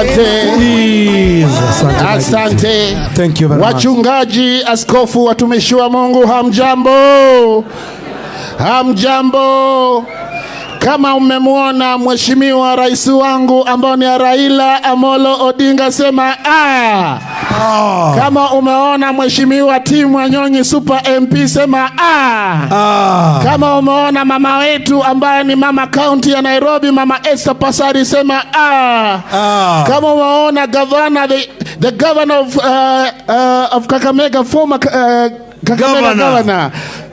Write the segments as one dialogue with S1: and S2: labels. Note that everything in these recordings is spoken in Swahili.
S1: Asante.
S2: Please. Asante.
S1: Asante.
S2: Thank you very much.
S1: Wachungaji, askofu, watumishi wa Mungu, hamjambo? Hamjambo? Kama umemwona mheshimiwa rais wangu ambao ni Raila Amolo Odinga, sema ah.
S2: Ah.
S1: Kama umeona mheshimiwa Tim Wanyonyi Super MP, sema ah.
S2: Ah.
S1: Kama umeona mama wetu ambaye ni mama kaunti ya Nairobi, mama Esther Pasari, sema ah.
S2: Ah.
S1: Kama umeona governor, the governor of Kakamega, former Kakamega
S2: Governor.
S1: governor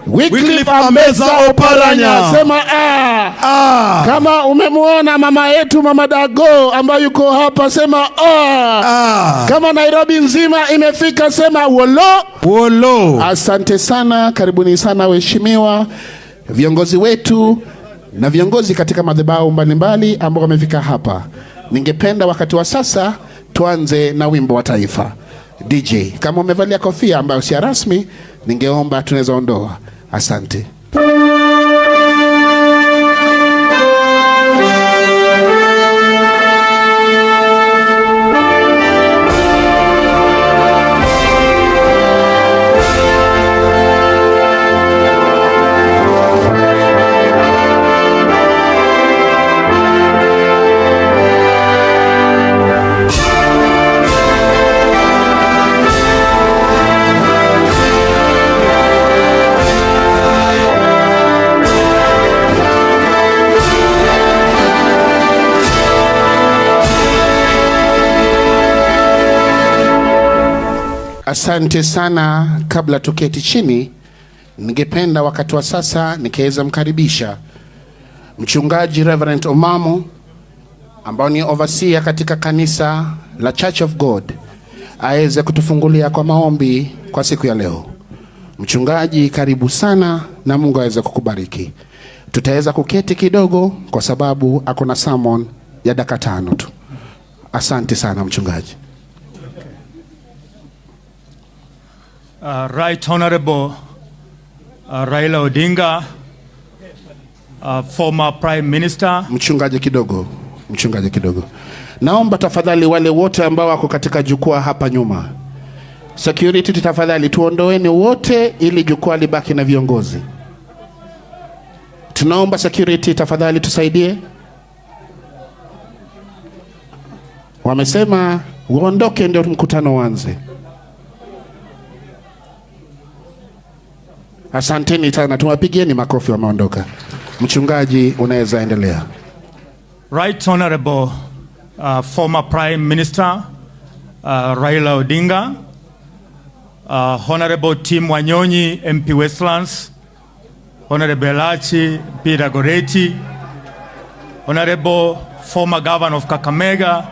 S1: Wycliffe
S2: Wycliffe
S1: Ambetsa
S2: Ambetsa
S1: Oparanya,
S2: Oparanya.
S1: sema ah.
S2: Ah.
S1: Kama umemwona mama yetu mama Dago ambayo yuko hapa, sema ah.
S2: Ah.
S1: Kama Nairobi nzima imefika, sema wolo.
S2: Wolo.
S1: Asante sana, karibuni sana waheshimiwa viongozi wetu na viongozi katika madhabahu mbalimbali ambao wamefika hapa. Ningependa wakati wa sasa tuanze na wimbo wa taifa. DJ, kama umevalia kofia ambayo si ya rasmi, ningeomba tunaweza ondoa. Asante. Asante sana. Kabla tuketi chini, ningependa wakati wa sasa nikiweza mkaribisha mchungaji Reverend Omamo ambao ni overseer katika kanisa la Church of God aweze kutufungulia kwa maombi kwa siku ya leo. Mchungaji, karibu sana na Mungu aweze kukubariki. Tutaweza kuketi kidogo kwa sababu ako na sermon ya dakika 5 tu. Asante sana mchungaji.
S3: Right Honorable Raila Odinga, former Prime Minister.
S1: Mchungaji kidogo, mchungaji kidogo. Naomba tafadhali wale wote ambao wako katika jukwaa hapa nyuma, security tafadhali tuondoeni wote ili jukwaa libaki na viongozi. Tunaomba security tafadhali tusaidie. Wamesema uondoke ndio mkutano uanze. Asanteni sana, tuwapigieni makofi, wameondoka. Mchungaji, unaweza endelea.
S3: Right Honorable former Prime Minister Raila Odinga, Honorable Tim Wanyonyi, MP Westlands, Honorable Elachi P. Dagoretti, Honorable former Governor of Kakamega,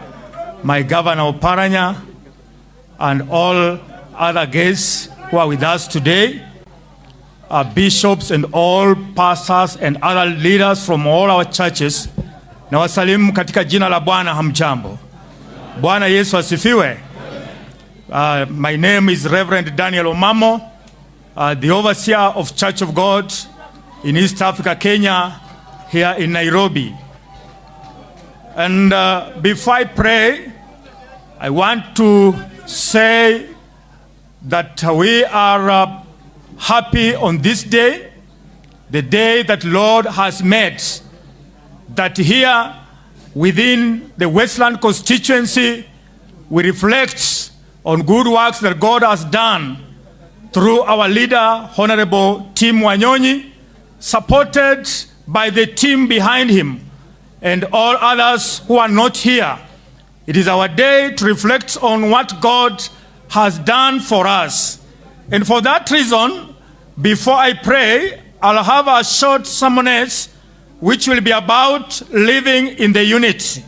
S3: my Governor Oparanya, and all other guests who are with us today, bishops and all pastors and other leaders from all our churches. Na wasalimu katika jina la Bwana. Hamjambo. Bwana Yesu asifiwe. My name is Reverend Daniel Omamo, the overseer of Church of God in East Africa, Kenya, here in Nairobi. And before I pray, I want to say that we are happy on this day, the day that Lord has made, that here within the Westland constituency, we reflect on good works that God has done through our leader, Honorable Tim Wanyonyi, supported by the team behind him and all others who are not here. It is our day to reflect on what God has done for us. And for that reason, before I pray, I'll have a short sermonette which will be about living in the unity.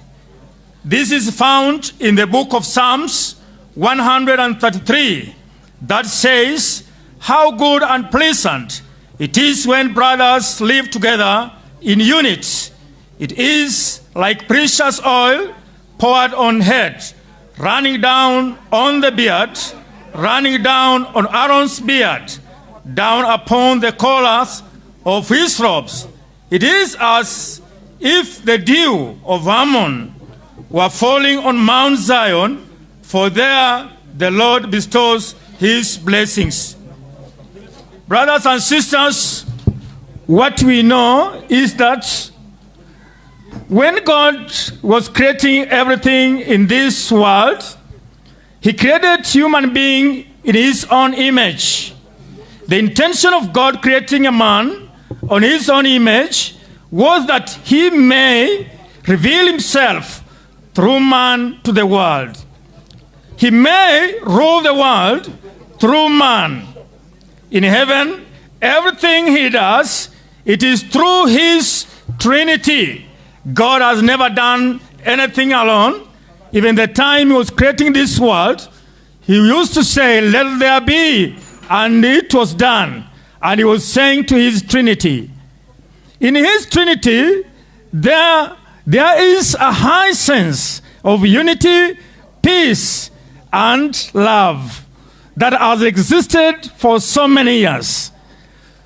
S3: This is found in the book of Psalms 133 that says, how good and pleasant it is when brothers live together in unity. It is like precious oil poured on head, running down on the beard, running down on Aaron's beard, down upon the collars of his robes. It is as if the dew of Hermon were falling on Mount Zion, for there the Lord bestows his blessings. Brothers and sisters, what we know is that when God was creating everything in this world, he created human being in his own image. The intention of God creating a man on his own image was that he may reveal himself through man to the world. He may rule the world through man. In heaven, everything he does, it is through his Trinity. God has never done anything alone. Even the time he was creating this world, he used to say, "Let there be," and it was done. And he was saying to his Trinity. In his Trinity, there is a high sense of unity, peace, and love that has existed for so many years.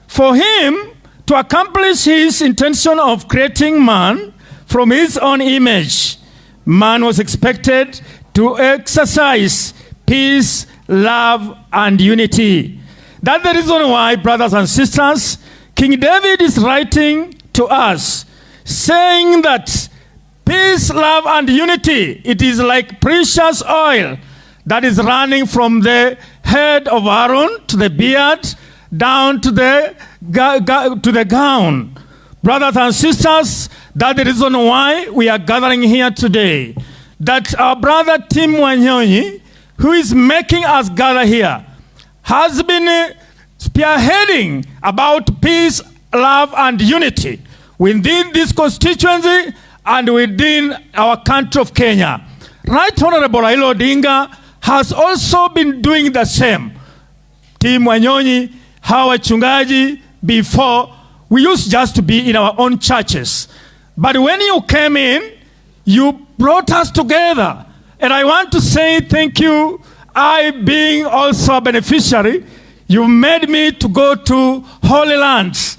S3: For him to accomplish his intention of creating man from his own image, man was expected to exercise peace, love, and unity. That's the reason why, brothers and sisters, King David is writing to us, saying that peace, love, and unity, it is like precious oil that is running from the head of Aaron to the beard, down to the gown. Brothers and sisters, that's the reason why we are gathering here today. That our brother Tim Wanyonyi, who is making us gather here, has been spearheading about peace, love, and unity within this constituency and within our country of Kenya. Right Honorable Raila Odinga has also been doing the same. Tim Wanyonyi, hawa wachungaji, before we used just to be in our own churches. But when you came in, you brought us together. And I want to say thank you. I, being also a beneficiary, you made me to go to Holy Lands.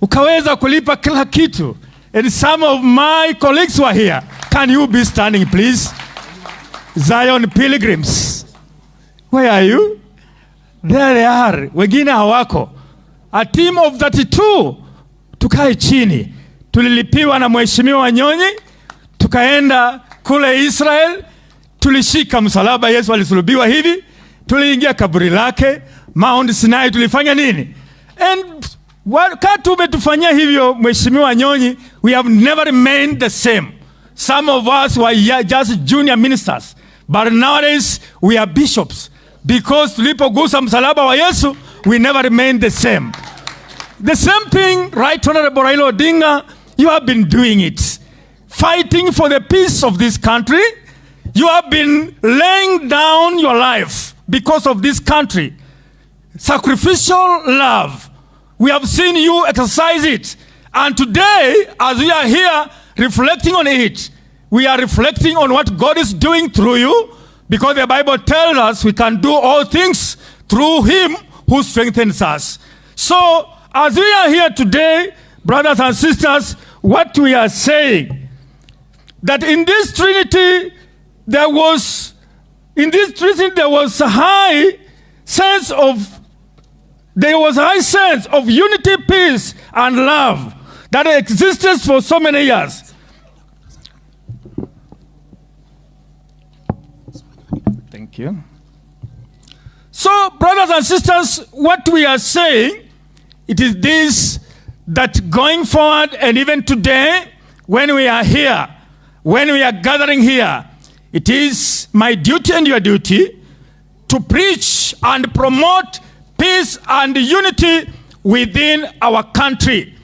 S3: Ukaweza kulipa kila kitu. And some of my colleagues were here. Can you be standing, please? Zion Pilgrims. Where are you? There they are. Wengine hawako. A team of 32. Tukae chini. Tulilipiwa na Mheshimiwa Wanyonyi. Tukaenda kule Israel. Tulishika msalaba, Yesu alisulubiwa hivi. Tuliingia kaburi lake. Mount Sinai tulifanya nini? And wakati umetufanyia hivyo Mheshimiwa Wanyonyi, we have never remained the same. Some of us were just junior ministers, but nowadays we are bishops because tulipogusa msalaba wa Yesu, we never remained the same. The same thing, Right Honorable Raila Odinga, you have been doing it. Fighting for the peace of this country. You have been laying down your life because of this country. Sacrificial love. We have seen you exercise it. And today, as we are here reflecting on it, we are reflecting on what God is doing through you, because the Bible tells us we can do all things through him who strengthens us. So, as we are here today, brothers and sisters, what we are saying, that in this Trinity there was a high sense of unity, peace, and love that existed for so many years. Thank you. So, brothers and sisters, what we are saying, it is this, that going forward and even today, when we are here, when we are gathering here, it is my duty and your duty to preach and promote peace and unity within our country.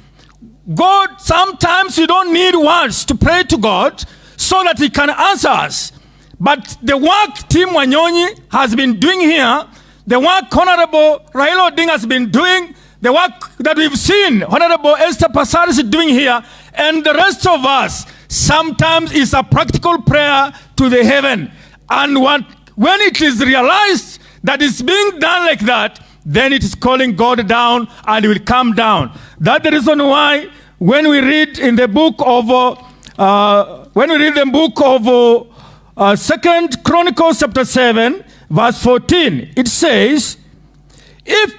S3: God, sometimes you don't need words to pray to God so that he can answer us. But the work Tim Wanyonyi has been doing here, the work Honorable Raila Odinga has been doing, the work that we've seen Honorable Esther Passaris is doing here, and the rest of us, sometimes is a practical prayer to the heaven. And when it is realized that it's being done like that, then it is calling God down and it will come down. That's the reason why when we read in the book of When we read the book of Second Chronicles chapter 7 verse 14, it says, "If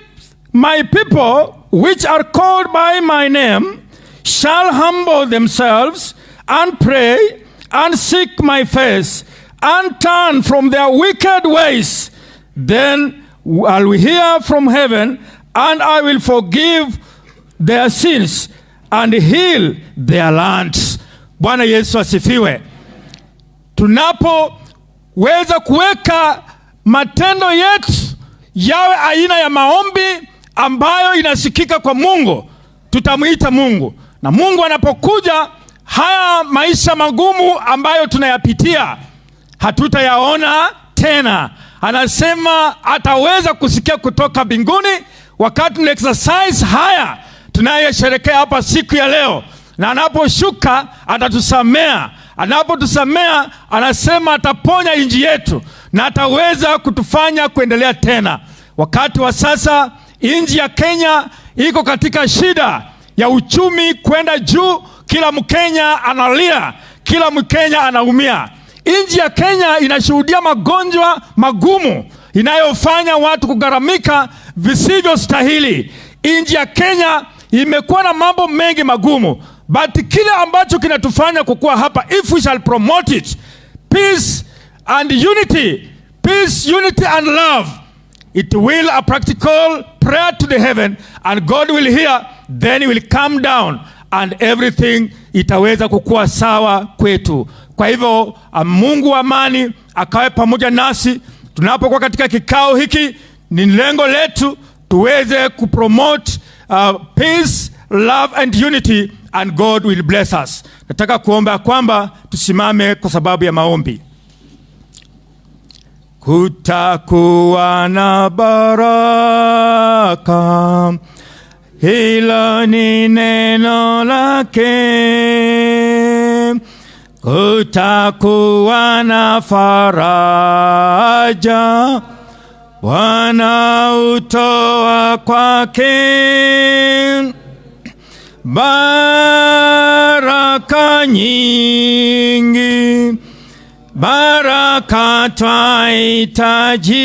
S3: my people, which are called by my name, shall humble themselves and pray and seek my face and turn from their wicked ways, then I will hear from heaven and I will forgive their sins and heal their lands." Bwana Yesu asifiwe. Tunapoweza kuweka matendo yetu yawe aina ya maombi ambayo inasikika kwa Mungu, tutamwita Mungu, na Mungu anapokuja, haya maisha magumu ambayo tunayapitia hatutayaona tena. Anasema ataweza kusikia kutoka mbinguni wakati tuna exercise haya tunayesherekea hapa siku ya leo, na anaposhuka atatusamea. Anapotusamea, anasema ataponya nchi yetu na ataweza kutufanya kuendelea tena. Wakati wa sasa nchi ya Kenya iko katika shida ya uchumi kwenda juu, kila Mkenya analia, kila Mkenya anaumia. Nchi ya Kenya inashuhudia magonjwa magumu inayofanya watu kugharamika visivyostahili. Nchi ya Kenya imekuwa na mambo mengi magumu, but kile ambacho kinatufanya kukua hapa, if we shall promote it, peace and unity, peace, unity and love, it will a practical prayer to the heaven and God will hear, then he will come down and everything itaweza kukua sawa kwetu. Kwa hivyo Mungu wa amani akawe pamoja nasi tunapokuwa katika kikao hiki. Ni lengo letu tuweze kupromote peace, love and unity and God will bless us. Nataka kuomba kwamba tusimame kwa sababu ya maombi. Kutakuwa na baraka, hilo ni neno lake. Kutakuwa na faraja, Bwana utoa kwake. Baraka nyingi, baraka twahitaji,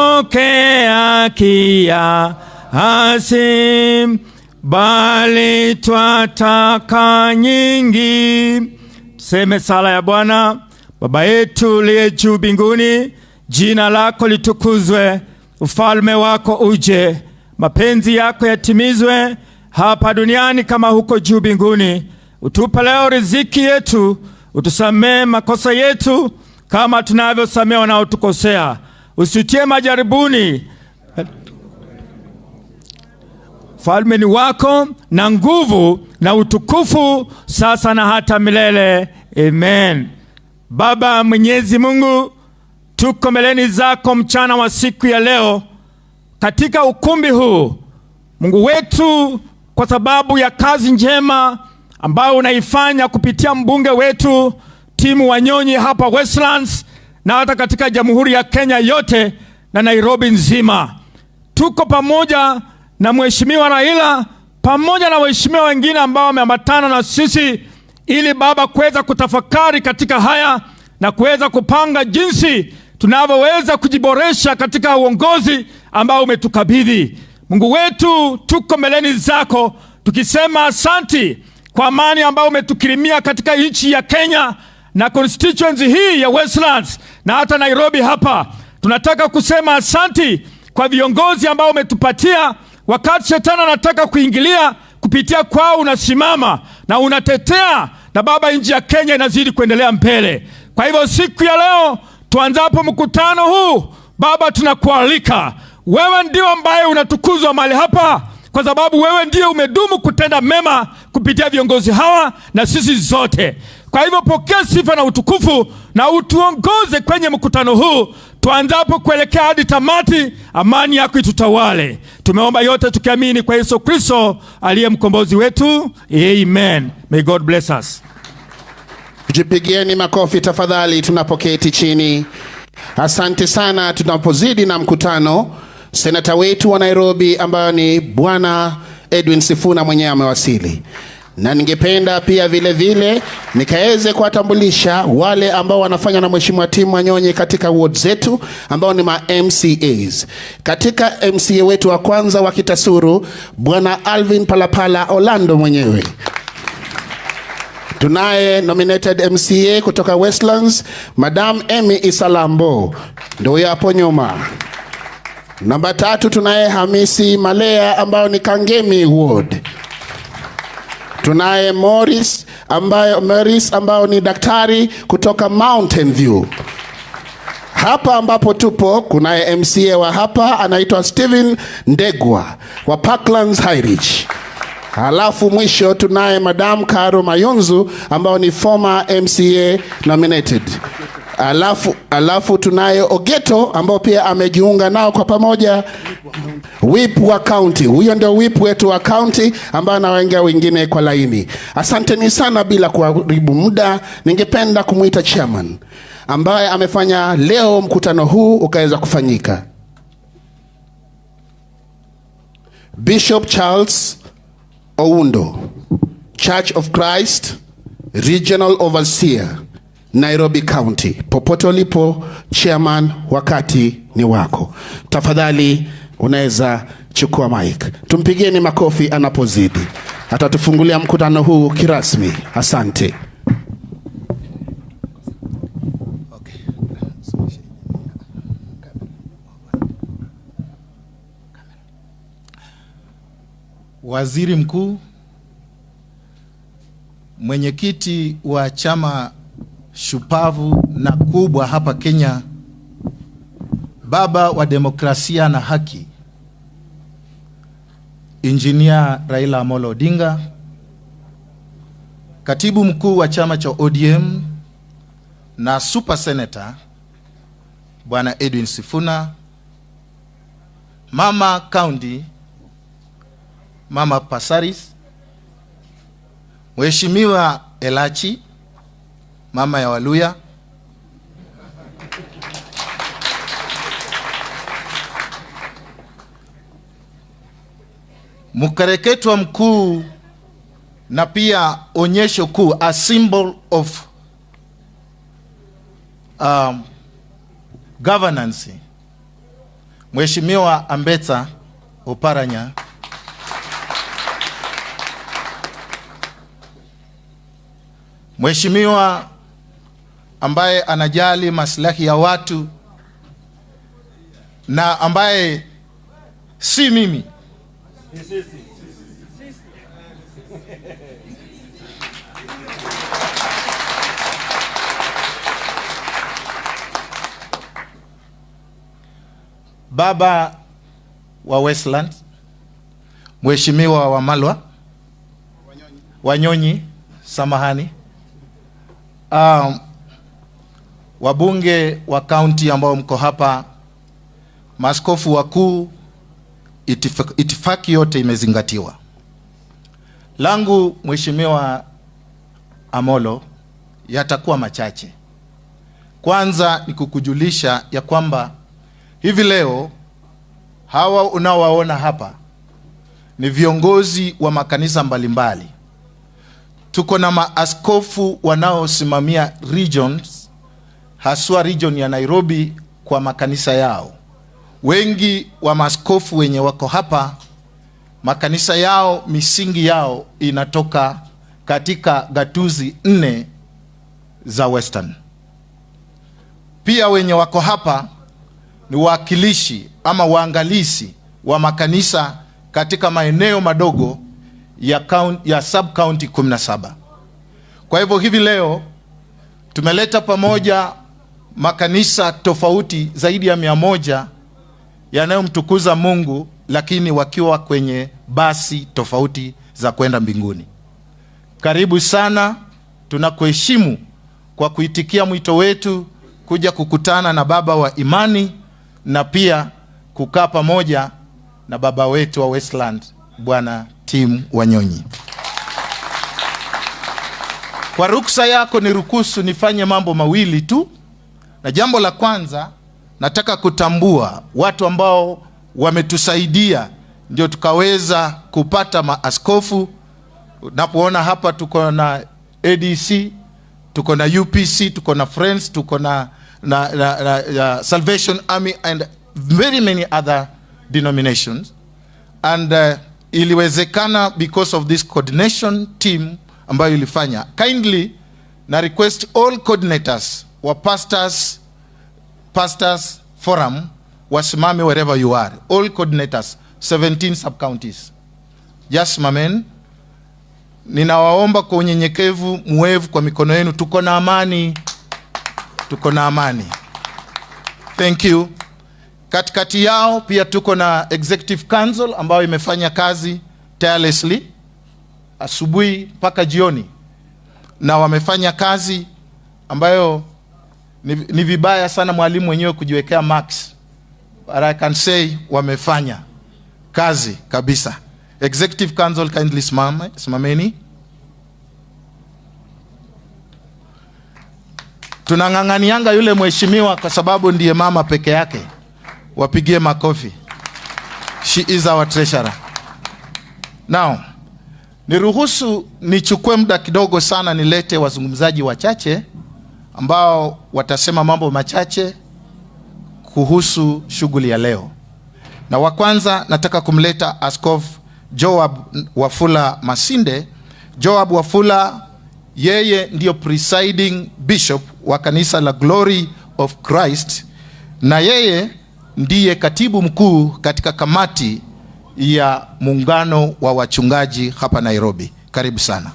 S3: tumepokea kiasi, bali twataka nyingi. Seme sala ya Bwana. Baba yetu uliye juu mbinguni, jina lako litukuzwe, ufalme wako uje, mapenzi yako yatimizwe hapa duniani kama huko juu mbinguni. Utupe leo riziki yetu, utusamee makosa yetu kama tunavyosamea wanaotukosea, usitie majaribuni. Ufalme ni wako na nguvu na utukufu sasa na hata milele. Amen. Baba Mwenyezi Mungu, tuko mbeleni zako mchana wa siku ya leo katika ukumbi huu, Mungu wetu, kwa sababu ya kazi njema ambayo unaifanya kupitia mbunge wetu Tim Wanyonyi hapa Westlands na hata katika Jamhuri ya Kenya yote na Nairobi nzima. Tuko pamoja na Mheshimiwa Raila pamoja na waheshimiwa wengine ambao wameambatana na sisi ili Baba kuweza kutafakari katika haya na kuweza kupanga jinsi tunavyoweza kujiboresha katika uongozi ambao umetukabidhi. Mungu wetu, tuko mbeleni zako tukisema asanti kwa amani ambayo umetukirimia katika nchi ya Kenya na constituency hii ya Westlands na hata Nairobi hapa. Tunataka kusema asanti kwa viongozi ambao umetupatia. Wakati shetani anataka kuingilia kupitia kwao, unasimama na unatetea, na Baba, nchi ya Kenya inazidi kuendelea mbele. Kwa hivyo siku ya leo tuanzapo mkutano huu, Baba, tunakualika wewe, ndio ambaye unatukuzwa mahali hapa, kwa sababu wewe ndiye umedumu kutenda mema kupitia viongozi hawa na sisi zote. Kwa hivyo pokea sifa na utukufu na utuongoze kwenye mkutano huu tuanzapo kuelekea hadi tamati. Amani yako itutawale. Tumeomba yote tukiamini kwa Yesu Kristo aliye mkombozi wetu, amen. May God bless us.
S1: Jipigieni makofi tafadhali tunapoketi chini. Asante sana. Tunapozidi na mkutano, senata wetu wa Nairobi ambayo ni Bwana Edwin Sifuna mwenyewe amewasili. Na ningependa pia vile vile nikaweze kuwatambulisha wale ambao wanafanya na Mheshimiwa Tim Wanyonyi katika ward zetu ambao ni ma MCAs. Katika MCA wetu wa kwanza wa Kitasuru, Bwana Alvin Palapala Orlando mwenyewe. Tunaye nominated MCA kutoka Westlands, Madam Emmy Isalambo, ndio huyo hapo nyuma. Namba 3 tunaye Hamisi Malea ambao ni Kangemi Ward. Tunaye Morris ambao ni daktari kutoka Mountain View. Hapa ambapo tupo kunaye MCA wa hapa anaitwa Steven Ndegwa wa Parklands Highridge. Halafu mwisho tunaye Madam Caro Mayunzu ambao ni former MCA nominated. Alafu tunaye Ogeto ambao pia amejiunga nao kwa pamoja, whip wa county. Huyo ndio whip wetu wa county ambaye anawaingia wengine kwa laini. Asanteni sana. Bila kuharibu muda, ningependa kumuita chairman ambaye amefanya leo mkutano huu ukaweza kufanyika, Bishop Charles Oundo, Church of Christ Regional Overseer, Nairobi County. Popote ulipo chairman, wakati ni wako. Tafadhali unaweza chukua mic. Tumpigieni makofi anapozidi. Atatufungulia mkutano huu kirasmi. Asante.
S4: Okay. Waziri Mkuu, mwenyekiti wa chama shupavu na kubwa hapa Kenya, baba wa demokrasia na haki, Injinia Raila Amolo Odinga, katibu mkuu wa chama cha ODM na super senator Bwana Edwin Sifuna, Mama County, Mama Pasaris, Mheshimiwa Elachi, mama ya Waluya, mkereketwa mkuu na pia onyesho kuu, a symbol of governance, Mheshimiwa Ambetsa Oparanya, Mheshimiwa ambaye anajali maslahi ya watu na ambaye si mimi, baba wa Westland, Mheshimiwa Wamalwa Wanyonyi, samahani, wabunge wa kaunti ambao mko hapa, maaskofu wakuu, itifaki yote imezingatiwa. Langu Mheshimiwa Amolo yatakuwa machache. Kwanza ni kukujulisha ya kwamba hivi leo hawa unaowaona hapa ni viongozi wa makanisa mbalimbali. Tuko na maaskofu wanaosimamia regions, haswa region ya Nairobi kwa makanisa yao. Wengi wa maaskofu wenye wako hapa, makanisa yao, misingi yao inatoka katika gatuzi 4 za Western. Pia wenye wako hapa ni wawakilishi ama waangalizi wa makanisa katika maeneo madogo ya sub county 17. Kwa hivyo hivi leo tumeleta pamoja makanisa tofauti zaidi ya 100 yanayomtukuza Mungu, lakini wakiwa kwenye basi tofauti za kwenda mbinguni. Karibu sana, tunakuheshimu kwa kuitikia mwito wetu kuja kukutana na baba wa imani na pia kukaa pamoja na baba wetu wa Westland, Bwana Tim Wanyonyi. Kwa ruksa yako niruhusu nifanye mambo mawili tu. Na jambo la kwanza, nataka kutambua watu ambao wametusaidia ndio tukaweza kupata maaskofu Unapoona hapa tuko na ADC, tuko na UPC, tuko na Friends, tuko na Salvation Army and very many other denominations, and iliwezekana because of this coordination team ambayo ilifanya. Kindly na request all coordinators wa pastors forum wasimame wherever you are. All coordinators, 17 sub counties, just simameni. Ninawaomba kwa unyenyekevu muwave kwa mikono yenu. Tuko na amani, tuko na amani. Thank you. Katikati yao pia tuko na executive council ambayo imefanya kazi tirelessly asubuhi mpaka jioni, na wamefanya kazi ambayo ni vibaya sana mwalimu mwenyewe kujiwekea marks, but I can say wamefanya kazi kabisa. Executive Council, kindly simame, simameni. Tunang'ang'anianga yule mheshimiwa kwa sababu ndiye mama peke yake. Wapigie makofi. She is our treasurer. Now, niruhusu nichukue muda kidogo sana nilete wazungumzaji wachache ambao watasema mambo machache kuhusu shughuli ya leo. Na wa kwanza nataka kumleta Askofu Joab Wafula Masinde. Joab Wafula yeye ndiyo presiding bishop wa kanisa la Glory of Christ, na yeye ndiye katibu mkuu katika kamati ya muungano wa wachungaji hapa Nairobi. Karibu sana.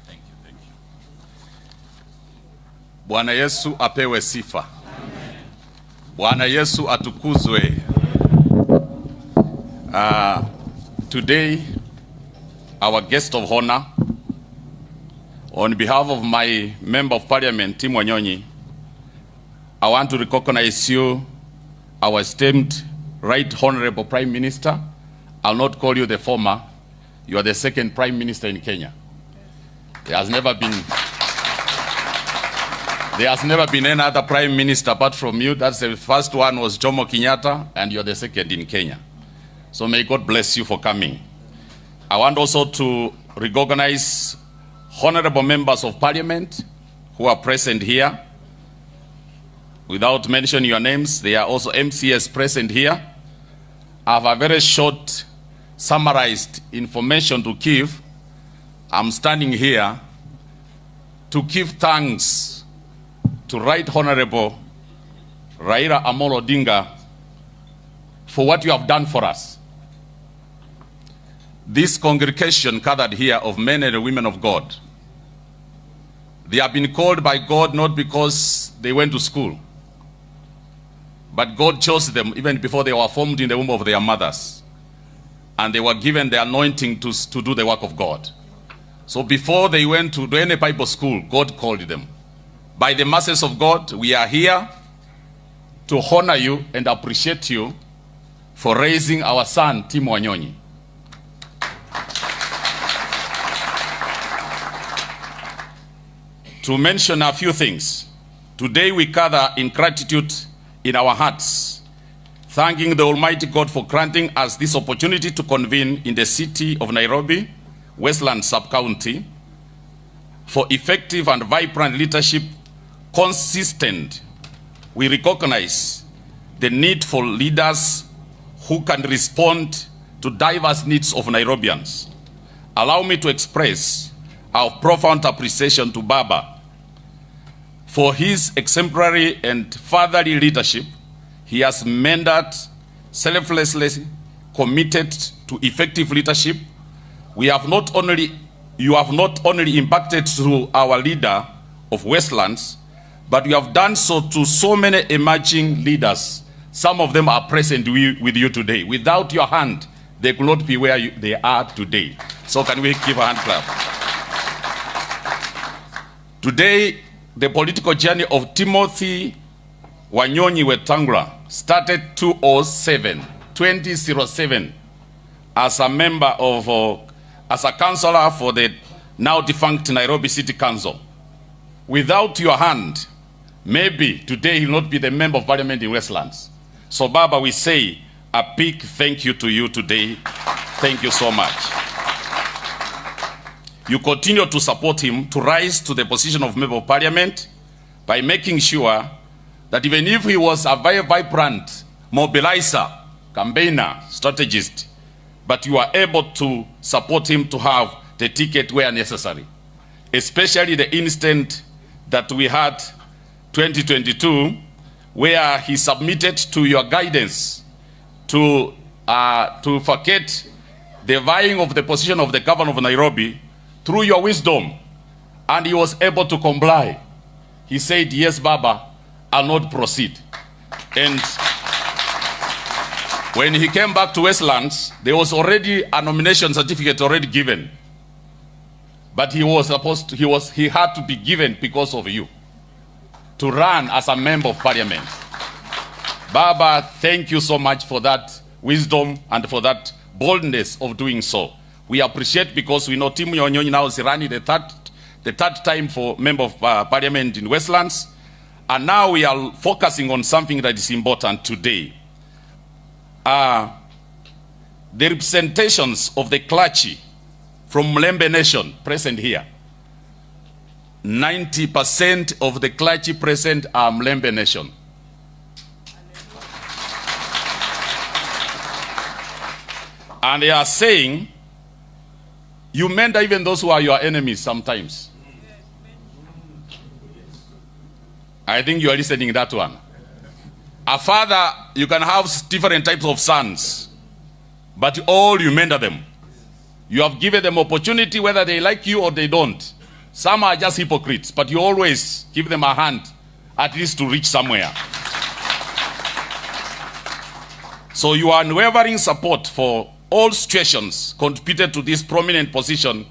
S5: Thank you, thank you. Bwana Yesu apewe sifa. Bwana Yesu atukuzwe. Today, our guest of honor, on behalf of my member of parliament, Tim Wanyonyi, I want to recognize you, our esteemed Right Honorable Prime Minister. I'll not call you the former. You are the second Prime Minister in Kenya. There has never been any other Prime Minister apart from you. That's the first one was Jomo Kenyatta, and you're the second in Kenya. So may God bless you for coming. I want also to recognize honorable members of parliament who are present here. Without mentioning your names, they are also MCS present here. I have a very short summarized information to give. I'm standing here to give thanks to Right Honorable Raila Amolo Odinga for what you have done for us. This congregation gathered here of men and women of God, they have been called by God not because they went to school, but God chose them even before they were formed in the womb of their mothers. And they were given the anointing to do the work of God. So before they went to any Bible school, God called them. By the mercies of God, we are here to honor you and appreciate you for raising our son, Tim Wanyonyi. To mention a few things, today we gather in gratitude in our hearts, thanking the Almighty God for granting us this opportunity to convene in the city of Nairobi, Westland Sub-County, for effective and vibrant leadership consistent. We recognize the need for leaders who can respond to diverse needs of Nairobians. Allow me to express our profound appreciation to Baba for his exemplary and fatherly leadership. He has mentored, selflessly committed to effective leadership. You have not only impacted through our leader of Westlands, but you have done so to so many emerging leaders. Some of them are present with you today. Without your hand, they could not be where they are today. So can we give a hand clap? Today, the political journey of Timothy Wanyonyi Wetangula started 2007, as a member of, as a councillor for the now defunct Nairobi City Council. Without your hand, maybe today he will not be the member of parliament in Westlands. So Baba, we say, A big thank you to you today. Thank you so much. You continue to support him to rise to the position of Member of Parliament by making sure that even if he was a very vibrant mobilizer, campaigner, strategist, but you are able to support him to have the ticket where necessary. Especially the instant that we had 2022, where he submitted to your guidance to vacate the vying of the position of the governor of Nairobi through your wisdom, and he was able to comply. He said, "Yes, Baba, I'll not proceed." And when he came back to Westlands, there was already a nomination certificate already given. But he was supposed to, he was he had to be given because of you to run as a member of parliament. Baba, thank you so much for that wisdom and for that boldness of doing so. We appreciate because we know Tim Wanyonyi now is running the third time for member of parliament in Westlands. And now we are focusing on something that is important today. The representations of the clergy from Mulembe Nation present here. 90% of the clergy present are Mulembe Nation. And they are saying, you mentor even those who are your enemies sometimes. I think you are listening that one. A father, you can have different types of sons, but all you mentor them. You have given them opportunity whether they like you or they don't. Some are just hypocrites, but you always give them a hand at least to reach somewhere. So your unwavering support for all situations contributed to this prominent position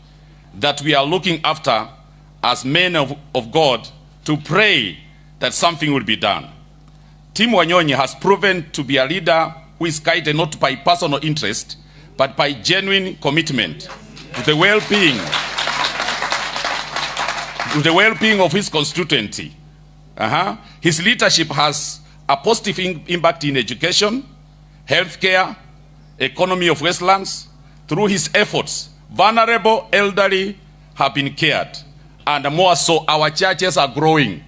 S5: that we are looking after as men of God to pray that something will be done. Tim Wanyonyi has proven to be a leader who is guided not by personal interest, but by genuine commitment to the well-being of his constituency. His leadership has a positive impact in education, healthcare, economy of Westlands. Through his efforts, vulnerable elderly have been cared, and more so, our churches are growing.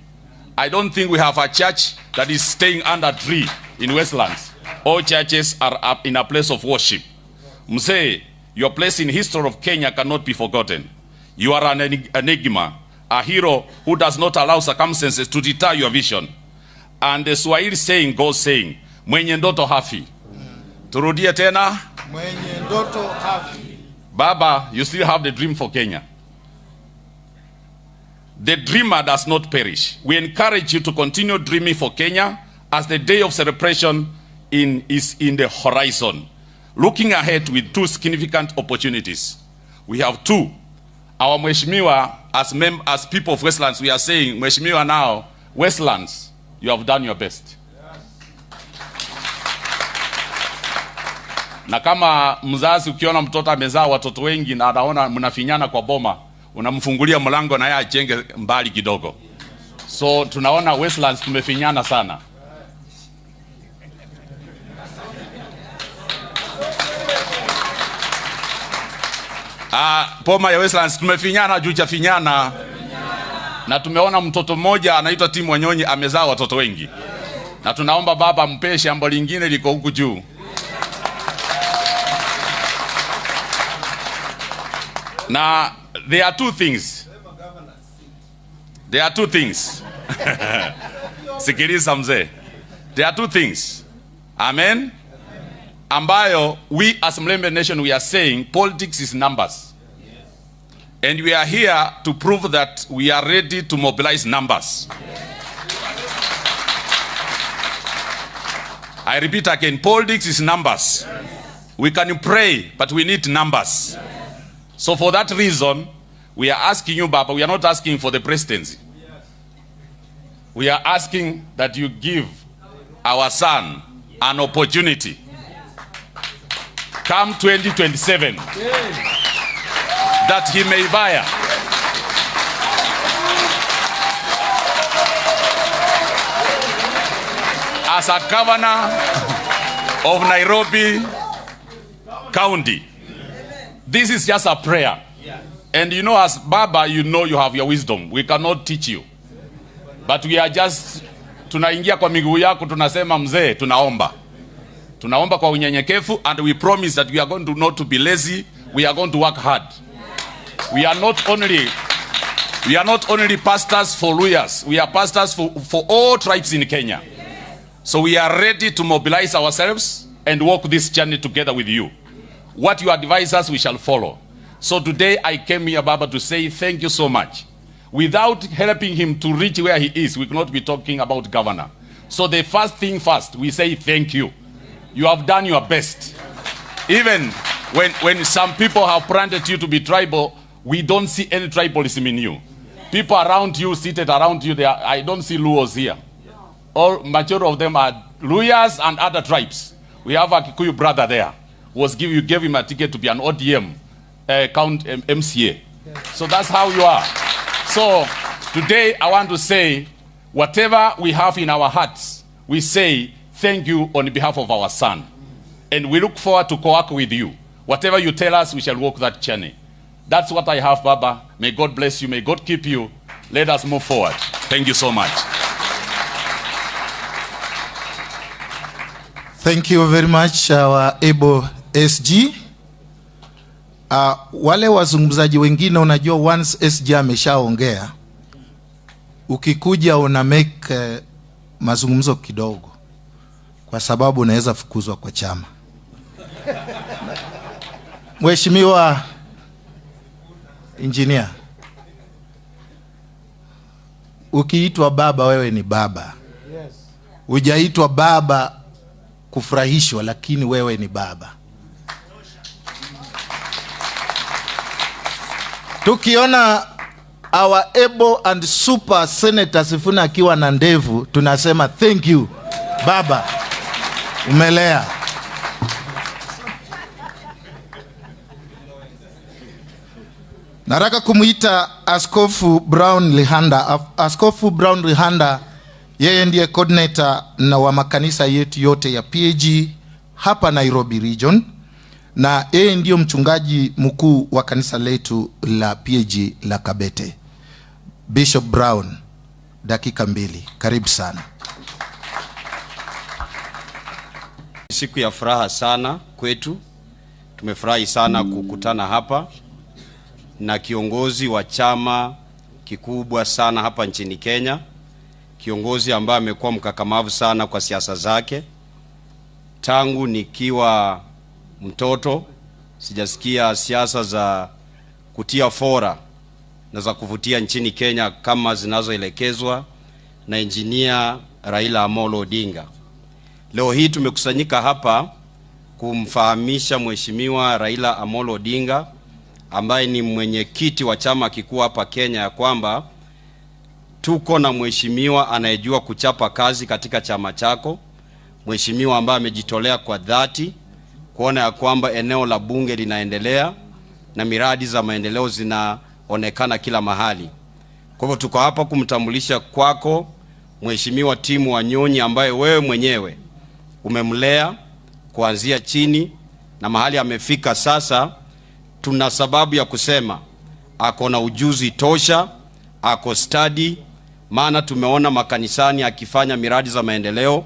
S5: I don't think we have a church that is staying under a tree in Westlands. All churches are up in a place of worship. Mzee, your place in history of Kenya cannot be forgotten. You are an enigma, a hero who does not allow circumstances to deter your vision. And the Swahili saying goes saying, "Mwenye ndoto hafi." Turudie tena.
S4: Mwenye ndoto hafi.
S5: Baba, you still have the dream for Kenya. The dreamer does not perish. We encourage you to continue dreaming for Kenya as the day of celebration is in the horizon. Looking ahead with two significant opportunities. We have two. Our Mheshimiwa, as people of Westlands, we are saying, Mheshimiwa now, Westlands, you have done your best. Na kama mzazi ukiona mtoto amezaa watoto wengi na anaona mnafinyana kwa boma, unamfungulia mlango na yeye ajenge mbali kidogo. So tunaona Westlands tumefinyana sana. Ah, boma ya Westlands tumefinyana juu cha finyana. Na tumeona mtoto mmoja anaitwa Tim Wanyonyi amezaa watoto wengi. Na tunaomba baba mpe shamba lingine liko huku juu. Na there are two things. There are two things. Sikiliza mzee. There are two things. Amen. Ambayo we as Mulembe Nation, we are saying politics is numbers. And we are here to prove that we are ready to mobilize numbers. I repeat again, politics is numbers. We can pray, but we need numbers. So for that reason, we are asking you, Baba, we are not asking for the presidency. We are asking that you give our son an opportunity. Come 2027, that he may buy. As a governor of Nairobi County. This is just a prayer. And you know, as Baba, you know you have your wisdom. We cannot teach you. But we are just, tunaingia kwa miguu yako, tunasema mzee, tunaomba. Tunaomba kwa unyenyekevu and we promise that we are going to not to be lazy, we are going to work hard. We are not only pastors for Luhyas, we are pastors for all tribes in Kenya. So we are ready to mobilize ourselves and walk this journey together with you. What you advise us, we shall follow. So today I came here, Baba, to say thank you so much. Without helping him to reach where he is, we cannot be talking about governor. So the first thing first, we say thank you. You have done your best. Even when some people have branded you to be tribal, we don't see any tribalism in you. People around you, seated around you, I don't see Luos here. All majority of them are Luhyas and other tribes. We have a Kikuyu brother there. You gave him a ticket to be an ODM count MCA. So that's how you are. So today I want to say, whatever we have in our hearts, we say thank you on behalf of our son. And we look forward to co-work with you. Whatever you tell us, we shall walk that journey. That's what I have, Baba. May God bless you. May God keep you. Let us move forward. Thank you so much.
S4: Thank you very much, our able SG. Wale wazungumzaji wengine, unajua once SG ameshaongea, ukikuja una make mazungumzo kidogo, kwa sababu unaweza fukuzwa kwa chama. Mheshimiwa Engineer, ukiitwa baba wewe ni baba. Hujaitwa baba kufurahishwa, lakini wewe ni baba. Tukiona our able and super Senator Sifuna akiwa na ndevu, tunasema thank you baba, umelea. Nataka kumuita Askofu Brown Lihanda. Askofu Brown Lihanda, yeye ndiye coordinator na wa makanisa yetu yote ya PAG hapa Nairobi region, na yeye ndiyo mchungaji mkuu wa kanisa letu la PAG la Kabete. Bishop Brown, dakika 2, karibu sana.
S6: Siku ya furaha sana kwetu. Tumefurahi sana kukutana hapa na kiongozi wa chama kikubwa sana hapa nchini Kenya, kiongozi ambaye amekuwa mkakamavu sana kwa siasa zake. Tangu nikiwa mtoto sijasikia siasa za kutia fora na za kuvutia nchini Kenya kama zinazoelekezwa na Engineer Raila Amolo Odinga. Leo hii tumekusanyika hapa kumfahamisha Mheshimiwa Raila Amolo Odinga ambaye ni mwenyekiti wa chama kikuu hapa Kenya ya kwamba tuko na mheshimiwa anayejua kuchapa kazi katika chama chako, mheshimiwa ambaye amejitolea kwa dhati kuona ya kwamba eneo la bunge linaendelea na miradi za maendeleo zinaonekana kila mahali. Kwa hivyo tuko hapa kumtambulisha kwako Mheshimiwa Tim Wanyonyi ambaye wewe mwenyewe umemlea kuanzia chini na mahali amefika sasa. Tuna sababu ya kusema ako na ujuzi tosha, ako study, maana tumeona makanisani akifanya miradi za maendeleo.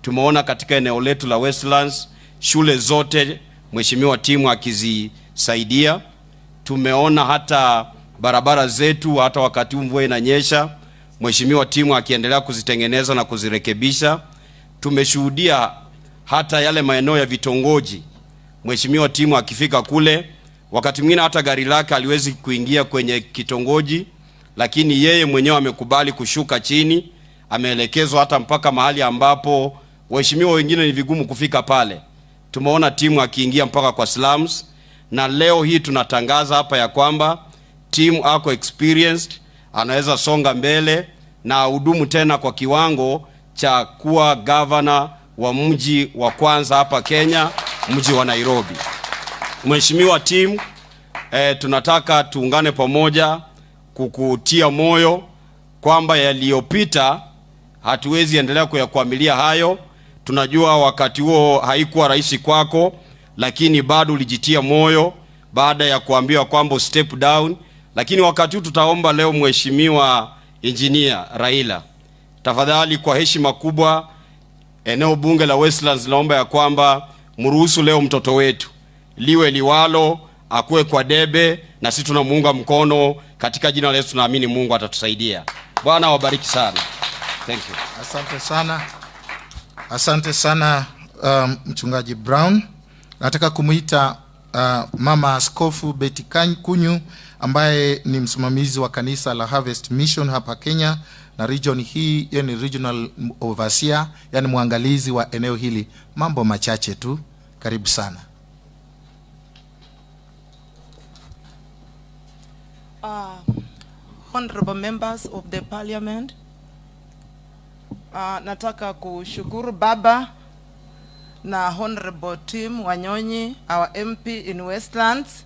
S6: Tumeona katika eneo letu la Westlands shule zote Mheshimiwa Tim akizisaidia. Tumeona hata barabara zetu, hata wakati mvua inanyesha, Mheshimiwa Tim akiendelea kuzitengeneza na kuzirekebisha. Tumeshuhudia hata yale maeneo ya vitongoji, Mheshimiwa Tim akifika kule, wakati mwingine hata gari lake haliwezi kuingia kwenye kitongoji, lakini yeye mwenyewe amekubali kushuka chini, ameelekezwa hata mpaka mahali ambapo waheshimiwa wengine ni vigumu kufika pale. Tumeona Tim akiingia mpaka kwa slums, na leo hii tunatangaza hapa ya kwamba Tim ako experienced, anaweza songa mbele na ahudumu tena kwa kiwango cha kuwa governor wa mji wa kwanza hapa Kenya, mji wa Nairobi. Mheshimiwa Tim, tunataka tuungane pamoja kukutia moyo kwamba yaliyopita hatuwezi endelea kuyakwamilia hayo. Tunajua wakati huo haikuwa rahisi kwako, lakini bado ulijitia moyo baada ya kuambiwa kwamba step down. Lakini wakati huu tutaomba leo, Mheshimiwa Engineer Raila, tafadhali, kwa heshima kubwa, eneo bunge la Westlands naomba ya kwamba mruhusu leo mtoto wetu liwe liwalo, akuwe kwa debe, na sisi tunamuunga mkono katika jina la Yesu. Tunaamini Mungu atatusaidia. Bwana awabariki sana. Thank you.
S4: Asante sana, asante sana, Mchungaji Brown. Nataka kumuita Mama Askofu Betty Kunyu ambaye ni msimamizi wa kanisa la Harvest Mission hapa Kenya na region hii, yeye ni regional overseer, yani mwangalizi wa eneo hili. Mambo machache tu, karibu sana.
S7: Honorable members of the parliament, nataka kushukuru baba na Honorable Tim Wanyonyi, our MP in Westlands,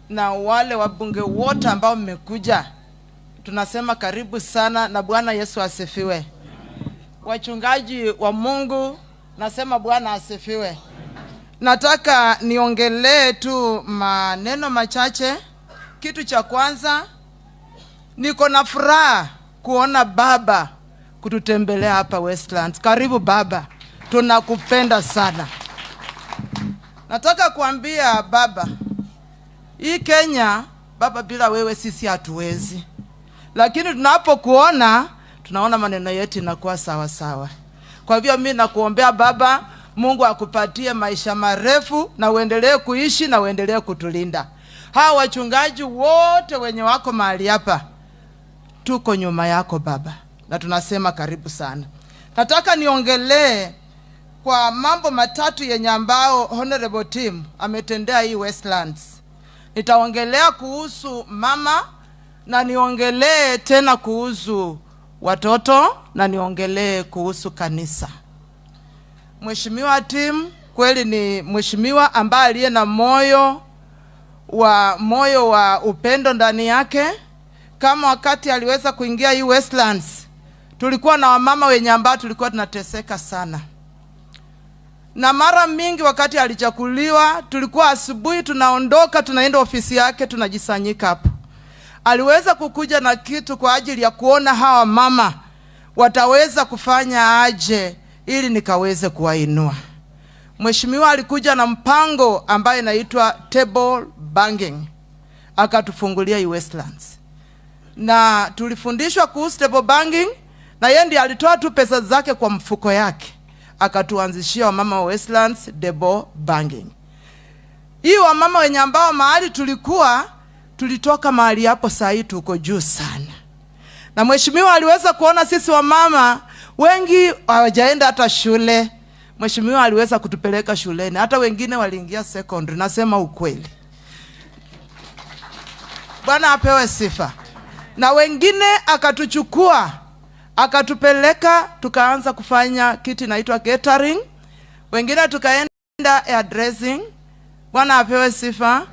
S7: na wale wabunge wote ambao mmekuja, tunasema karibu sana na Bwana Yesu asifiwe. Wachungaji wa Mungu, nasema Bwana asifiwe. Nataka niongelee tu maneno machache. Kitu cha kwanza, niko na furaha kuona baba kututembelea hapa Westlands. Karibu baba, tunakupenda sana. Nataka kuambia baba, hii Kenya baba, bila wewe sisi hatuwezi, lakini tunapokuona tunaona maneno yetu inakuwa sawa sawa. Kwa hivyo mi nakuombea baba, Mungu akupatie maisha marefu na uendelee kuishi na uendelee kutulinda. Hawa wachungaji wote wenye wako mahali hapa, tuko nyuma yako baba, na tunasema karibu sana. Nataka niongelee kwa mambo matatu yenye ambao Honorable Tim ametendea hii Westlands. Nitaongelea kuhusu mama na niongelee tena kuhusu watoto na niongelee kuhusu kanisa. Mheshimiwa Tim kweli ni mheshimiwa ambaye aliye na moyo wa upendo ndani yake. Kama wakati aliweza kuingia hii Westlands, tulikuwa na wamama wenye ambao tulikuwa tunateseka sana, na mara mingi wakati alichaguliwa, tulikuwa asubuhi tunaondoka tunaenda ofisi yake tunajisanyika hapo. Aliweza kukuja na kitu kwa ajili ya kuona hawa mama wataweza kufanya aje ili nikaweze kuwainua. Mheshimiwa alikuja na mpango ambaye inaitwa table banking, akatufungulia hii Westlands na tulifundishwa kuhusu table banking, na yeye ndiye alitoa tu pesa zake kwa mfuko yake akatuanzishia wamama wa Westlands table banking. Hii wamama wenye ambao mahali tulikuwa tulitoka mahali hapo, saa hii tuko juu sana, na mheshimiwa aliweza kuona sisi wamama wengi hawajaenda hata shule. Mheshimiwa aliweza kutupeleka shuleni, hata wengine waliingia secondary. Nasema ukweli, Bwana apewe sifa. Na wengine akatuchukua akatupeleka tukaanza kufanya kitu inaitwa catering, wengine tukaenda hairdressing. Bwana apewe sifa.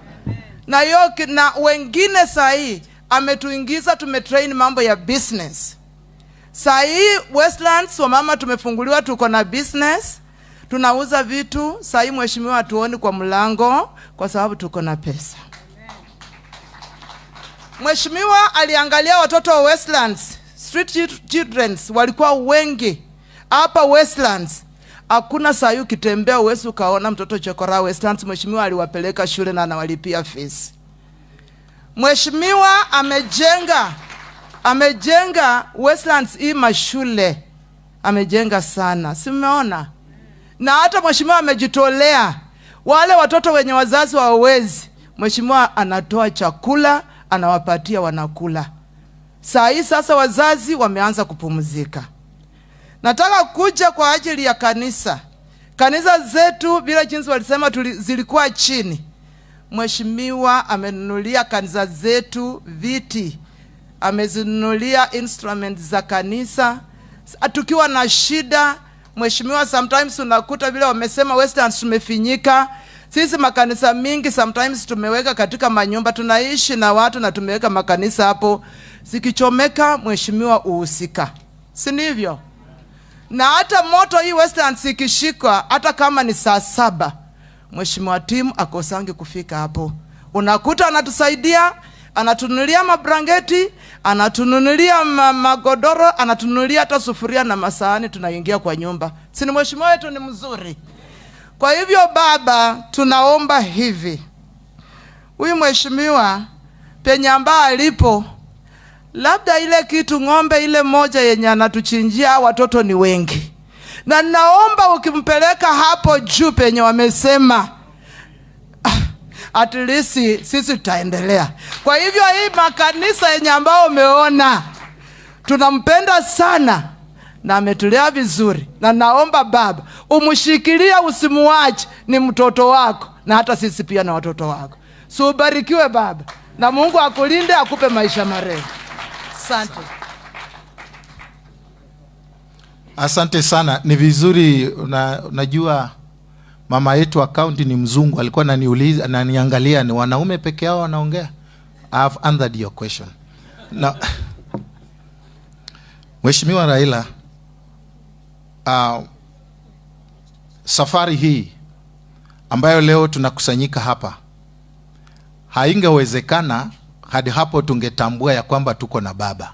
S7: Na hiyo na wengine saa hii ametuingiza, tumetrain mambo ya business. Saa hii Westlands wamama tumefunguliwa, tuko na business, tunauza vitu. Saa hii mheshimiwa hatuoni kwa mlango kwa sababu tuko na pesa. Mheshimiwa aliangalia watoto wa Westlands, street children walikuwa wengi hapa Westlands. Hakuna saa hii ukitembea uwezi ukaona mtoto chokora Westlands. Mheshimiwa aliwapeleka shule na anawalipia fees. Mheshimiwa amejenga Westlands hii mashule amejenga sana, si mmeona? Na hata mheshimiwa amejitolea wale watoto wenye wazazi hawawezi, mheshimiwa anatoa chakula anawapatia wanakula. Saa hii sasa wazazi wameanza kupumzika. Nataka kuja kwa ajili ya kanisa. Kanisa zetu bila jinsi walisema zilikuwa chini. Mheshimiwa amenunulia kanisa zetu viti, amezinunulia instruments za kanisa. Tukiwa na shida, mheshimiwa, sometimes unakuta vile wamesema Westlands tumefinyika. Sisi makanisa mingi sometimes tumeweka katika manyumba, tunaishi na watu na tumeweka makanisa hapo, zikichomeka mheshimiwa uhusika, si ndivyo? Na hata moto hii Westlands ikishikwa, hata kama ni saa 7, Mheshimiwa Tim akosangi kufika hapo. Unakuta anatusaidia, anatununulia mabrangeti, anatununulia magodoro, anatununulia hata sufuria na masahani, tunaingia kwa nyumba. Si ni mheshimiwa wetu ni mzuri? Kwa hivyo baba, tunaomba hivi, huyu mheshimiwa penye ambaye alipo, labda ile kitu ng'ombe ile moja yenye anatuchinjia watoto ni wengi, na naomba ukimpeleka hapo juu penye wamesema, at least sisi tutaendelea. Kwa hivyo hii makanisa yenye ambao umeona, tunampenda sana na ametulea vizuri, na naomba baba umshikilie, usimuache, ni mtoto wako na hata sisi pia na watoto wako. So ubarikiwe baba, na Mungu akulinde, akupe maisha marefu. Asante.
S4: Asante sana. Ni vizuri unajua mama yetu wa county ni mzungu, alikuwa ananiuliza, ananiangalia ni wanaume peke yao wanaongea. I have answered your question. Now, Mheshimiwa Raila, safari hii ambayo leo tunakusanyika hapa haingewezekana hadi hapo tungetambua ya kwamba tuko na baba.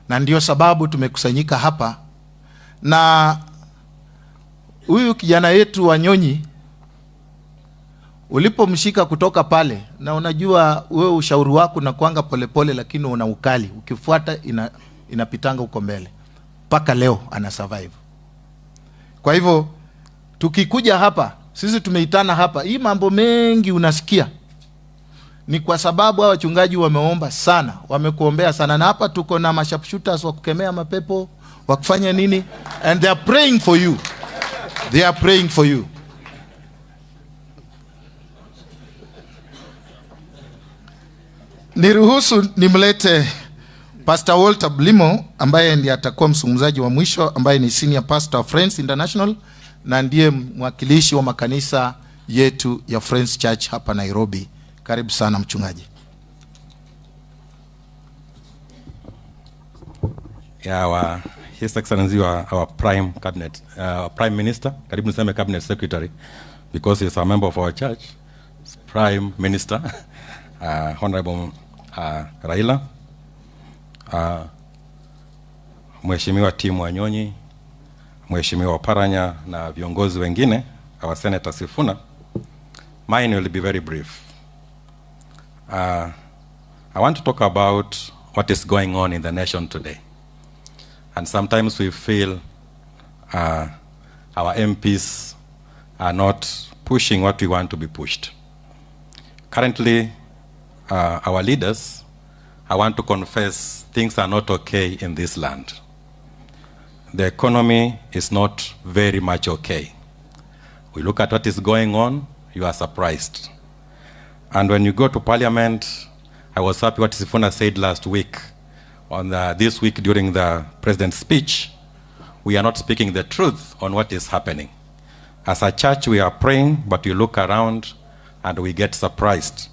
S4: Na ndio sababu tumekusanyika hapa. Na huyu kijana yetu Wanyonyi ulipomshika kutoka pale, na unajua wewe ushauri wako unakuanga polepole, lakini una ukali, ukifuata inapitanga huko mbele. Mpaka leo ana survive. Kwa hivyo tukikuja hapa, sisi tumeitana hapa, hii mambo mengi unasikia ni kwa sababu hawa wachungaji wameomba sana, wamekuombea sana, na hapa tuko na masharpshooters wa kukemea mapepo, wa kufanya nini, and they are praying for you. They are praying for you. Niruhusu nimlete Pastor Walter Blimo ambaye ndiye atakuwa mzungumzaji wa mwisho, ambaye ni Senior Pastor of Friends International na ndiye mwakilishi wa makanisa yetu ya Friends Church hapa Nairobi. Karibu sana mchungaji.
S8: Yeah, His Excellency, our Prime Cabinet, Prime Minister, karibu niseme Cabinet Secretary, because he's a member of our church, Prime Minister, Honorable Raila, Mheshimiwa Tim Wanyonyi, Mheshimiwa Paranya na viongozi wengine, our Senator Sifuna. Mine will be very brief. I want to talk about what is going on in the nation today. And sometimes we feel our MPs are not pushing what we want to be pushed. Currently, our leaders, I want to confess, things are not okay in this land. The economy is not very much okay. We look at what is going on, you are surprised. And when you go to parliament, I was happy what Sifuna said last week. This week during the president's speech, we are not speaking the truth on what is happening. As a church, we are praying, but we look around and we get surprised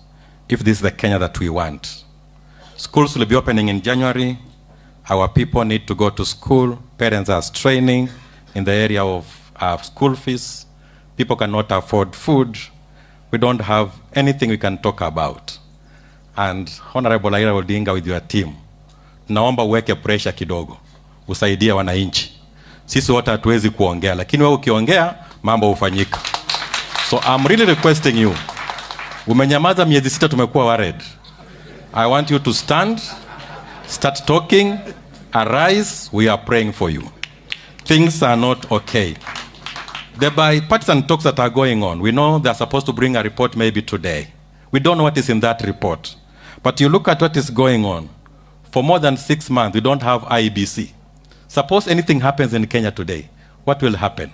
S8: if this is the Kenya that we want. Schools will be opening in January. Our people need to go to school. Parents are straining in the area of school fees. People cannot afford food. We don't have anything we can talk about. And Honorable Raila Odinga with your team, naomba uweke pressure kidogo, usaidie wananchi. Sisi wote hatuwezi kuongea, lakini wewe ukiongea mambo hufanyika. So I'm really requesting you. Umenyamaza miezi 6, tumekuwa worried. I want you to stand, start talking, arise, we are praying for you. Things are not okay. The bipartisan talks that are going on, we know they are supposed to bring a report maybe today. We don't know what is in that report. But you look at what is going on. For more than 6 months, we don't have IEBC. Suppose anything happens in Kenya today, what will happen?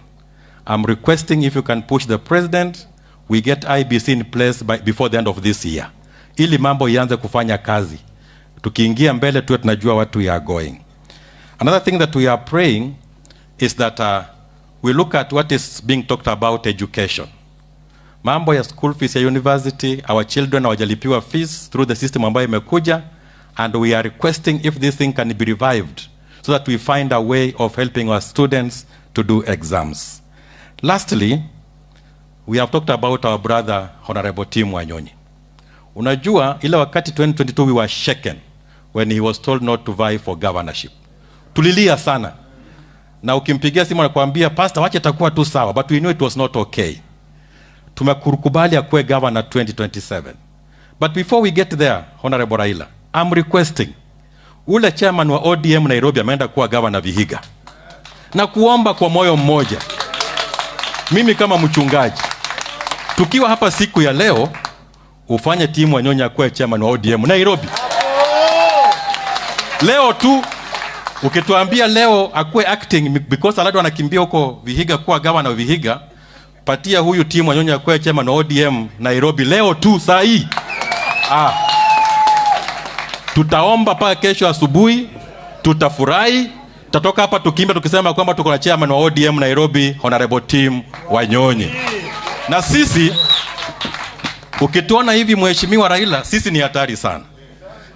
S8: I'm requesting if you can push the president, we get IEBC in place before the end of this year. Ili mambo ianze kufanya kazi. Tukiingia mbele tuwe tunajua what we are going. Another thing that we are praying is that we look at what is being talked about education. Mambo ya school fees ya university, our children hawajalipiwa fees through the system ambayo imekuja, and we are requesting if this thing can be revived so that we find a way of helping our students to do exams. Lastly, we have talked about our brother Honorable Tim Wanyonyi. Unajua ile wakati 2022 we were shaken when he was told not to vie for governorship. Tulilia sana. Na ukimpigia simu anakuambia, "Pastor, wacha itakuwa tu sawa," but we knew it was not okay. Tumekubali akuwe governor 2027. But before we get there, Honorable Raila, I'm requesting ule chairman wa ODM Nairobi ameenda kuwa governor Vihiga, na kuomba kwa moyo mmoja, mimi kama mchungaji, tukiwa hapa siku ya leo, ufanye Tim Wanyonyi akuwe chairman wa ODM Nairobi. Leo tu ukituambia leo akuwe acting because Aladwa anakimbia huko Vihiga kuwa governor wa Vihiga, patia huyu Tim Wanyonyi akuwe chairman wa ODM Nairobi leo tu saa hii. Ah. Tutaomba mpaka kesho asubuhi, tutafurahi, tutatoka hapa tukiimba tukisema kwamba tuko na chairman wa ODM Nairobi, Honorable Tim Wanyonyi. Na sisi ukituona hivi, Mheshimiwa Raila, sisi ni hatari sana.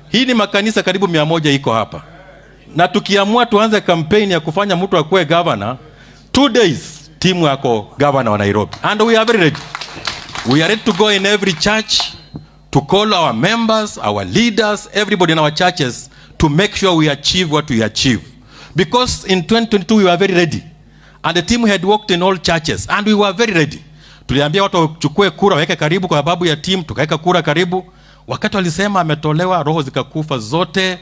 S8: Hii ni makanisa karibu 100 iko hapa, na tukiamua tuanze kampeni ya kufanya mtu akuwe governor, 2 days Tim yako governor wa Nairobi, and we are very ready. We are ready to go in every church to call our members, our leaders, everybody in our churches to make sure we achieve what we achieve. Because in 2022 we were very ready. And the team had worked in all churches and we were very ready. Tuliambia watu wachukue kura waweke karibu kwa sababu ya team, tukaweka kura karibu. Wakati walisema ametolewa, roho zikakufa zote,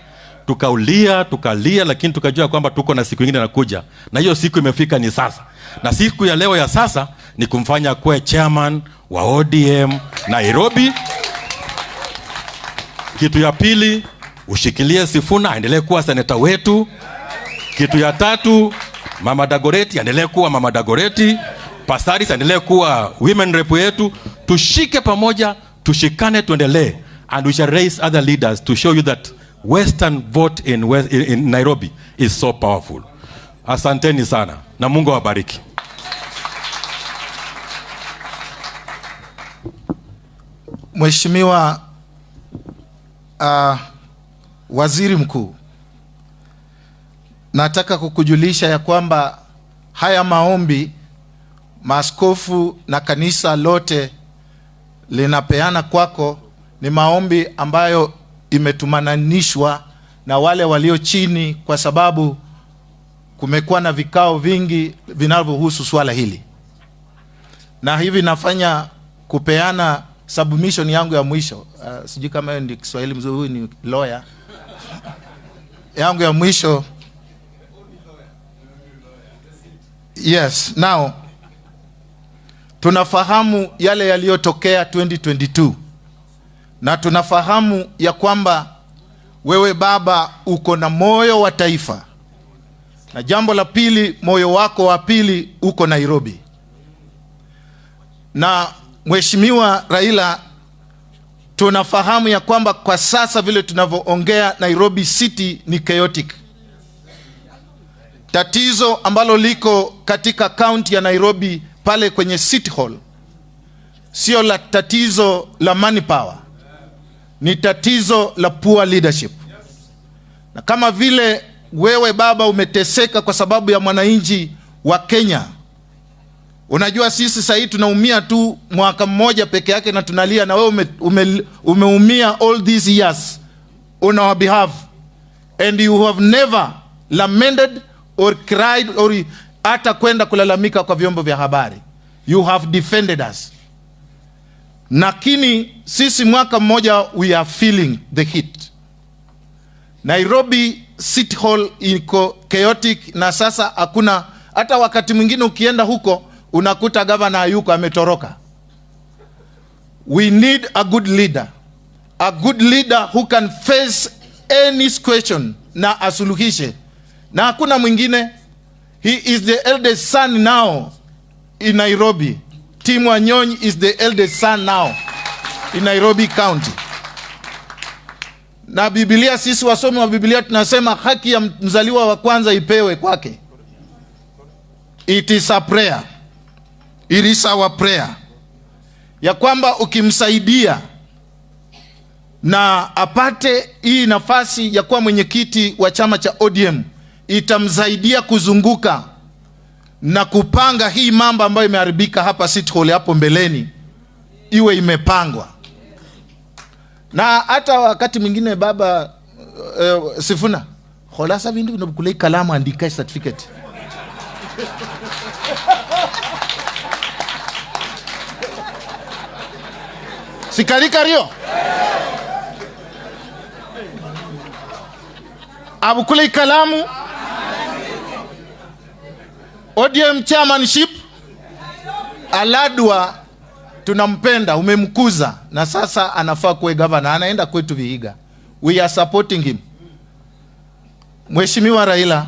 S8: tukaulia, tukalia, lakini tukajua kwamba tuko na siku ingine inakuja, na hiyo siku imefika, ni sasa. Na siku ya leo ya sasa ni kumfanya kuwe chairman wa ODM Nairobi. Kitu ya pili, ushikilie Sifuna aendelee kuwa seneta wetu. Kitu ya tatu, Mama Dagoretti aendelee kuwa Mama Dagoretti, Passaris aendelee kuwa women rep yetu. Tushike pamoja, tushikane, tuendelee, and we shall raise other leaders to show you that Western vote in Nairobi is so powerful. Asanteni sana na Mungu awabariki.
S4: Mheshimiwa Waziri Mkuu, nataka kukujulisha ya kwamba haya maombi maaskofu na kanisa lote linapeana kwako ni maombi ambayo imetumananishwa na wale walio chini, kwa sababu kumekuwa na vikao vingi vinavyohusu swala hili, na hivi nafanya kupeana submission yangu ya mwisho. Sijui kama hiyo ndio Kiswahili mzuri, huyu ni lawyer yangu ya mwisho. Yes, now tunafahamu yale yaliyotokea 2022 na tunafahamu ya kwamba wewe baba uko na moyo wa taifa, na jambo la pili, moyo wako wa pili uko Nairobi. Na Mheshimiwa Raila, tunafahamu ya kwamba kwa sasa vile tunavyoongea Nairobi City ni chaotic. Tatizo ambalo liko katika kaunti ya Nairobi pale kwenye City Hall sio la tatizo la manpower, ni tatizo la poor leadership. Na kama vile wewe baba umeteseka kwa sababu ya mwananchi wa Kenya, unajua sisi sasa hivi tunaumia tu mwaka mmoja peke yake na tunalia, na wewe umeumia all these years on our behalf and you have never lamented or cried or hata kwenda kulalamika kwa vyombo vya habari. You have defended us. Lakini sisi mwaka mmoja we are feeling the heat. Nairobi City Hall iko chaotic na sasa hakuna hata wakati mwingine ukienda huko unakuta gavana hayuko, ametoroka. We need a good leader. A good leader who can face any situation na asuluhishe, na hakuna mwingine. He is the eldest son now in Nairobi. Tim Wanyonyi is the eldest son now in Nairobi County. Na Biblia, sisi wasomi wa Biblia tunasema haki ya mzaliwa wa kwanza ipewe kwake. It is a prayer. It is our prayer ya kwamba ukimsaidia na apate hii nafasi ya kuwa mwenyekiti wa chama cha ODM, Itamsaidia kuzunguka na kupanga hii mambo ambayo imeharibika hapa City Hall hapo mbeleni iwe imepangwa. Na hata wakati mwingine baba, Sifuna, kholasa vindu vinobukula kalamu, andika certificate. Sikalikario abukule ikalamu. ODM chairmanship Aladwa tunampenda, umemkuza na sasa anafaa kuwe governor, anaenda kwetu Vihiga. We are supporting him. Mheshimiwa Raila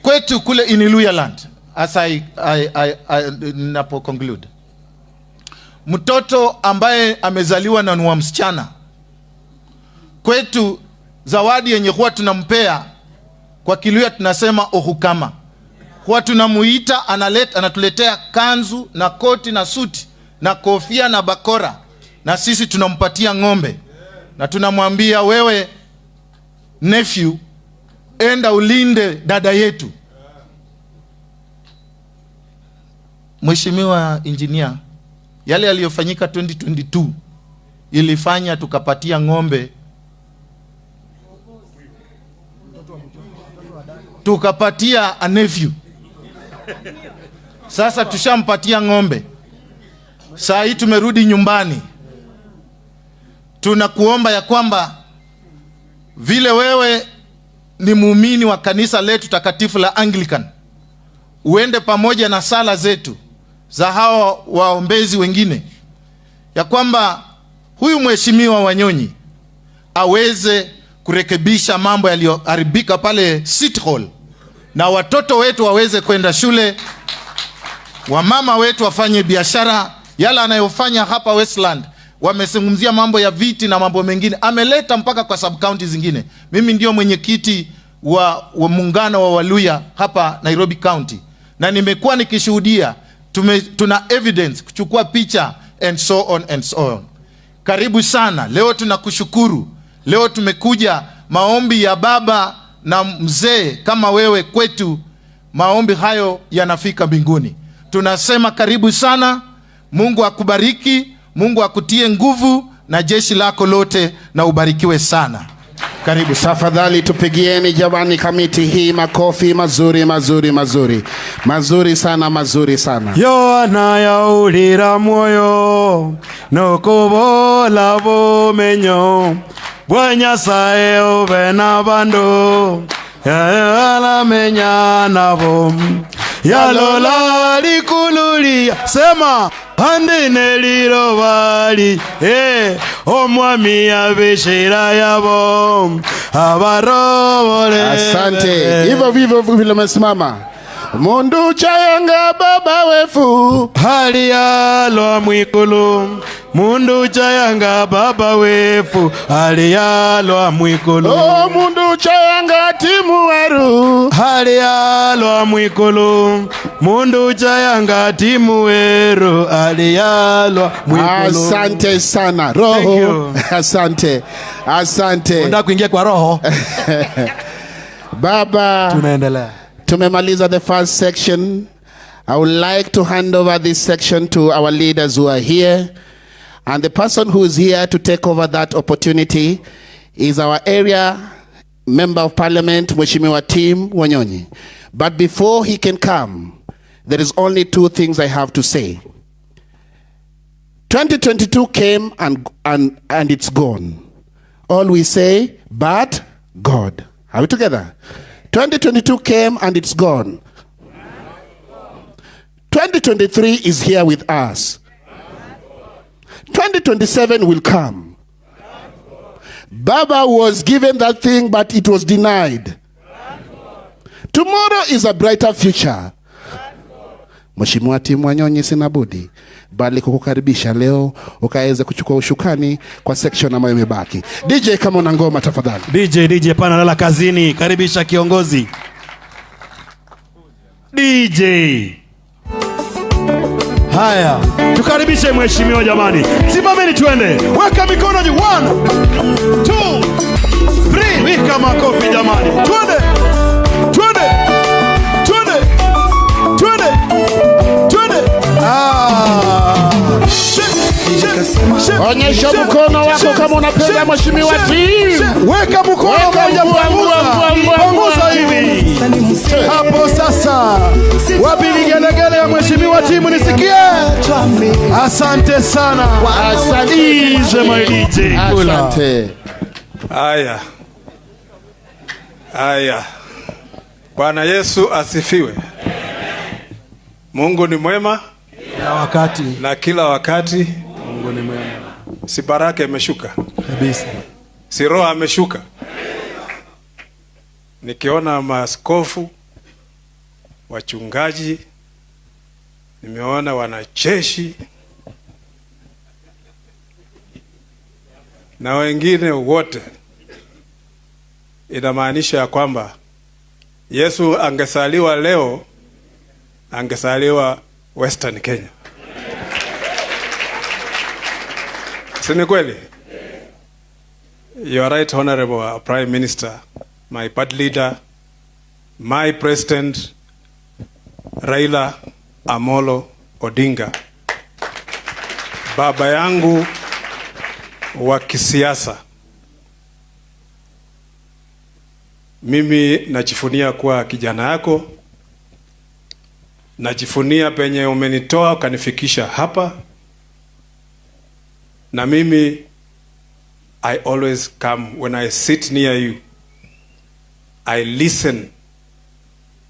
S4: kwetu kule in Luhyaland, as I napo conclude, mtoto ambaye amezaliwa na ni wa msichana kwetu, zawadi yenye huwa tunampea kwa Kiluhya tunasema ohukama, huwa tunamuita anatuletea kanzu na koti na suti na kofia na bakora, na sisi tunampatia ng'ombe na tunamwambia wewe nephew, enda ulinde dada yetu. Mheshimiwa Engineer, yale yaliyofanyika 2022 ilifanya tukapatia ng'ombe, tukapatia a nephew. Sasa tushampatia ng'ombe. Saa hii tumerudi nyumbani, tunakuomba ya kwamba vile wewe ni muumini wa kanisa letu takatifu la Anglican, uende pamoja na sala zetu za hawa waombezi wengine, ya kwamba huyu mheshimiwa Wanyonyi aweze kurekebisha mambo yaliyoharibika pale City Hall, na watoto wetu waweze kwenda shule, wamama wetu wafanye biashara. Yale anayofanya hapa Westland, wamezungumzia mambo ya viti na mambo mengine, ameleta mpaka kwa sub county zingine. Mimi ndio mwenyekiti wa muungano wa Waluhya hapa Nairobi County, na nimekuwa nikishuhudia, tuna evidence, kuchukua picha and so on and so on. Karibu sana. Leo tunakushukuru. Leo tumekuja maombi ya baba na mzee kama wewe kwetu, maombi hayo yanafika mbinguni. Tunasema karibu sana. Mungu akubariki, Mungu akutie nguvu na jeshi lako lote, na ubarikiwe sana. Karibu sana.
S1: Tafadhali tupigieni jamani kamiti hii makofi mazuri mazuri mazuri mazuri sana, mazuri sana.
S2: Yohana yaulira mwoyo nokubola bumenyo bwa Nyasaye ube na bandu alamenya nabo yalola likululia sema andi nelilobali omwami abishira yabo abarobole.
S1: Asante. Hivyo vivyo vile umesimama. Mundu chayanga baba wefu
S2: hali yalwa mwikulu, mundu chayanga baba wefu hali yalwa mwikulu.
S1: Oh, mundu chayanga timu weru
S2: hali yalwa mwikulu, mundu chayanga timu weru hali yalwa mwikulu.
S1: Asante sana
S2: Thank
S1: roho.
S2: you.
S1: Asante, asante.
S2: Unataka kuingia kwa roho.
S1: Baba,
S2: Tunaendelea.
S1: Tumemaliza the first section. I would like to hand over this section to our leaders who are here. And the person who is here to take over that opportunity is our area Member of Parliament, Mheshimiwa Tim Wanyonyi. But before he can come, there is only two things I have to say. 2022 came and it's gone. All we say, but God. Are we together? 2022 came and it's gone. 2023 is here with us. 2027 will come. Baba was given that thing, but it was denied. Tomorrow is a brighter future. Mheshimiwa Tim Wanyonyi, sina budi bali kukukaribisha leo ukaweze kuchukua ushukani kwa section ambayo imebaki. DJ, kama una ngoma tafadhali.
S2: DJ, DJ, pana lala kazini, karibisha kiongozi. DJ. Haya, tukaribishe mheshimiwa jamani. Simameni tuende. Weka mikono juu. 1, 2. Three. Weka makofi jamani, twende twende twende twende twende. Ah. Shake, shake,
S1: Onyesha
S2: shake,
S1: mkono wako
S2: shake,
S1: kama unapenda
S2: shake,
S1: Mheshimiwa
S2: shake,
S1: Tim.
S2: Shake. Weka mkono
S1: Weka
S2: moja,
S1: mguu,
S2: panguza,
S1: mguu, mguu,
S2: panguza
S1: mguu.
S2: hivi hapo sasa. Wapi vigelegele ya Mheshimiwa Timu nisikie? Asante sana.
S1: Asante.
S2: Easy, my DJ.
S1: Asante.
S9: Haya, haya, Bwana Yesu asifiwe. Mungu ni mwema
S2: Na wakati
S9: na kila wakati.
S2: Mungu ni mwema
S9: Si baraka imeshuka,
S2: kabisa.
S9: Si roho ameshuka. Nikiona maaskofu, wachungaji, nimeona wanajeshi na wengine wote, inamaanisha ya kwamba Yesu angesaliwa leo, angesaliwa Western Kenya. Si ni kweli? You are right, Honorable Prime Minister, my party leader, my president, Raila Amolo Odinga, baba yangu wa kisiasa. Mimi najivunia kuwa kijana yako, najivunia penye umenitoa ukanifikisha hapa, na mimi I always come when I sit near you, I listen.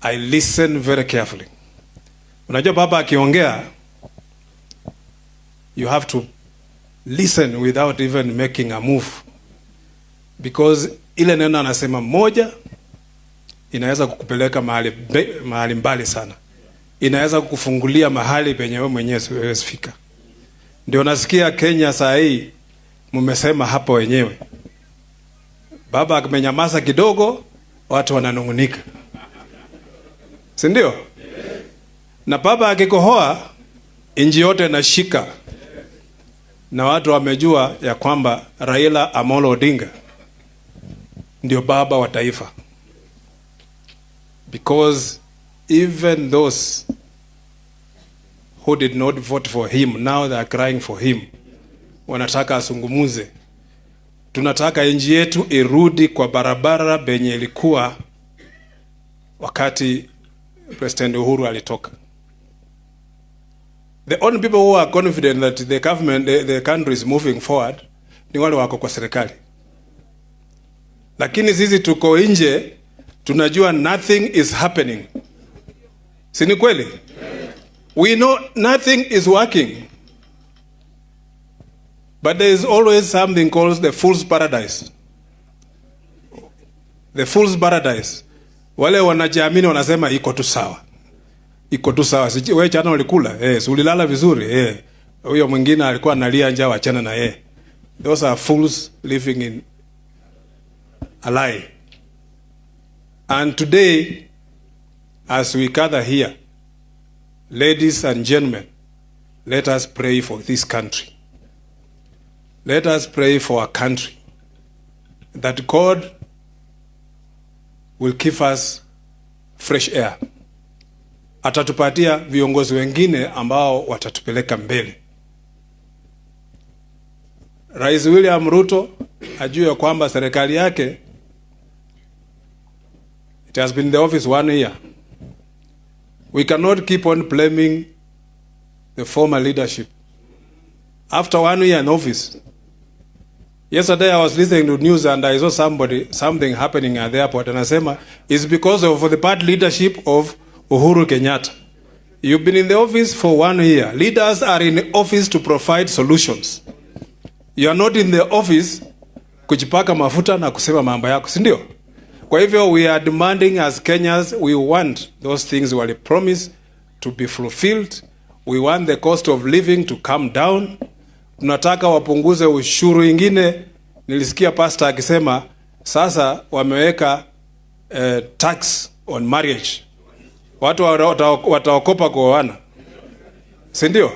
S9: I listen very carefully. Unajua baba akiongea, you have to listen without even making a move, because ile neno anasema moja inaweza kukupeleka mahali mbali sana, inaweza kukufungulia mahali penye wewe mwenyewe huwezi fika. Ndio nasikia Kenya saa hii mmesema hapo wenyewe, baba amenyamaza kidogo, watu wananung'unika, si ndio? Na baba akikohoa, nchi yote inashika, na watu wamejua ya kwamba Raila Amolo Odinga ndio baba wa taifa, because even those who did not vote for him, now they are crying for him. Wanataka azungumuze. Tunataka nchi yetu irudi kwa barabara benye ilikuwa wakati President Uhuru alitoka. The only people who are confident that the government, the country is moving forward ni wale wako kwa serikali, lakini sisi tuko nje, tunajua nothing is happening. Si ni kweli? We know nothing is working. But there is always something called the fool's paradise. The fool's paradise. Wale wanajiamini wanasema iko tu sawa. Iko tu sawa. Si wewe jana ulikula? Eh, si ulilala vizuri? Eh. Huyo mwingine alikuwa analia njaa, wachana na yeye. Those are fools living in a lie. And today, as we gather here, ladies and gentlemen, let us pray for this country. Let us pray for our country, that God will give us fresh air. Atatupatia viongozi wengine ambao watatupeleka mbele. Rais William Ruto ajue kwamba serikali yake, it has been in the office one year. We cannot keep on blaming the former leadership. After one year in office, yesterday I was listening to news and I saw something happening at the airport, and anasema it's because of the bad leadership of Uhuru Kenyatta. You've been in the office for one year. Leaders are in office to provide solutions. You are not in the office kujipaka mafuta na kusema mambo yako, si ndio? Kwa hivyo we are demanding as Kenyans, we want those things were promised to be fulfilled. We want the cost of living to come down. Tunataka wapunguze ushuru ingine. Nilisikia pastor akisema sasa wameweka tax on marriage. Watu wataogopa kuoana, si ndio?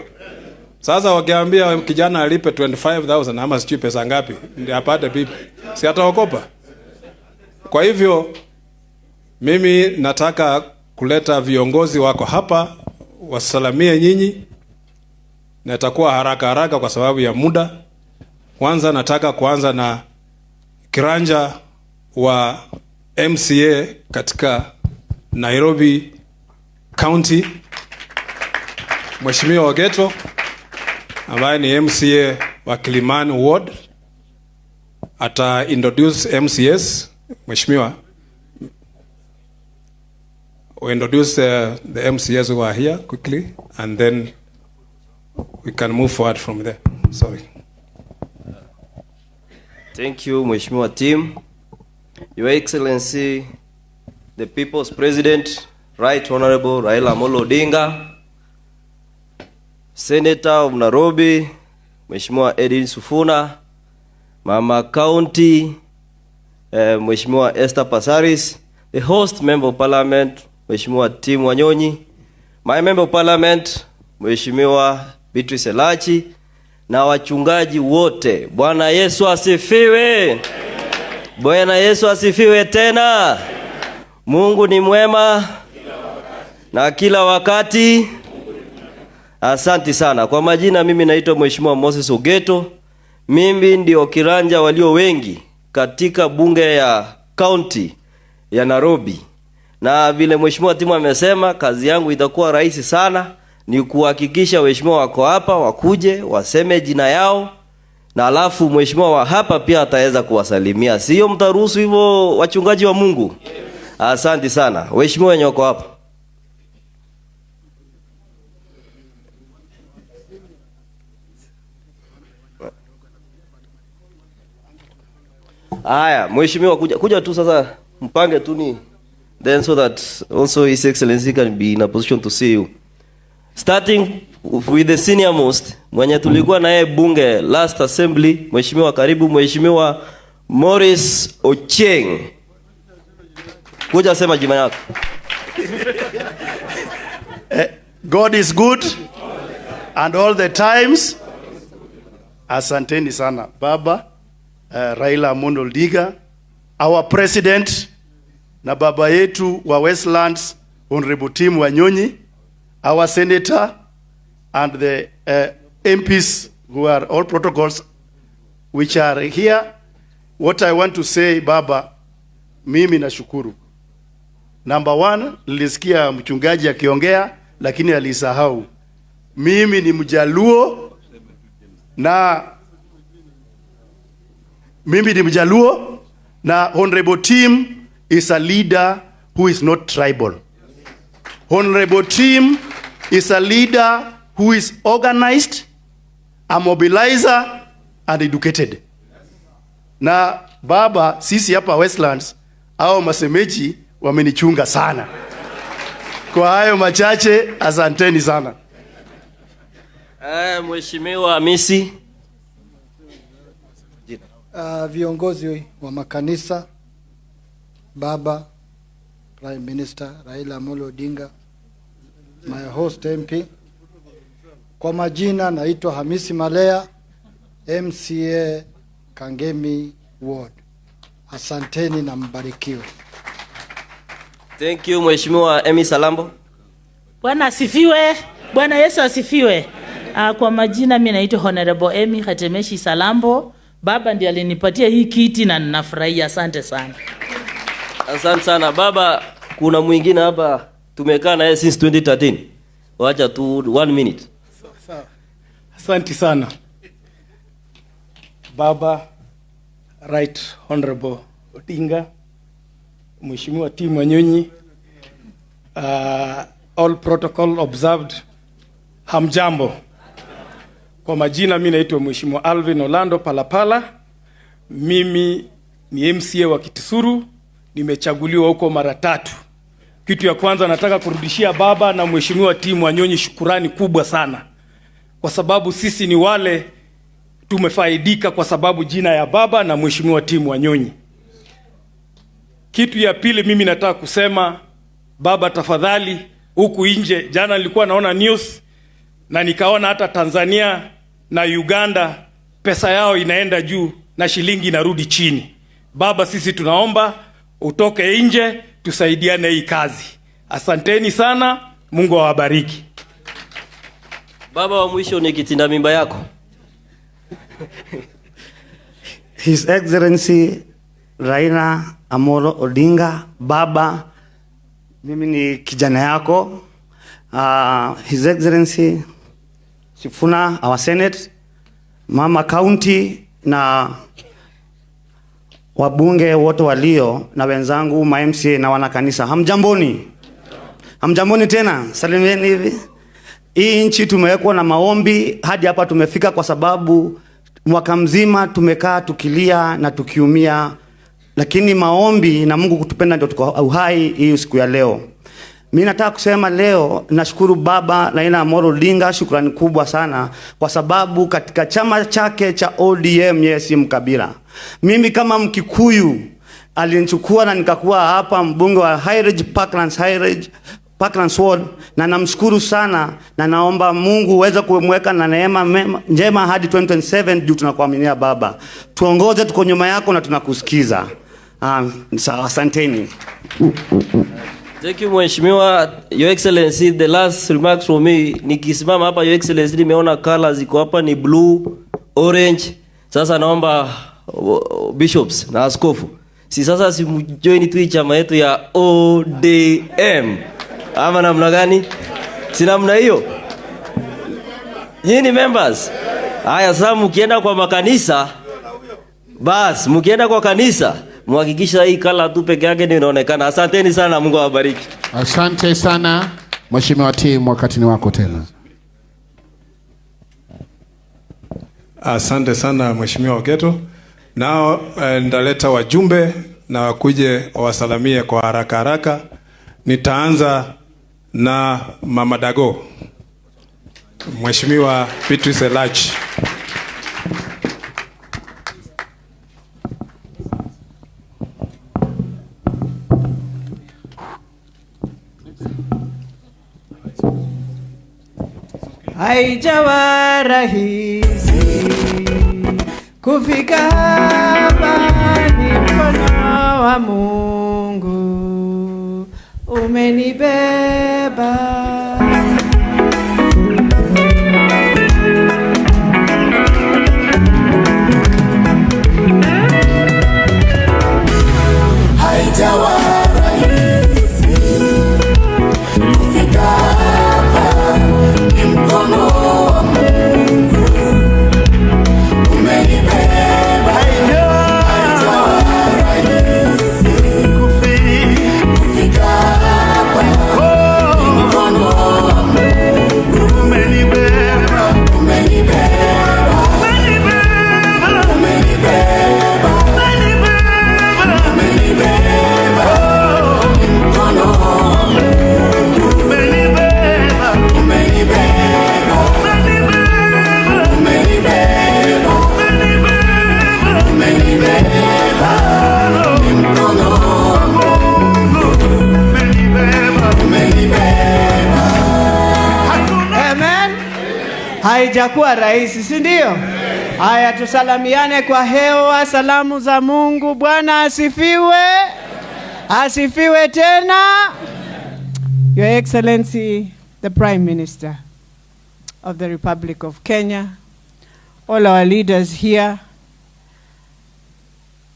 S9: Sasa wakiambia kijana alipe 25,000 ama sijui pesa ngapi ndio apate bibi, si ataogopa? Kwa hivyo mimi nataka kuleta viongozi wako hapa wasalamie nyinyi, na itakuwa haraka haraka kwa sababu ya muda. Kwanza nataka kuanza na kiranja wa MCA katika Nairobi County, Mheshimiwa Ogeto ambaye ni MCA wa Kilimani Ward ata introduce MCAs. Mheshimiwa, we introduce the MCAs who are here quickly and then we can move forward from there. Sorry.
S10: Thank you, Mheshimiwa Tim. Your Excellency, the People's President, Right Honorable Raila Amolo Odinga, Senator of Nairobi, Mheshimiwa Edwin Sifuna, Mama County, Mheshimiwa Esther Passaris, the host Member of Parliament, Mheshimiwa Tim Wanyonyi, my Member of Parliament, Mheshimiwa Beatrice Elachi, na wachungaji wote. Bwana Yesu asifiwe. Bwana Yesu asifiwe tena. Mungu ni mwema na kila wakati. Asanti sana. Kwa majina mimi naitwa Mheshimiwa Moses Ogeto. Mimi ndio kiranja walio wengi katika bunge ya county ya Nairobi. Na vile Mheshimiwa Timu amesema, kazi yangu itakuwa rahisi sana, ni kuhakikisha waheshimiwa wako hapa wakuje waseme jina yao, na alafu mheshimiwa wa hapa pia ataweza kuwasalimia. Sio mtaruhusu hivyo, wachungaji wa Mungu? Asante sana. Waheshimiwa wenye wako hapa. Haya, mheshimiwa kuja tu sasa, mpange tu ni then so that also His Excellency can be in a position to see you. Starting with the senior most, mwenye tulikuwa naye bunge last assembly, mheshimiwa, karibu Mheshimiwa Morris Ochieng. Kuja sema jina yako.
S11: God is good and all the times. Asanteni sana baba, Raila Amolo Odinga, our president, na baba yetu wa Westlands Honorable Tim Wanyonyi, our senator, and the MPs who are all protocols which are here. What I want to say, baba, mimi nashukuru. Number one, nilisikia mchungaji akiongea lakini alisahau. Mimi ni Mjaluo na mimi ni Mjaluo na Honorable Tim is a leader who is not tribal. Honorable Tim is a leader who is organized, a mobilizer and educated. Na baba, sisi hapa Westlands au masemeji wamenichunga sana. Kwa hayo machache, asanteni sana.
S10: Mheshimiwa Hamisi.
S12: Viongozi wa makanisa, baba Prime Minister Raila Amolo Odinga, my host MP. Kwa majina naitwa Hamisi Malea, MCA Kangemi Ward. Asanteni na mbarikiwe.
S10: Thank you Mheshimiwa Emmy Salambo.
S13: Bwana asifiwe. Bwana Yesu asifiwe. Kwa majina mimi naitwa Honorable Emmy Hatemeshi Salambo. Baba ndiye alinipatia hii kiti na ninafurahia. Asante sana.
S10: Asante sana baba. Kuna mwingine hapa tumekaa naye since 2013. Wacha tu 1 minute.
S14: Sawa. Asante sana. Baba Right Honorable Odinga, Mheshimiwa Tim Wanyonyi, all protocol observed. Hamjambo. Kwa majina mimi naitwa Mheshimiwa Alvin Orlando Palapala. Mimi ni MCA wa Kitisuru, nimechaguliwa huko mara 3. Kitu ya kwanza nataka kurudishia baba na Mheshimiwa Tim Wanyonyi shukurani kubwa sana, kwa sababu sisi ni wale tumefaidika kwa sababu jina ya baba na Mheshimiwa Tim Wanyonyi. Kitu ya pili mimi nataka kusema, baba tafadhali, huku nje jana nilikuwa naona news na nikaona hata Tanzania na Uganda pesa yao inaenda juu na shilingi inarudi chini. Baba, sisi tunaomba Utoke nje tusaidiane hii kazi. Asanteni sana, Mungu awabariki.
S10: Baba wa mwisho ni kitinda mimba yako.
S15: His Excellency Raila Amolo Odinga, baba, mimi ni kijana yako. His Excellency Sifuna, our Senate, Mama County na wabunge wote walio na wenzangu ma MCA na wanakanisa, hamjamboni? Hamjamboni tena, salimieni hivi. Hii nchi tumewekwa na maombi hadi hapa tumefika, kwa sababu mwaka mzima tumekaa tukilia na tukiumia, lakini maombi na Mungu kutupenda ndio tuko uhai hii siku ya leo. Mimi nataka kusema leo nashukuru Baba Raila Amolo Odinga, shukrani kubwa sana kwa sababu katika chama chake cha ODM yeye si mkabila. Mimi kama Mkikuyu alinichukua na nikakuwa hapa mbunge wa High Ridge Parklands, High Ridge Parklands Ward, na namshukuru sana na naomba Mungu uweze kumweka na neema njema hadi 2027 juu tunakuaminia Baba. Tuongoze, tuko nyuma yako na tunakusikiza. Sawa, asanteni.
S10: Thank you Mheshimiwa. Your Excellency, the last remarks from me. Nikisimama hapa Your Excellency, nimeona colors ziko hapa ni blue, orange. Sasa naomba bishops na askofu, si sasa simjoin tu chama yetu ya ODM ama namna gani? Si namna hiyo? Nyinyi members. Haya, sasa mkienda kwa makanisa, bas mkienda kwa kanisa muhakikisha hii kala tu peke yake ndio inaonekana. Asanteni sana, Mungu awabariki.
S1: Asante sana Mheshimiwa Tim, wakati ni wako tena.
S9: Asante sana Mheshimiwa Ogeto. Nao nitaleta wajumbe na wakuje wawasalamie kwa haraka haraka. Nitaanza na Mama Dago, Mheshimiwa Beatrice Elach.
S16: Haijawa rahisi kufika hapa, ni mkono wa Mungu umenibeba.
S17: Haijawa rahisi kufika hapa, ni mkono wa Mungu umenibeba. Haijawa rahisi kufika hapa, ni mkono wa Mungu umenibeba, umenibeba, umenibeba, umenibeba, ni mkono wa Mungu umenibeba, umenibeba, umenibeba, umenibeba, ni mkono wa Mungu umenibeba, umenibeba.
S16: Amen. Haijakuwa rahisi, si ndio? Haya, tusalamiane kwa hewa, salamu za Mungu. Bwana asifiwe, asifiwe tena. Your Excellency, the Prime Minister of the Republic of Kenya, all our leaders here,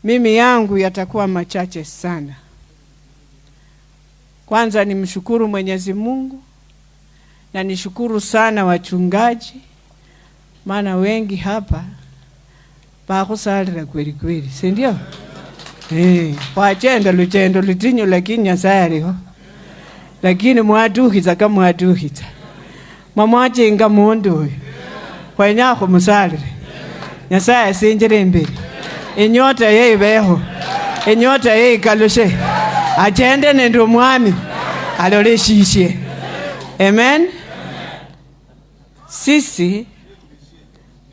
S16: mimi yangu yatakuwa machache sana. Kwanza nimshukuru Mwenyezi Mungu na nishukuru sana wachungaji, maana wengi hapa bakhusalira kweli kweli, si ndio? Khwachenda luchendo lutinyu, lakini Nyasaye aliho, lakini mwatukhitsa kamwatukhitsa mwamwachinga mundu uyu khwenya khumusalire Nyasaye asinjire imberi, inyota ye ibeho, inyota ye ikalushe, achende nende omwami alole shishe. Amen. Sisi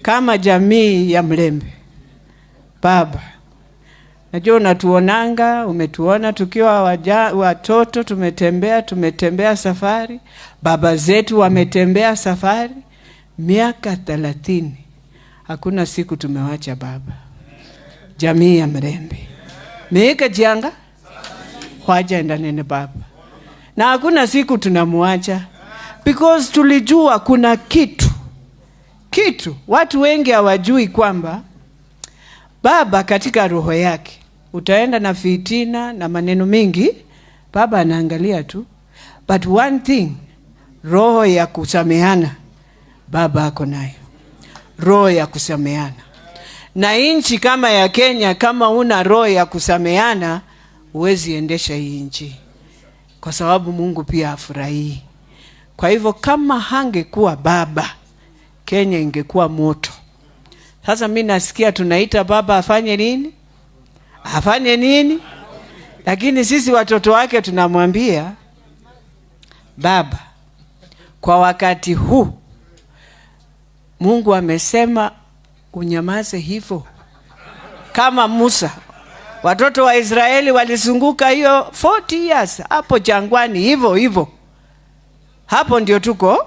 S16: kama jamii ya Mlembe, baba, najua unatuonanga, umetuona tukiwa watoto, tumetembea safari, baba zetu wametembea safari miaka 30, hakuna siku tumewacha baba. Jamii ya Mlembe miika jianga Khwajenda nene baba, na hakuna siku tunamuacha because tulijua kuna kitu watu wengi hawajui kwamba baba katika roho yake utaenda na fitina na maneno mengi, baba anaangalia tu, but one thing, roho ya kusameana baba ako nayo, roho ya kusameana. Na nchi kama ya Kenya, kama una roho ya kusameana, huwezi endesha hii nchi, kwa sababu Mungu pia hafurahii. Kwa hivyo kama hangekuwa baba, Kenya ingekuwa moto. Sasa mi nasikia tunaita baba afanye nini? Afanye nini? Lakini sisi watoto wake tunamwambia baba, kwa wakati huu Mungu amesema unyamaze hivyo, kama Musa. Watoto wa Israeli walizunguka hiyo 40 years hapo jangwani hivyo hivyo. Hapo ndio tuko.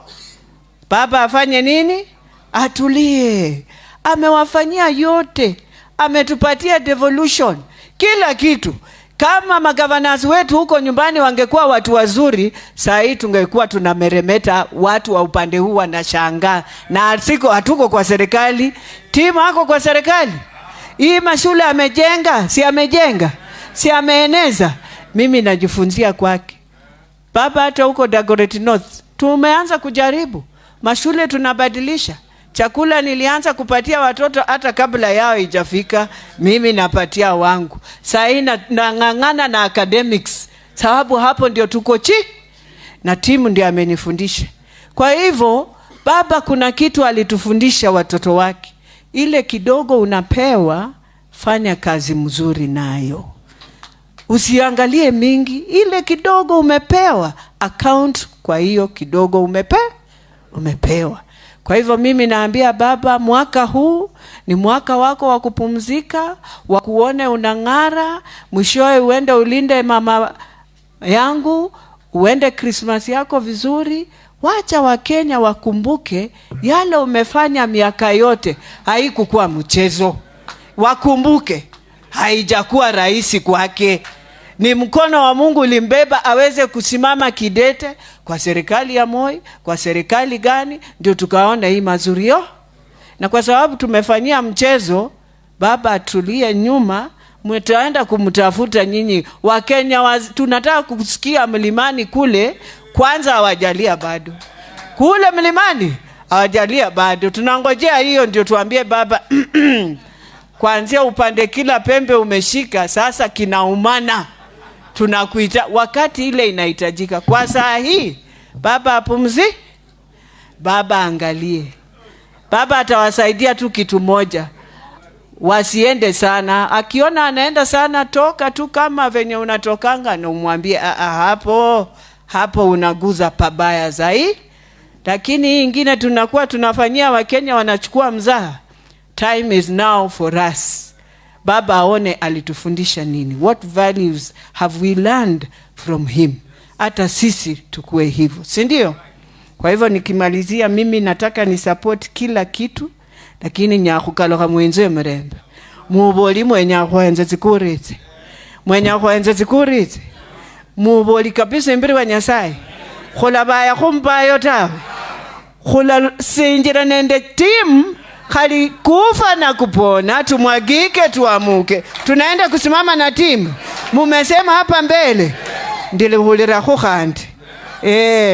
S16: Baba afanye nini? Atulie. Amewafanyia yote, ametupatia devolution, kila kitu. Kama magavanas wetu huko nyumbani wangekuwa watu wazuri, saa hii tungekuwa tunameremeta, watu wa upande huu wanashangaa. Na siko hatuko kwa serikali, timu ako kwa serikali. Hii mashule amejenga, si amejenga, si ameeneza. Mimi najifunzia kwake. Baba hata huko Dagoretti North tumeanza kujaribu mashule, tunabadilisha chakula. Nilianza kupatia watoto hata kabla yao ijafika, mimi napatia wangu. Saa hii nang'ang'ana na academics, sababu hapo ndio tuko chi na timu ndio amenifundisha. Kwa hivyo baba, kuna kitu alitufundisha watoto wake, ile kidogo unapewa, fanya kazi mzuri nayo. Usiangalie mingi, ile kidogo umepewa, account kwa hiyo kidogo umepewa. Kwa hivyo mimi naambia baba, mwaka huu ni mwaka wako wa kupumzika, wa kuone unang'ara, mwishowe uende ulinde mama yangu, uende Christmas yako vizuri. Wacha Wakenya wakumbuke yale umefanya miaka yote, haikukuwa mchezo. Wakumbuke haijakuwa rahisi kwake. Ni mkono wa Mungu ulimbeba aweze kusimama kidete kwa serikali ya Moi, kwa serikali gani, ndio tukaona hii mazuri yo. Na kwa sababu tumefanyia mchezo, baba atulie nyuma, mtaenda kumtafuta nyinyi Wakenya. Tunataka kusikia mlimani kule, kwanza hawajalia bado. Kule mlimani hawajalia bado, tunangojea hiyo ndio tuambie baba kuanzia upande kila pembe umeshika, sasa kinaumana, tunakuita wakati ile inahitajika. Kwa saa hii baba apumzi, baba angalie, baba atawasaidia tu kitu moja, wasiende sana. Akiona anaenda sana, toka tu kama venye unatokanga na umwambie hapo hapo unaguza pabaya zaidi. Lakini hii ingine tunakuwa tunafanyia Wakenya wanachukua mzaha. Time is now for us. Baba aone alitufundisha nini. What values have we learned from him? Hata sisi tukue hivyo, si ndio? Kwa hivyo nikimalizia, mimi nataka ni support kila kitu, lakini nyakhukalukha mwenze murembe muboli mwenya khwenze tsikuritse, mwenya khwenze tsikuritse, muboli kabisa imberi wa Nyasaye, khulabaya khumbayo tawe, khula sinjira nende timu khali kufa na kupona, tumwagike tuamuke, tunaenda kusimama na timu. Mumesema hapa mbele ndilihulira khandi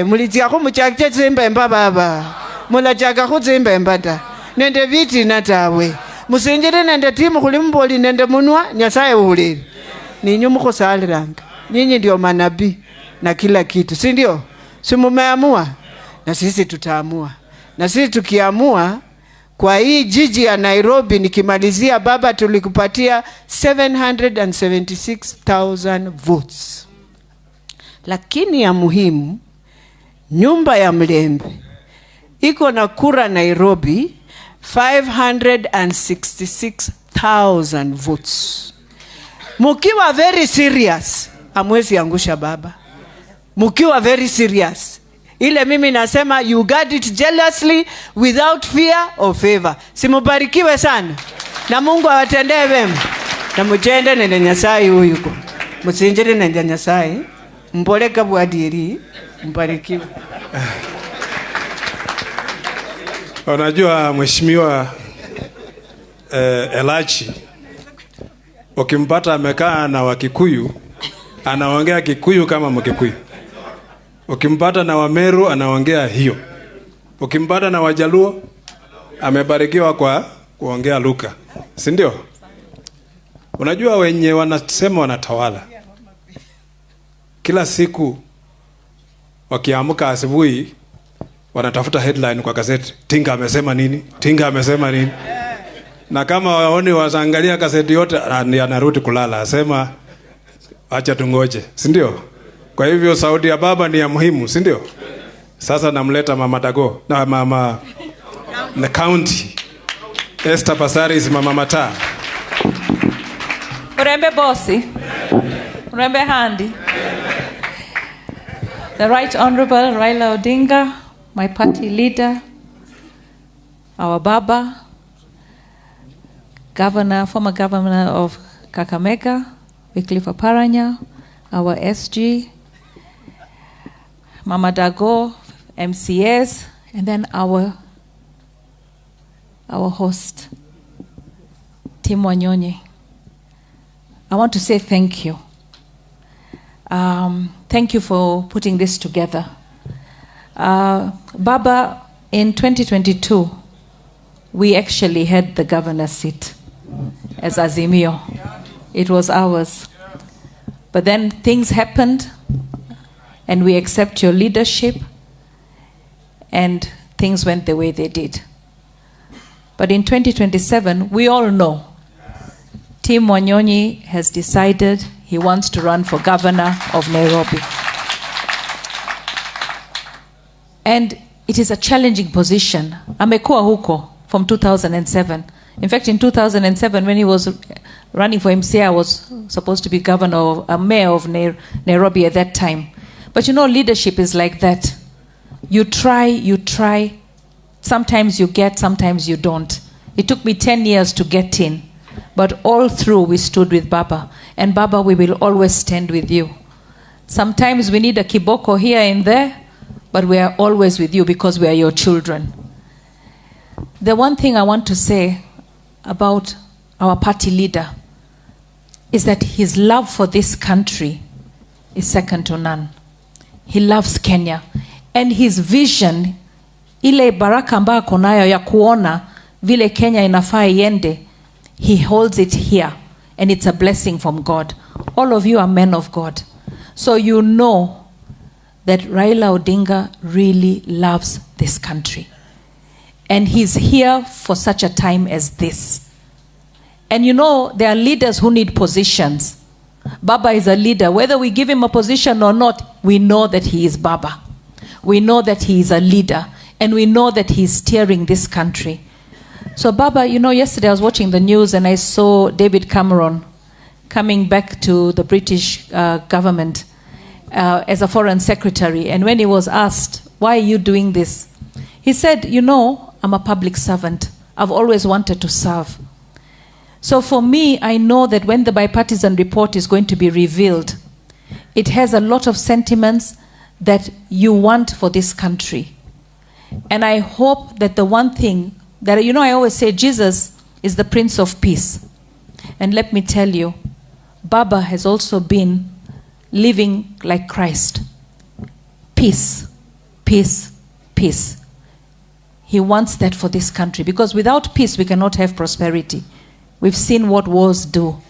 S16: mulitsiakho muchakche tsimbemba baba, mulachaka tsimbemba ta nende vitina tawe, musinjire nende timu khuli mboli nende munwa. Nyasaye uhulire ninyu mukhusaliranga, nyinyi ndio manabii na kila kitu, si ndio? Si mumeamua? Na sisi tutaamua, na sisi tukiamua kwa hii jiji ya Nairobi, nikimalizia baba, tulikupatia 776,000 votes, lakini ya muhimu, nyumba ya Mlembe iko na kura Nairobi 566,000 votes. Mukiwa very serious, hamwezi angusha baba. Mukiwa very serious, ile mimi nasema you guard it jealously without fear or favor. Simubarikiwe sana na Mungu awatendee wema na mujende nende Nyasaye huyuko. Msinjire nende Nyasaye, mboleka bwadiri, mbarikiwe.
S9: Unajua mheshimiwa Elachi, ukimpata amekaa na Wakikuyu anaongea Kikuyu kama Mkikuyu, ukimpata na Wameru anaongea hiyo, ukimpata na Wajaluo amebarikiwa kwa kuongea lugha, si ndio? Unajua wenye wanasema wanatawala, kila siku wakiamka asubuhi wanatafuta headline kwa gazeti, Tinga amesema nini, Tinga amesema nini. Na kama waoni waangalia gazeti yote, anarudi kulala, asema acha tungoje, si ndio? Kwa hivyo sauti ya baba ni ya muhimu, si ndio? Sasa namleta mama Dago na mama na county Esther Passaris, mama Mata.
S18: Urembe bosi. Urembe handi. The Right Honorable Raila Odinga, my party leader, our Baba, governor, former governor of Kakamega, Wycliffe Oparanya, our SG, Mama Dago, MCS, and then our host, Tim Wanyonyi. I want to say thank you. Thank you for putting this together. Baba, in 2022, we actually had the governor's seat as Azimio. It was ours. But then things happened, and we accept your leadership, and things went the way they did. But in 2027, we all know Tim Wanyonyi has decided he wants to run for governor of Nairobi. And it is a challenging position. Amekuwa huko from 2007. In fact, in 2007, when he was running for MCA, I was supposed to be governor, of, mayor of Nairobi at that time. But you know, leadership is like that. You try, you try. Sometimes you get, sometimes you don't. It took me 10 years to get in. But all through, we stood with Baba. And Baba, we will always stand with you. Sometimes we need a kiboko here and there, but we are always with you because we are your children. The one thing I want to say about our party leader is that his love for this country is second to none. He loves Kenya. And his vision, ile baraka ambayo ako nayo ya kuona vile Kenya inafaa iende, he holds it here. And it's a blessing from God. All of you are men of God. So you know that Raila Odinga really loves this country. And he's here for such a time as this. And you know, there are leaders who need positions. Baba is a leader. Whether we give him a position or not, we know that he is Baba. We know that he is a leader. And we know that he's steering this country. So Baba, you know, yesterday I was watching the news and I saw David Cameron coming back to the British government as a foreign secretary. And when he was asked, why are you doing this? He said, you know, I'm a public servant. I've always wanted to serve. So for me, I know that when the bipartisan report is going to be revealed, it has a lot of sentiments that you want for this country. And I hope that the one thing that, you know, I always say Jesus is the Prince of Peace. And let me tell you, Baba has also been living like Christ. Peace, peace, peace. He wants that for this country, because without peace, we cannot have prosperity. We've seen what wars do.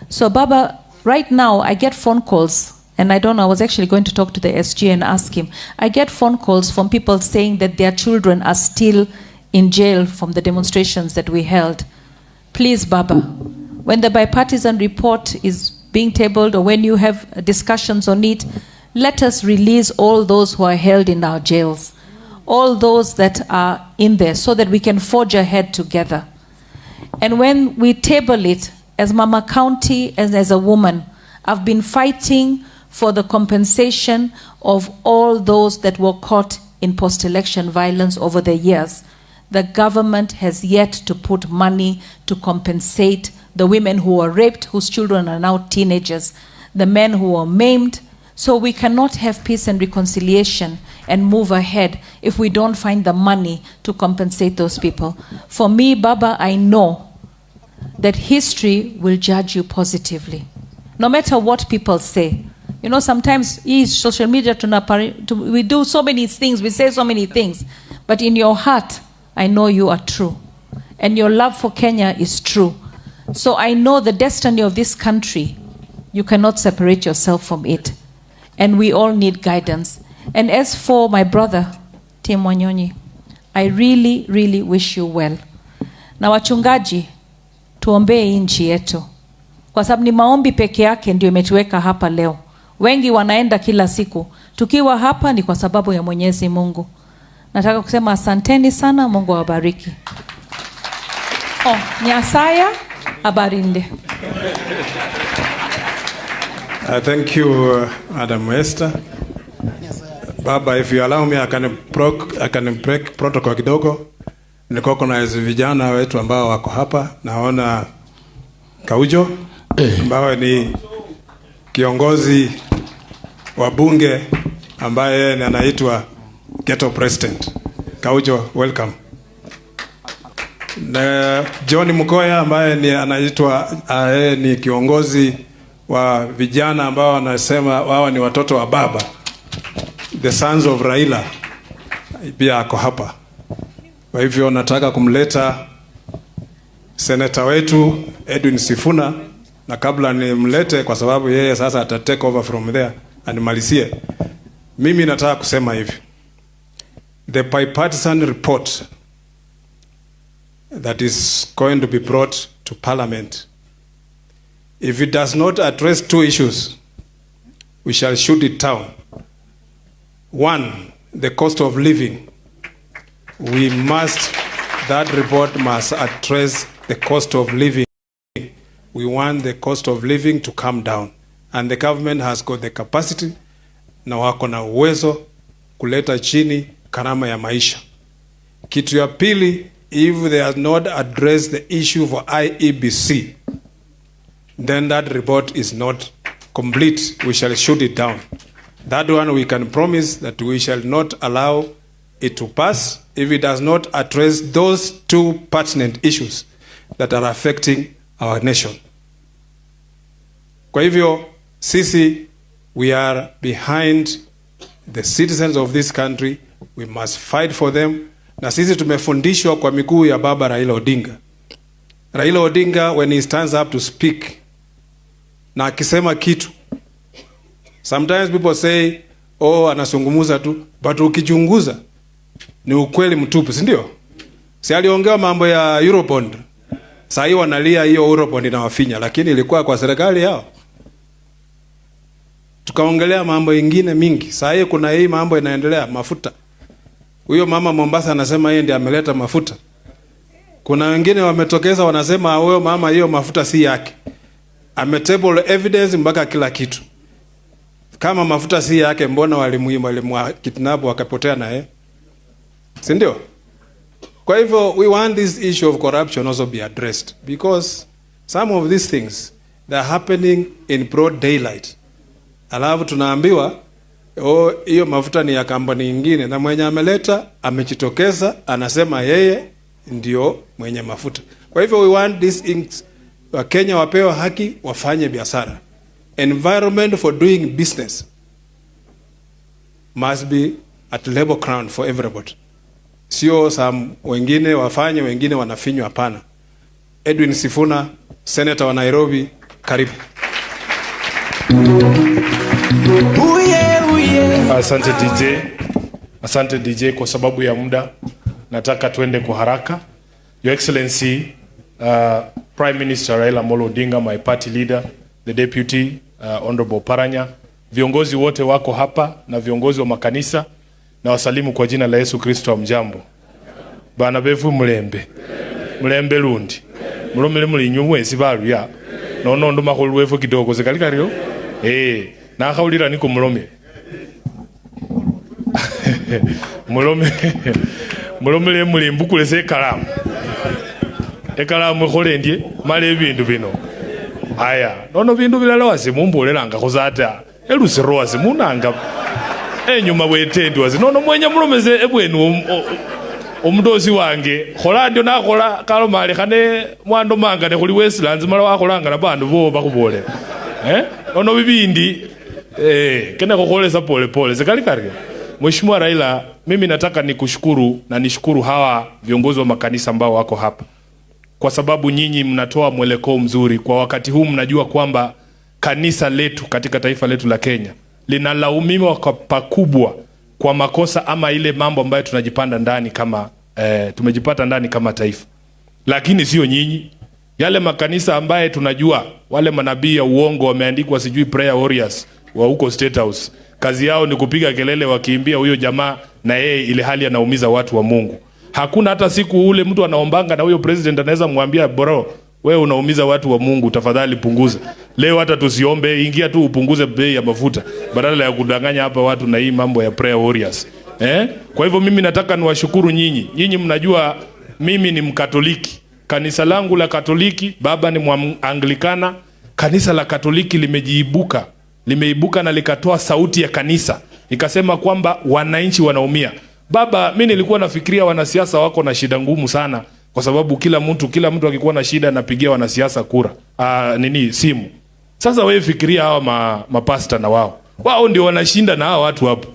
S18: So Baba, right now, I get phone calls, and I don't know, I was actually going to talk to the SG and ask him. I get phone calls from people saying that their children are still in jail from the demonstrations that we held. Please, Baba, when the bipartisan report is being tabled or when you have discussions on it, let us release all those who are held in our jails, all those that are in there, so that we can forge ahead together. And when we table it, as Mama County and as a woman, I've been fighting for the compensation of all those that were caught in post-election violence over the years. The government has yet to put money to compensate the women who were raped, whose children are now teenagers.
S2: the men who were maimed. So we cannot have peace and reconciliation and move ahead if we don't find the money to compensate those people. For me, Baba, I know that history will judge you positively. No matter what people say. You know, sometimes social media, we do so many things, we say so many things. But in your heart, I know you are true. And your love for Kenya is true. So I know the destiny of this country. You cannot separate yourself from it. And we all need guidance. And as for my brother, Tim Wanyonyi, I really, really wish you well. Na wachungaji, tuombee nchi yetu. Kwa sababu ni maombi peke yake ndio imetuweka hapa leo. Wengi wanaenda kila siku. Tukiwa hapa ni kwa sababu ya Mwenyezi Mungu. Nataka kusema asanteni sana, Mungu awabariki. Oh, Nyasaya abarinde.
S9: Thank you, Madam Esther. Baba, if you allow me, I can break protocol kidogo. Ni vijana wetu ambao wako hapa. Naona Kaujo ambao ni kiongozi wa bunge ambaye ni anaitwa Ghetto President. Kaujo, welcome. Na John Mukoya ambaye ni anaitwa yeye ni kiongozi wa vijana ambao wanasema wao ni watoto wa baba, the sons of Raila, pia ako hapa. Kwa hivyo nataka kumleta seneta wetu Edwin Sifuna, na kabla nimlete, kwa sababu yeye sasa ata take over from there animalizie. Mimi nataka kusema hivi, the bipartisan report that is going to be brought to parliament, if it does not address two issues, we shall shoot it down. One, the cost of living. That report must address the cost of living. We want the cost of living to come down. And the government has got the capacity na wako na uwezo kuleta chini gharama ya maisha. Kitu ya pili, if they have not addressed the issue for IEBC, then that report is not complete. We shall shoot it down. That one we can promise that we shall not allow it to pass if it does not address those two pertinent issues that are affecting our nation. Kwa hivyo sisi, we are behind the citizens of this country. We must fight for them. Na sisi tumefundishwa kwa miguu ya baba Raila Odinga. Raila Odinga, when he stands up to speak na akisema kitu, sometimes people say, "Oh, anazungumza tu," but ukichunguza ni ukweli mtupu, si ndio? Si aliongea mambo ya Eurobond. Saa hii wanalia hiyo Eurobond inawafinya, lakini ilikuwa kwa serikali yao. Tukaongelea mambo ingine mingi. Saa hii kuna hii mambo inaendelea mafuta. Huyo mama Mombasa anasema yeye ndiye ameleta mafuta. Kuna wengine wametokeza wanasema huyo mama hiyo mafuta si yake. Ametable evidence mpaka kila kitu. Kama mafuta si yake, mbona walimuima, walimwa kidnap wakapotea naye? Si ndio? Kwa hivyo we want this issue of corruption also be addressed, because some of these things, they are happening in broad daylight. Alafu tunaambiwa, "Oh, hiyo mafuta ni ya kampuni nyingine," na mwenye ameleta amejitokeza anasema yeye ndio mwenye mafuta. Kwa hivyo we want these things, Wakenya wapewe haki wafanye biashara. Environment for doing business must be at level ground for everybody. Sio some wengine wafanye, wengine wanafinywa. Hapana. Edwin Sifuna, senator wa Nairobi, karibu.
S16: Uye, uye.
S18: Asante DJ. Asante DJ, kwa sababu ya muda nataka tuende kwa haraka. Your Excellency, Prime Minister Raila Amolo Odinga, my party leader, the deputy, Honorable Paranya, viongozi wote wako hapa na viongozi wa makanisa, na wasalimu kwa jina la Yesu Kristo. Mjambo bana befu, mulembe mulembe lundi mulomele mulinywe mwesi baluya nono ndumakho lwefu kidogo sekali kario nakhaulira niko mulomele mulome mulomele mulimbukule se ekalamu ekalamu ekhole ndye mala ebindu bino.
S19: Aya, nono bindu bilala wasi mumbolelanga khusa ata elusiro wasi munanga enyuma wetendi wasi nono mwenya mulomese ebweni omudosi wange khola ndio nakhola kaloma alekhane mwandomanga ne khuli Westlands mala wakholanga na bandu bo bakhubolela nono bibindi kena khukholesa pole pole sekali karyo. Mheshimiwa Raila, mimi nataka nikushukuru na nishukuru hawa viongozi wa makanisa ambao wako hapa, kwa sababu nyinyi mnatoa mwelekeo mzuri kwa wakati huu. Mnajua kwamba kanisa letu katika taifa letu la Kenya linalaumiwa kwa pakubwa kwa makosa ama ile mambo ambayo tunajipanda ndani kama tumejipata ndani kama taifa, lakini sio nyinyi. Yale makanisa ambaye tunajua wale manabii ya uongo wameandikwa sijui prayer warriors wa huko State House, kazi yao ni kupiga kelele wakiimbia huyo jamaa na yeye ile hali anaumiza watu wa Mungu. Hakuna hata siku ule mtu anaombanga na huyo president anaweza mwambia bro, wewe unaumiza watu wa Mungu, tafadhali punguza. Leo hata tusiombe, ingia tu upunguze bei ya mafuta badala ya kudanganya hapa watu na hii mambo ya prayer warriors. Kwa hivyo mimi nataka niwashukuru nyinyi. Nyinyi mnajua mimi ni Mkatoliki. Kanisa langu la Katoliki, baba ni Mwanglikana. Kanisa la Katoliki limejiibuka, limeibuka na likatoa sauti ya kanisa ikasema kwamba wananchi wanaumia. Baba, mimi nilikuwa nafikiria wanasiasa wako na shida ngumu sana, kwa sababu kila mtu akikuwa na shida anapigia wanasiasa kura, simu. Sasa wewe fikiria hawa mapasta na wao ndio wanashinda na hawa watu hapo.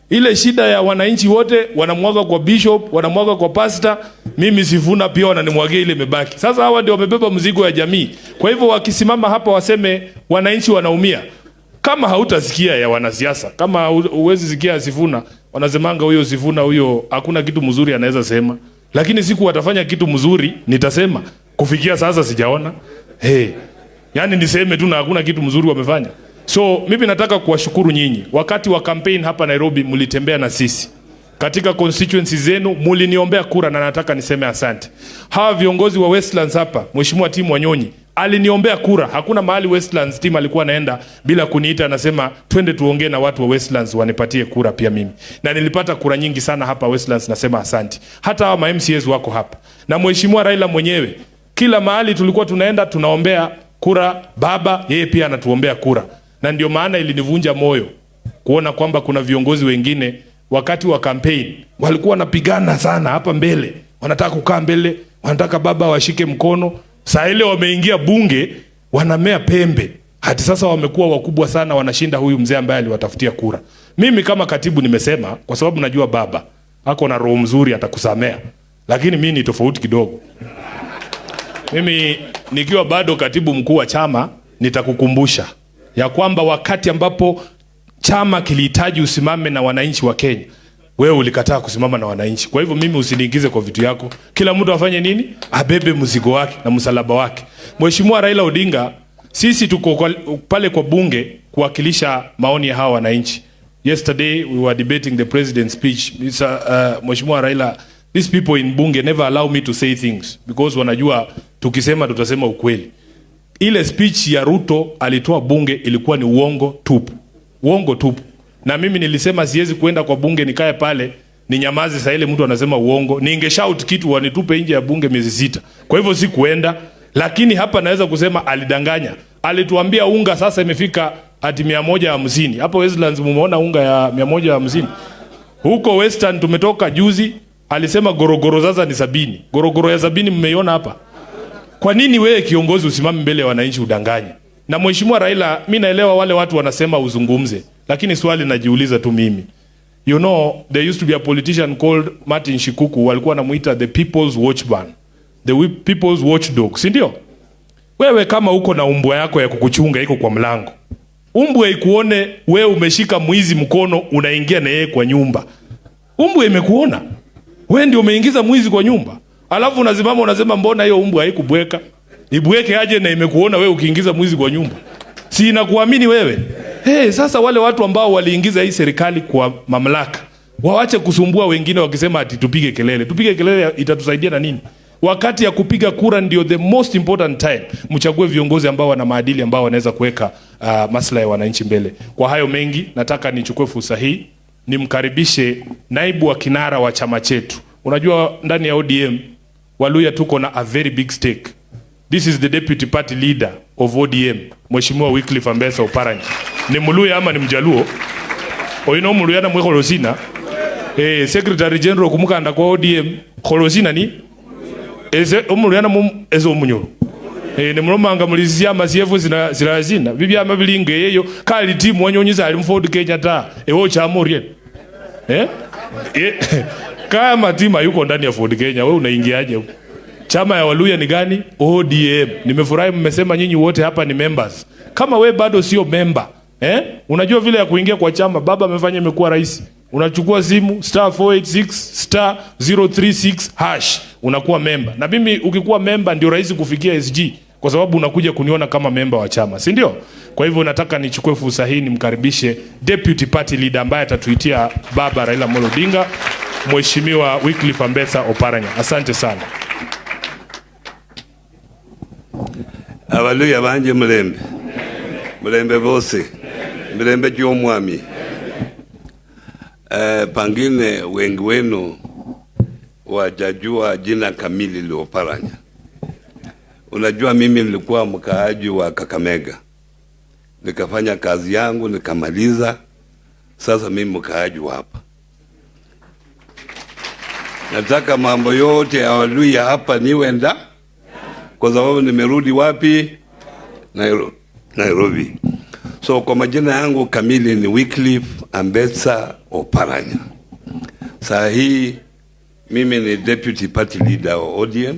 S19: Ile shida ya wananchi wote wanamwaga kwa bishop, wanamwaga kwa pastor, mimi Sifuna pia wananimwagia ile imebaki. Sasa hawa ndio wamebeba mzigo ya jamii. Kwa hivyo wakisimama hapa waseme wananchi wanaumia, kama hautasikia ya wanasiasa, kama huwezi sikia Sifuna, wanasemanga huyo Sifuna huyo hakuna kitu mzuri anaweza sema. Lakini siku watafanya kitu mzuri nitasema. Kufikia sasa sijaona. Hey, yani niseme tu na hakuna kitu mzuri wamefanya. So mimi nataka kuwashukuru nyinyi. Wakati wa campaign hapa Nairobi mlitembea na sisi. Katika constituency zenu muliniombea kura na nataka niseme asante. Hawa viongozi wa Westlands hapa, Mheshimiwa Tim Wanyonyi aliniombea kura. Hakuna mahali Westlands team alikuwa anaenda bila kuniita, anasema twende tuongee na watu wa Westlands wanipatie kura pia mimi. Na nilipata kura nyingi sana hapa Westlands, nasema asante. Hata hawa ma MCAs wako hapa. Na Mheshimiwa Raila mwenyewe, kila mahali tulikuwa tunaenda tunaombea kura baba, yeye pia anatuombea kura. Na ndio maana ilinivunja moyo kuona kwamba kuna viongozi wengine wakati wa campaign walikuwa wanapigana sana hapa mbele, wanataka kukaa mbele, wanataka baba washike mkono. Saa ile wameingia bunge wanamea pembe, hadi sasa wamekuwa wakubwa sana, wanashinda huyu mzee ambaye aliwatafutia kura. Mimi kama katibu nimesema, kwa sababu najua baba ako na roho mzuri, atakusamea, lakini mimi ni tofauti kidogo. Mimi nikiwa bado katibu mkuu wa chama nitakukumbusha ya kwamba wakati ambapo chama kilihitaji usimame na wananchi wa Kenya, wewe ulikataa kusimama na wananchi. Kwa hivyo mimi usiniingize kwa vitu yako. Kila mtu afanye nini? Abebe mzigo wake na msalaba wake. Mheshimiwa Raila Odinga, sisi tuko pale kwa bunge kuwakilisha maoni ya hawa wananchi. Yesterday we were debating the president's speech. Mheshimiwa Raila, these people in bunge never allow me to say things because wanajua tukisema tutasema ukweli. Ile speech ya Ruto alitoa bunge ilikuwa ni uongo tupu. Uongo tupu. Na mimi nilisema siwezi kuenda kwa bunge nikae pale ninyamaze saa ile mtu anasema uongo. Ningeshout kitu wanitupe nje ya bunge miezi 6. Kwa hivyo sikuenda, lakini hapa naweza kusema alidanganya. Alituambia unga sasa imefika hadi 150. Hapo Westlands mumeona unga ya 150. Huko Western tumetoka juzi alisema gorogoro sasa ni 70. Gorogoro ya 70 mmeiona hapa. Kwa nini wewe kiongozi usimame mbele ya wananchi udanganye? Na Mheshimiwa Raila, mimi naelewa wale watu wanasema uzungumze, lakini swali najiuliza tu mimi. You know, there used to be a politician called Martin Shikuku, walikuwa wanamuita the people's watchman, the people's watchdog, si ndio? Wewe kama uko na umbwa yako ya kukuchunga iko kwa mlango, umbwa ikuone wewe umeshika mwizi mkono, unaingia na yeye kwa nyumba, umbwa imekuona wewe ndio umeingiza mwizi kwa nyumba, alafu unasimama unasema mbona hiyo umbwa haikubweka? Ibweke aje na imekuona wewe ukiingiza mwizi kwa nyumba? Si inakuamini wewe? Hey, sasa wale watu ambao waliingiza hii serikali kwa mamlaka waache kusumbua wengine wakisema ati tupige kelele. Tupige kelele itatusaidia na nini? Wakati ya kupiga kura ndio the most important time. Mchague viongozi ambao wana maadili, ambao wanaweza kuweka maslahi ya wananchi mbele. Kwa hayo mengi, nataka nichukue fursa hii nimkaribishe naibu wa kinara wa chama chetu. Unajua ndani ya ODM Waluya tuko na a very big stake. This is the deputy party leader. of ODM, Mheshimiwa Wycliffe Ambetsa Oparanya. Ni Muluya ama ni Mjaluo? Oyino Muluya na mwekholosina. Secretary General kumukanda kwa ODM kholosina ni eze omuluya na eze omunyoro. Ne mulomanga mulizia masiefu zina zilazina bibyama bilinga yeyo kali timu wanyonyiza ali mford Kenya ta ewo chamorie kama timu yuko ndani ya Ford Kenya, wewe unaingiaje huko? Chama ya Waluya ni gani? ODM. Nimefurahi mmesema nyinyi wote hapa ni members. Kama we bado sio member, Unajua vile ya kuingia kwa chama, baba amefanya imekuwa rahisi. Unachukua simu star 486 star 036 hash, unakuwa member. Na mimi ukikuwa member ndio rahisi kufikia SG kwa sababu unakuja kuniona kama member wa chama, si ndio? Kwa hivyo nataka nichukue fursa hii nimkaribishe Deputy Party Leader ambaye atatuitia baba Raila Amolo Odinga, Mheshimiwa Wycliffe Ambetsa Oparanya. Asante sana.
S20: Abaluya banje mulembe. Mulembe bose. Mulembe jomwami. Pangine wengi wenu wajajua jina kamili la Oparanya. Unajua mimi nilikuwa mkaaji wa Kakamega. Nikafanya kazi yangu nikamaliza. Sasa mimi mkaaji wa hapa. Nataka mambo yote ya Waluya hapa niwe nda, kwa sababu nimerudi wapi? Nairobi. So kwa majina yangu kamili ni Wycliffe Ambetsa Oparanya. Saa hii mimi ni Deputy Party Leader wa ODM.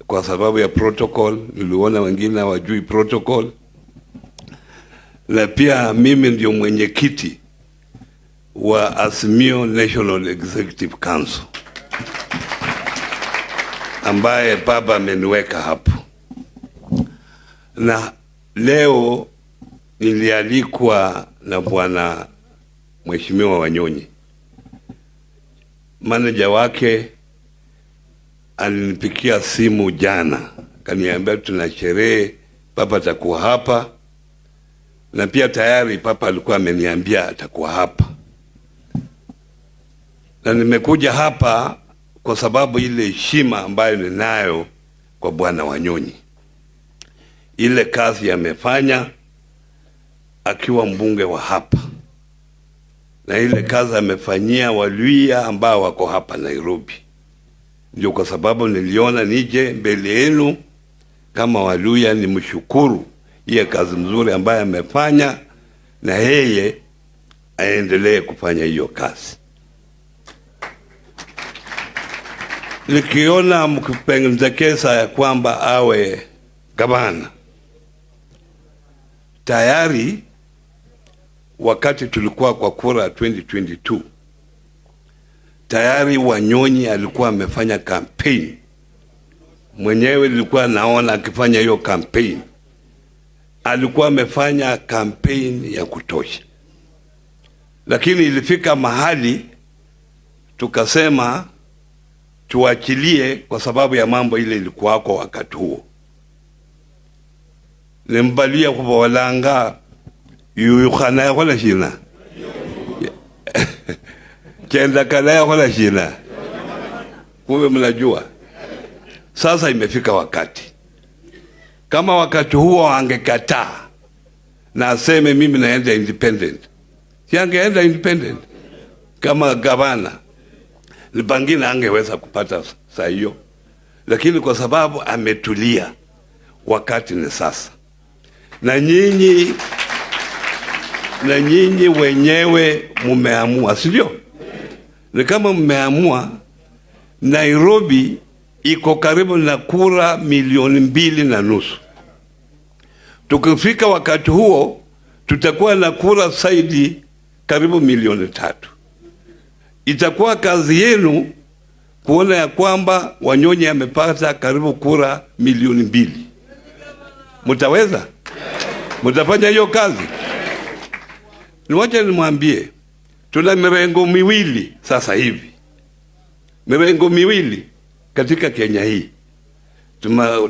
S20: Kwa sababu ya protocol, niliona wengine hawajui protocol. Na pia mimi ndio mwenyekiti wa Azimio National Executive Council ambaye baba ameniweka hapo. Na leo nilialikwa na bwana Mheshimiwa Wanyonyi. Manager wake alinipikia simu jana, akaniambia tuna sherehe, papa atakuwa hapa. Na pia tayari papa alikuwa ameniambia atakuwa hapa. Na nimekuja hapa kwa sababu ile heshima ambayo ninayo kwa bwana Wanyonyi. Ile kazi amefanya akiwa mbunge wa hapa, na ile kazi amefanyia Waluya ambao wako hapa Nairobi. Ndio kwa sababu niliona nije mbele yenu kama Waluya nimshukuru ile kazi mzuri ambayo amefanya, na yeye aendelee kufanya hiyo kazi. Nikiona mkipendekeza ya kwamba awe gavana, tayari wakati tulikuwa kwa kura 2022 tayari Wanyonyi alikuwa amefanya campaign. Mwenyewe nilikuwa naona akifanya hiyo campaign. Alikuwa amefanya campaign ya kutosha. Lakini ilifika mahali tukasema tuachilie kwa sababu ya mambo ile ilikuwa kwa wakati huo. Nimbalia kwa walanga yuyukhana yakhola shina. Kenda kala yakhola shina. Kumbe mnajua. Sasa imefika wakati. Kama wakati huo angekataa na aseme mimi naenda independent, si angeenda independent kama gavana, ni pengine angeweza kupata saa hiyo. Lakini kwa sababu ametulia, wakati ni sasa. Na nyinyi wenyewe mumeamua, si ndio? Ni kama mmeamua, Nairobi iko karibu na kura 2.5 milioni. Tukifika wakati huo tutakuwa na kura zaidi karibu 3 milioni. Itakuwa kazi yenu kuona ya kwamba Wanyonyi amepata karibu kura 2 milioni. Mutaweza? Mutafanya hiyo kazi? Niwache nimwambie, tuna mirengo miwili sasa hivi. Mirengo miwili katika Kenya hii.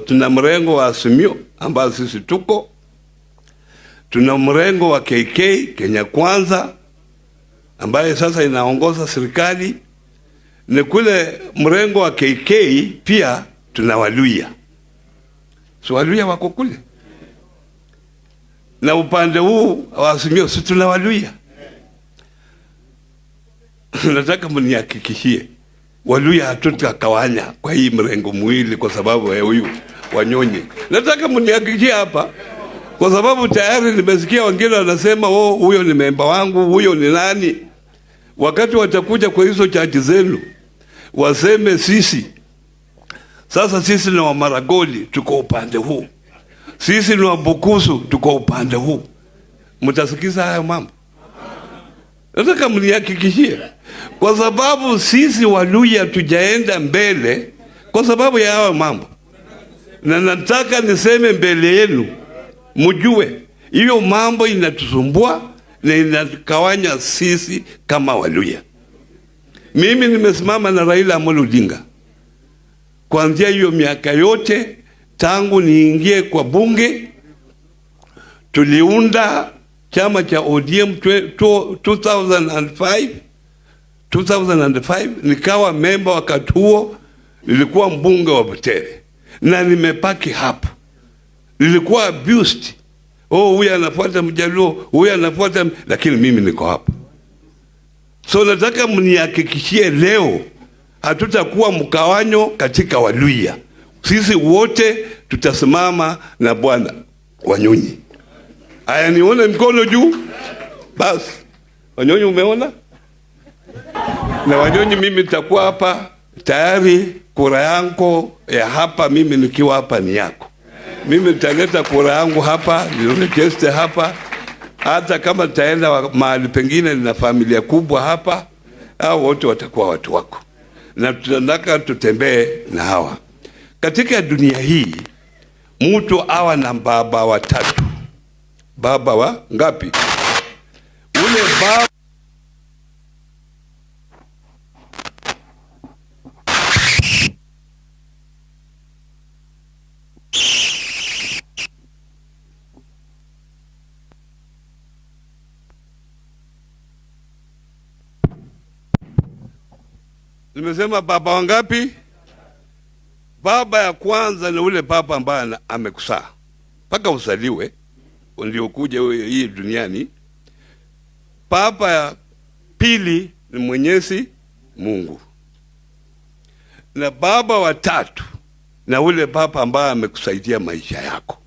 S20: Tuna mrengo wa Azimio ambao sisi tuko. Tuna mrengo wa KK, Kenya Kwanza, ambaye sasa inaongoza serikali. Ni kule mrengo wa KK pia tuna Waluya. Si Waluya wako kule, na upande huu wa Azimio si tuna Waluya? Nataka mnihakikishie Waluya hatutakawanya kwa hii mrengo mwili kwa sababu ya huyu Wanyonyi. Nataka mnihakikishie hapa, kwa sababu tayari nimesikia wengine wanasema oh, huyo ni memba wangu, huyo ni nani. Wakati watakuja kwa hizo chaji zenu waseme sisi sasa, sisi ni Wamaragoli tuko upande huu, sisi ni Wabukusu tuko upande huu. Mtasikiza hayo mambo? Nataka mnihakikishie, kwa sababu sisi Waluya tujaenda mbele kwa sababu ya hayo mambo, na nataka niseme mbele yenu mjue hiyo mambo inatusumbua na inakawanya sisi kama Waluya. Mimi nimesimama na Raila Amolo Odinga kuanzia hiyo miaka yote tangu niingie kwa bunge. Tuliunda chama cha ODM 2005, nikawa memba wakati huo, nilikuwa mbunge wa Butere na nimepaki hapo. Nilikuwa abused. Oh, huyu anafuata Mjaluo, huyu anafuata, lakini mimi niko hapo. So nataka mnihakikishie leo hatutakuwa mkawanyo katika Waluya. Sisi wote tutasimama na Bwana Wanyonyi. Aya, nione mkono juu. Basi Wanyonyi, umeona? Na Wanyonyi, mimi nitakuwa hapa tayari. Kura yangu ya hapa, mimi nikiwa hapa ni yako. Mimi nitaleta kura yangu hapa, niregister hapa. Hata kama nitaenda mahali pengine, nina familia kubwa hapa, hao wote watakuwa watu wako. Na tunataka tutembee na hawa. Katika dunia hii, mtu awa na baba watatu. Baba wa ngapi? Ule baba nimesema baba wangapi? Baba ya kwanza ni ule baba ambaye amekuzaa mpaka uzaliwe ndio kuja hii duniani. Baba ya pili ni Mwenyezi Mungu, na baba wa tatu na ule baba ambaye amekusaidia maisha yako,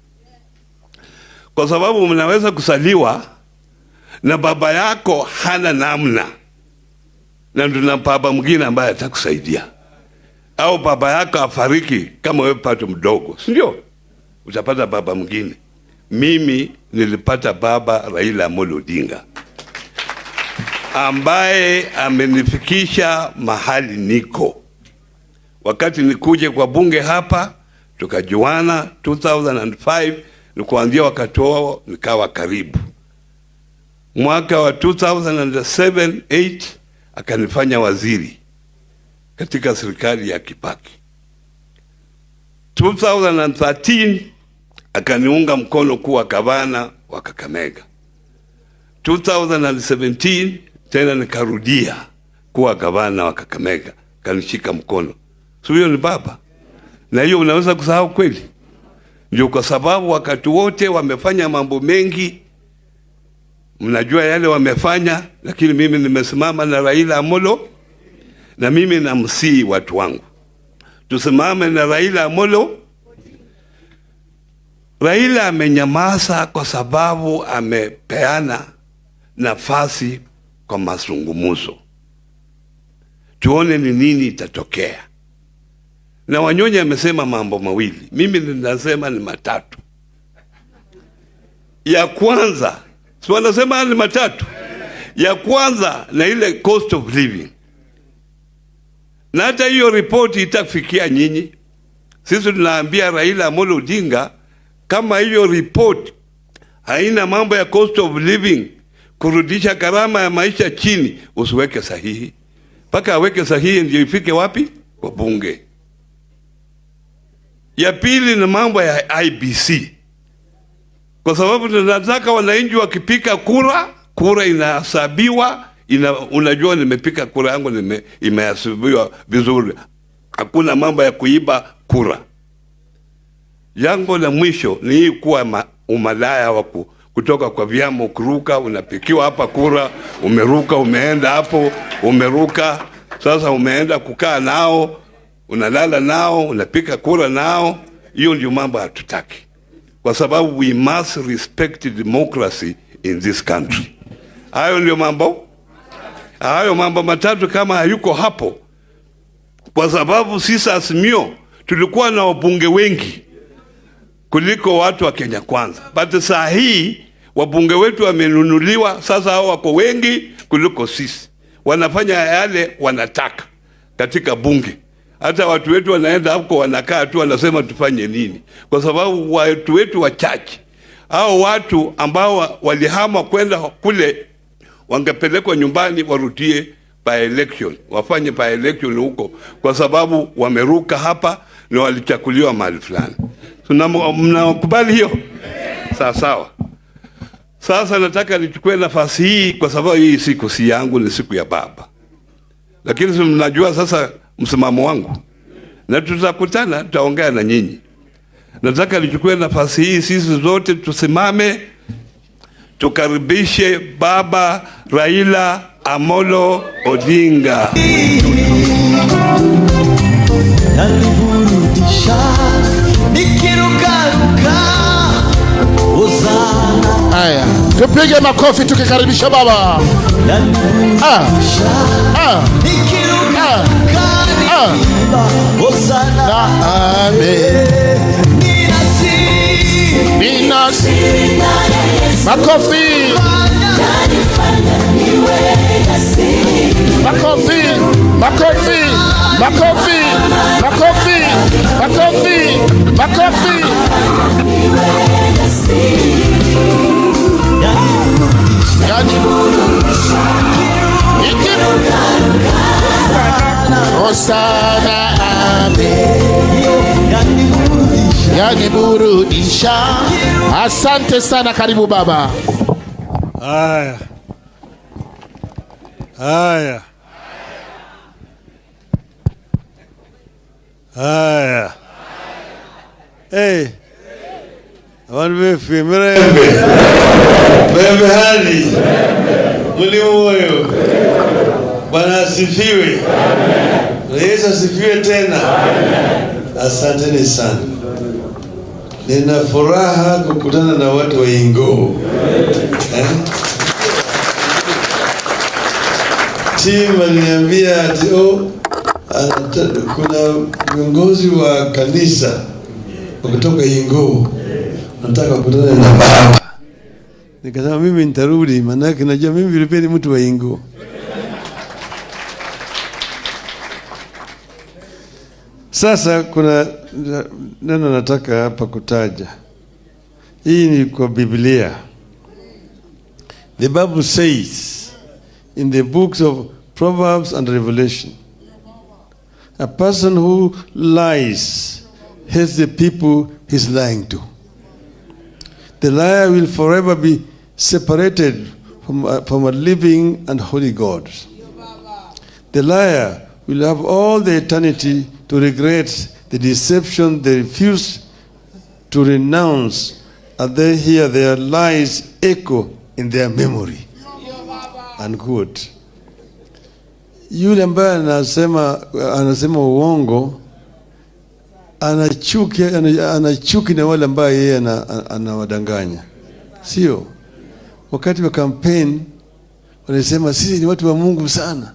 S20: kwa sababu mnaweza kusaliwa na baba yako hana namna, na tuna baba mwingine ambaye atakusaidia, au baba yako afariki kama wewe pato mdogo, si ndio? Utapata baba mwingine. Mimi nilipata baba Raila Amolo Odinga ambaye amenifikisha mahali niko. Wakati nikuje kwa bunge hapa tukajuana 2005, ni kuanzia wakati huo nikawa karibu. Mwaka wa 2007 8 akanifanya waziri katika serikali ya Kibaki. 2013 akaniunga mkono kuwa gavana wa Kakamega. 2017 tena nikarudia kuwa gavana wa Kakamega, kanishika mkono. Si huyo ni baba? Na hiyo unaweza kusahau kweli? Ndio kwa sababu wakati wote wamefanya mambo mengi, mnajua yale wamefanya, lakini mimi nimesimama na Raila Amolo, na mimi namsihi watu wangu tusimame na Raila Amolo. Raila amenyamaza kwa sababu amepeana nafasi kwa mazungumzo, tuone ni nini itatokea. Na Wanyonyi amesema mambo mawili, mimi ninasema ni matatu. Ya kwanza, si wanasema ni matatu? Ya kwanza na ile cost of living, na hata hiyo ripoti itafikia nyinyi. Sisi tunaambia Raila Amolo Odinga, kama hiyo report haina mambo ya cost of living, kurudisha gharama ya maisha chini, usiweke sahihi. Mpaka aweke sahihi ndio ifike wapi? Kwa bunge. Ya pili ni mambo ya IBC, kwa sababu tunataka wananchi wakipiga kura, kura inahesabiwa, unajua nimepiga kura yangu imehesabiwa vizuri, hakuna mambo ya kuiba kura. Jambo la mwisho ni hii kuwa umalaya wa kutoka kwa vyama, kuruka, unapikiwa hapa kura, umeruka, umeenda hapo, umeruka, sasa umeenda kukaa nao, unalala nao, unapika kura nao. Hiyo ndio mambo hatutaki, kwa sababu we must respect democracy in this country. Hayo ndio mambo, hayo mambo matatu kama hayuko hapo, kwa sababu sisi Azimio tulikuwa na wabunge wengi kuliko watu wa Kenya Kwanza, but saa hii wabunge wetu wamenunuliwa, sasa hao wako wengi kuliko sisi, wanafanya yale wanataka katika bunge. Hata watu wetu wanaenda huko wanakaa tu wanasema tufanye nini, kwa sababu watu wetu wachache, hao watu ambao walihama kwenda kule wangepelekwa nyumbani warudie by election, wafanye by election huko, kwa sababu wameruka hapa na walichakuliwa mahali fulani. Mnakubali hiyo? Sawa sawa. Sasa nataka nichukue nafasi hii kwa sababu hii siku si yangu, ni siku ya baba. Lakini mnajua sasa msimamo wangu, na tutakutana, tutaongea na nyinyi. Nataka nichukue nafasi hii, sisi zote tusimame, tukaribishe Baba Raila Amolo Odinga.
S1: Haya, tupige makofi tukikaribisha baba. Na amen. Makofi. Makofi. Makofi. Makofi. Makofi. Makofi. Makofi. Hosana, amen. Yaniburudisha. Asante sana, karibu baba.
S9: Haya. Haya. Haya. Hey. Abantu befe mirembe. Mirembe hali. Mulimu moyo. Bwana asifiwe. Yesu asifiwe tena. Asanteni sana. Nina furaha kukutana na watu wa Ingoo. Tim aliniambia ati kuna viongozi wa kanisa kutoka Ingoo nataka kukutana na baba. Nikasema mimi nitarudi, maana najua mimi vile ni mtu wa Ingoo. Sasa kuna neno nataka hapa kutaja. Hii ni kwa Biblia. The Bible says in the books of Proverbs and Revelation, a person who lies hates the people he's lying to. The liar will forever be separated from a living and holy God. The liar will have all the eternity to regret the deception they refuse to renounce, and they hear their lies echo in their memory. Unquote. Yule ambaye anasema uongo anachuki na wale ambaye yeye anawadanganya. Sio? Wakati wa campaign wanasema sisi ni watu wa Mungu sana.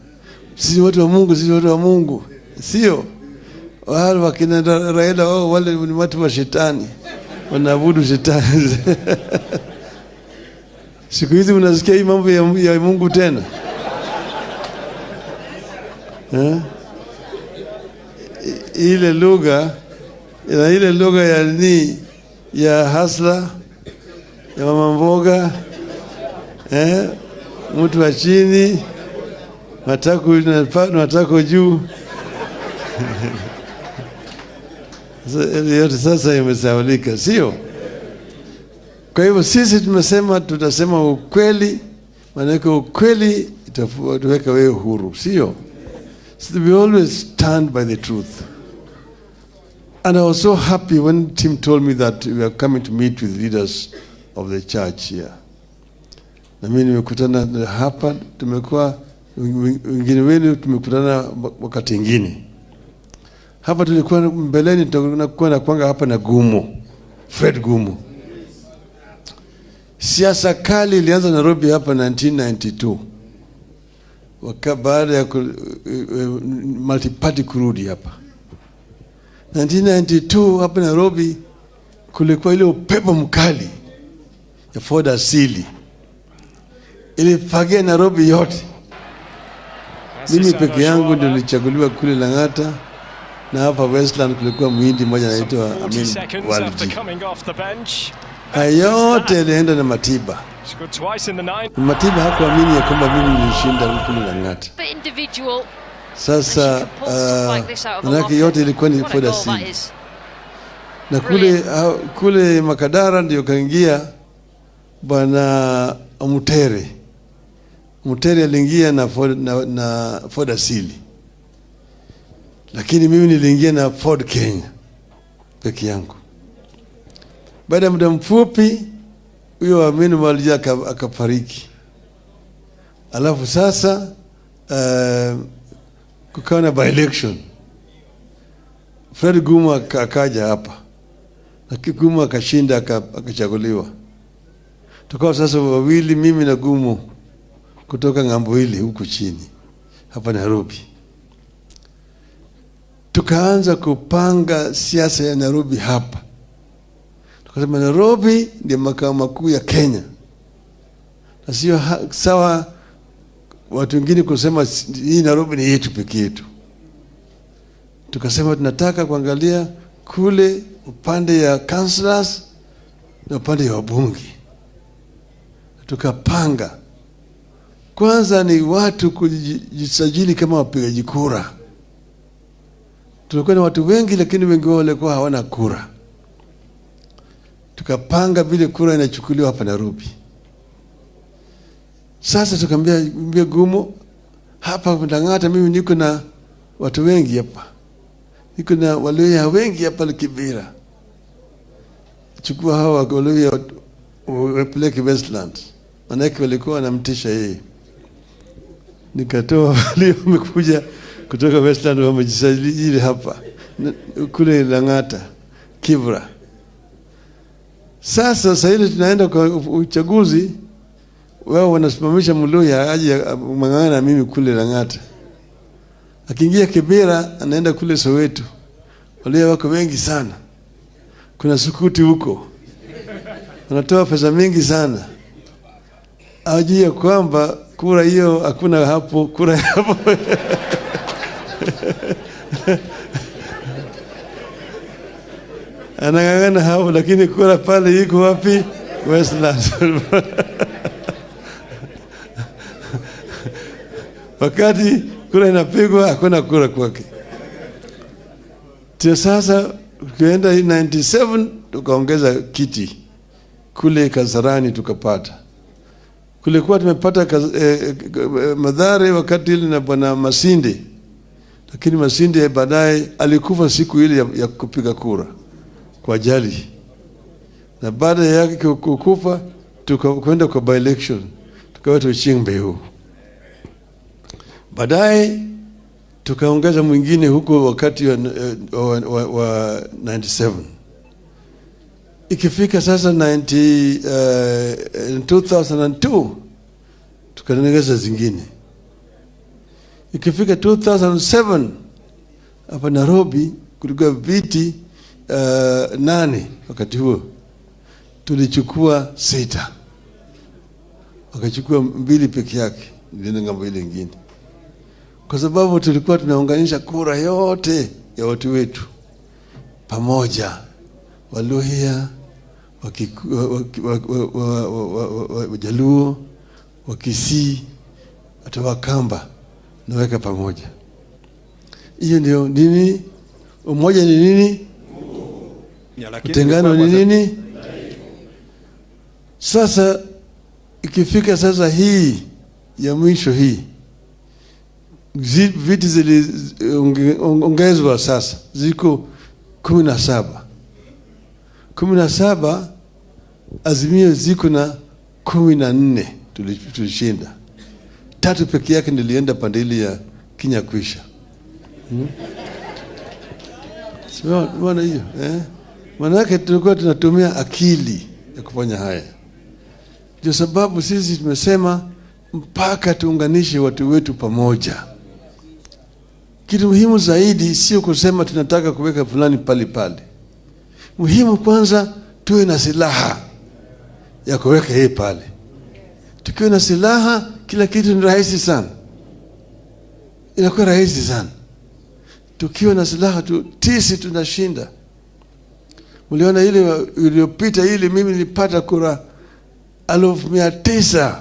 S9: Sisi watu wa Mungu, sisi watu wa Mungu. Sio? Wale wakina Raila wale ni watu wa shetani. Wanaabudu shetani. Siku hizi unasikia hii mambo ya Mungu tena. Ile lugha na ile lugha ya ni ya hasla ya mama mboga, mtu wa chini, matako juu. Yote sasa imesahaulika, sio? Kwa hivyo sisi tumesema tutasema ukweli, maana ukweli itatuweka wewe huru, sio? So we always stand by the truth.
S18: And I was so happy when Tim told me that we are coming to meet with leaders of the church here. Na mimi nimekutana hapa, tumekuwa wengine wenu tumekutana wakati ingine. Hapa tulikuwa mbeleni tunakuwa na kwanga hapa na Gumo, Fred Gumo. Siasa kali ilianza Nairobi hapa 1992. Baada ya multi-party kurudi hapa. 1992 hapa Nairobi kulikuwa ile upepo mkali ya Ford Asili ilifagia Nairobi yote. Mimi peke yangu ndio nilichaguliwa kule Lang'ata, na hapa Westland kulikuwa muhindi mmoja anaitwa Amin Walji. Haya yote yalienda na Matiba. Matiba hakuamini ya kwamba mimi nilishinda kule Lang'ata. Sasa manake yote ilikuwa ni Ford Asili. Na kule Makadara ndio kaingia Bwana Mutere. Mutere aliingia na Ford Asili. Lakini mimi niliingia na Ford Kenya peke yangu. Baada ya muda mfupi huyo Amin Walji akafariki. Alafu sasa kukawa na by election. Fred Gumo akaja hapa. Na Gumo akashinda, akachaguliwa. Tukawa sasa wawili, mimi na Gumo, kutoka ng'ambo hili huku chini hapa Nairobi. Tukaanza kupanga siasa ya Nairobi hapa. Tukasema Nairobi ndio makao makuu ya Kenya. Na sio sawa watu wengine kusema hii Nairobi ni yetu peke yetu. Tukasema tunataka kuangalia kule upande ya councillors na upande ya wabunge. Tukapanga. Kwanza ni watu kujisajili kama wapigaji kura. Tulikuwa na watu wengi, lakini wengi wao walikuwa hawana kura. Tukapanga vile kura inachukuliwa hapa Nairobi. Sasa tukamwambia Gumo, hapa Lang'ata mimi niko na watu wengi hapa. Niko na Waluhya wengi hapa Kibera. Chukua hawa Waluhya wapeleke Westland. Manake walikuwa wanamtisha yeye. Nikatoa wale wamekuja kutoka Westland wamejisajili hapa kule Lang'ata, Kibra. Sasa ile tunaenda kwa uchaguzi, wao wanasimamisha Mluhya aje mang'ana na mimi kule Lang'ata. Akiingia Kibera anaenda kule Soweto. Wale wako wengi sana. Kuna sukuti huko. Wanatoa pesa mingi sana. Ajue kwamba kura hiyo hakuna hapo, kura hapo. Anang'ang'ana hapo, lakini kura pale iko wapi? Westland. Wakati kura inapigwa hakuna kura kwake. Tio sasa tukaenda 97 tukaongeza kiti kule Kasarani tukapata. Kulikuwa tumepata Mathare wakati ile na Bwana Masinde. Lakini Masinde baadaye alikufa siku ile ya kupiga kura kwa ajali. Na baada yake kukufa tukakwenda kwa by election, tukawa tuchimbe huko. Baadaye tukaongeza mwingine huko wakati wa 97. Ikifika sasa 2002 tukaongeza zingine. Ikifika 2007 hapa Nairobi kulikuwa viti 8 wakati huo. Tulichukua 6. Wakachukua 2 peke yake, ndio ngambo ile nyingine. Kwa sababu tulikuwa tunaunganisha kura yote ya watu wetu pamoja, Waluhya, Wajaluo, Wakisii, hata Wakamba, naweka pamoja. Hiyo ndio nini? Umoja ni nini? Utengano ni nini? Sasa ikifika sasa hii ya mwisho hii, viti ziliongezwa sasa ziko 17. 17 Azimio ziko na 14 tulishinda. 3 peke yake nilienda pande ile ya Kenya kuisha. Sio maana hiyo, eh? Maana tulikuwa tunatumia akili ya kufanya haya. Ndio sababu sisi tumesema mpaka tuunganishe watu wetu pamoja. Kitu muhimu zaidi sio kusema tunataka kuweka fulani pale pale. Muhimu kwanza tuwe na silaha ya kuweka yeye pale. Tukiwa na silaha kila kitu ni rahisi sana. Inakuwa rahisi sana. Tukiwa na silaha tu tisi tunashinda. Mliona ile iliyopita ile mimi nilipata kura 9,000.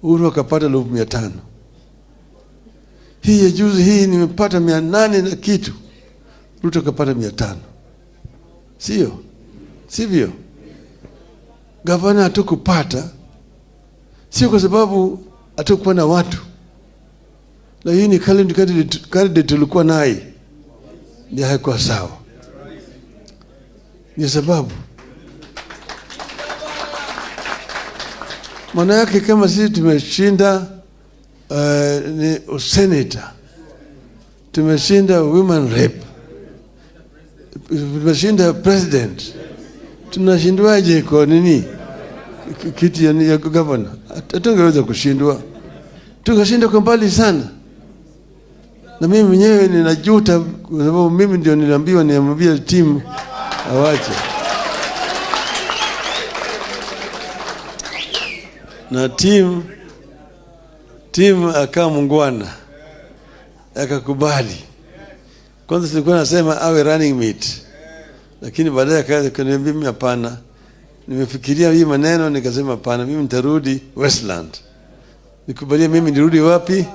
S18: Uhuru akapata 5,000. Hii ya juzi hii nimepata 800 na kitu. Ruto akapata 500. Sio? Sivyo? Gavana hatukupata. Sio kwa sababu hatukuwa na watu. Lakini candidate tulikuwa naye ni haikuwa sawa. Ni sababu. Maana yake kama sisi tumeshinda ni senator, tumeshinda women rep, tumeshinda president, tunashindwaje kwa nini kiti ya governor? Hatungeweza kushindwa. Tukashinda kwa mbali sana. Na mimi mwenyewe ninajuta kwa sababu mimi ndio niliambiwa niambie timu awache. Na timu akawa mungwana, akakubali. Kwanza tulikuwa nasema awe running mate, lakini baadaye akaanza kuniambia mimi hapana. Nimefikiria hii maneno nikasema hapana, mimi nitarudi Westland. Nikubalie mimi nirudi wapi?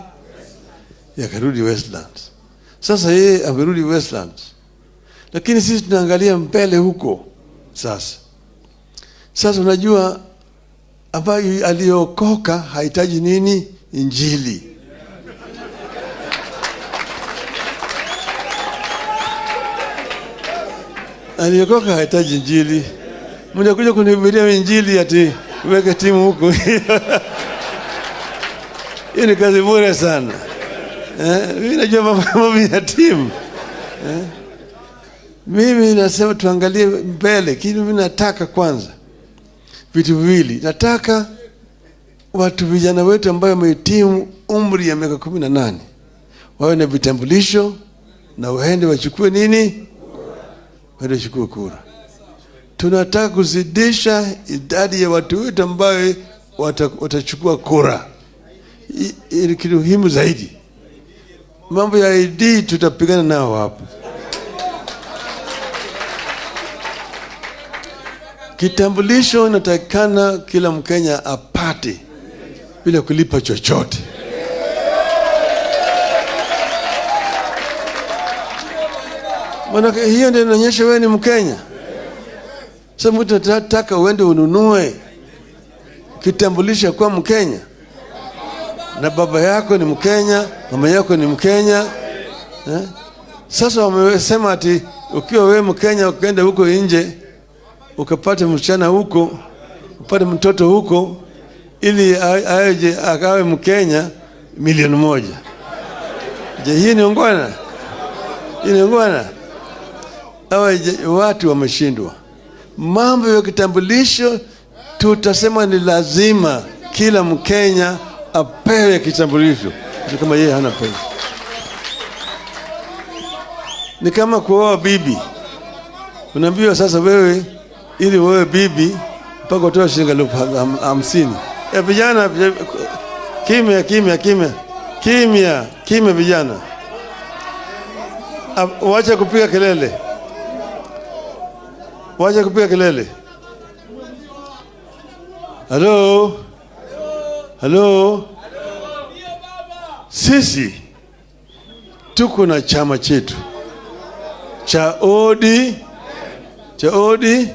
S18: Yakarudi Westland. Sasa yeye amerudi Westland. Lakini sisi tunaangalia mbele huko sasa. Sasa unajua ambaye aliokoka hahitaji nini? Injili. Aliokoka hahitaji injili. Mnakuja kunihubiria injili ati weke timu huko. Hiyo ni kazi bure sana. Mimi najua mambo ya timu. Mimi nasema tuangalie mbele. Kitu mimi nataka kwanza vitu viwili. Nataka watu vijana wetu ambao wamehitimu umri ya miaka 18 wawe na vitambulisho na waende wachukue nini? Waende wachukue kura. Tunataka kuzidisha idadi ya watu wetu ambao watachukua kura. Ili kitu muhimu zaidi. Mambo ya ID tutapigana nao hapo. Kitambulisho inatakikana kila Mkenya apate bila kulipa chochote. Maana hiyo ndio inaonyesha wewe ni Mkenya. Sasa mtu anataka uende ununue kitambulisho kwa Mkenya, na baba yako ni Mkenya, mama yako ni Mkenya. Sasa wamesema ati ukiwa wewe Mkenya ukaenda huko nje ukapata msichana huko, upate mtoto huko, ili aje akawe Mkenya, 1,000,000. Je, hii ni ungwana? Hii ni ungwana? Hawa watu wameshindwa. Mambo ya kitambulisho tutasema ni lazima kila Mkenya apewe kitambulisho. Kama yeye hana pesa. Ni kama kuoa bibi. Unaambiwa sasa wewe ili wewe bibi mpaka utoe shilingi 50,000. Vijana kimya kimya kimya. Kimya, kimya vijana. Wacha kupiga kelele. Wacha kupiga kelele. Hello? Hello? Sisi tuko na chama chetu cha ODM, cha ODM.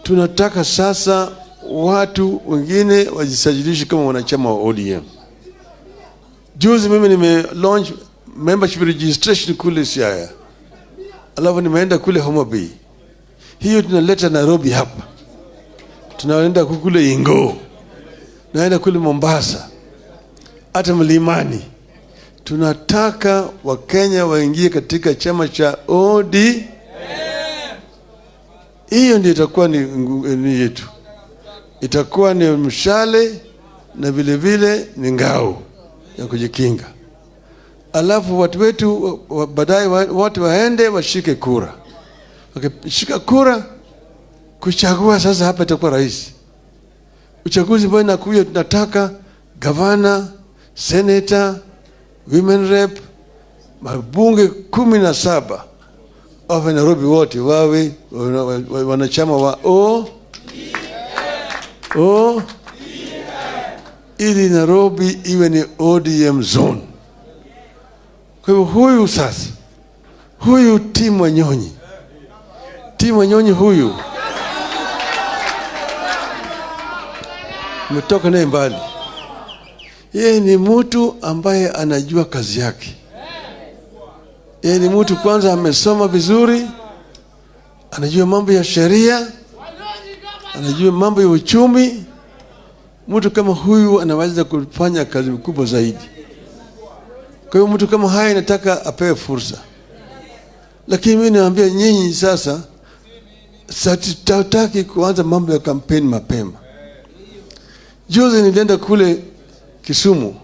S18: Tunataka sasa watu wengine wajisajilishe kama wanachama wa ODM. Juzi mimi nime launch membership registration kule Siaya. Alafu nimeenda kule Homa Bay. Hiyo tunaleta Nairobi hapa. Tunaenda kule Ingo. Naenda kule Mombasa. Hata Mlimani. Tunataka Wakenya waingie katika chama cha ODM. Hiyo ndio itakuwa ni yetu. Itakuwa ni mshale na vile vile ni ngao ya kujikinga. Alafu watu wetu baadaye watu waende washike kura. Wakishika kura kuchagua sasa hapa itakuwa rais. Uchaguzi ambao inakuja tunataka gavana, senator, women rep, mabunge 17 wa Nairobi wote wawe wanachama wa O O ili Nairobi iwe ni ODM zone. Kwa hivyo huyu sasa, huyu Tim Wanyonyi, Tim Wanyonyi huyu umetoka naye mbali. Yeye ni mtu ambaye anajua kazi yake. Yeye ni mtu kwanza amesoma vizuri, anajua mambo ya sheria, anajua mambo ya uchumi. Mtu kama huyu anaweza kufanya kazi kubwa zaidi. Kwa hiyo mtu kama haya nataka apewe fursa. Lakini mimi naambia nyinyi sasa, sitaki kuanza mambo ya kampeni mapema. Juzi nilienda kule Kisumu.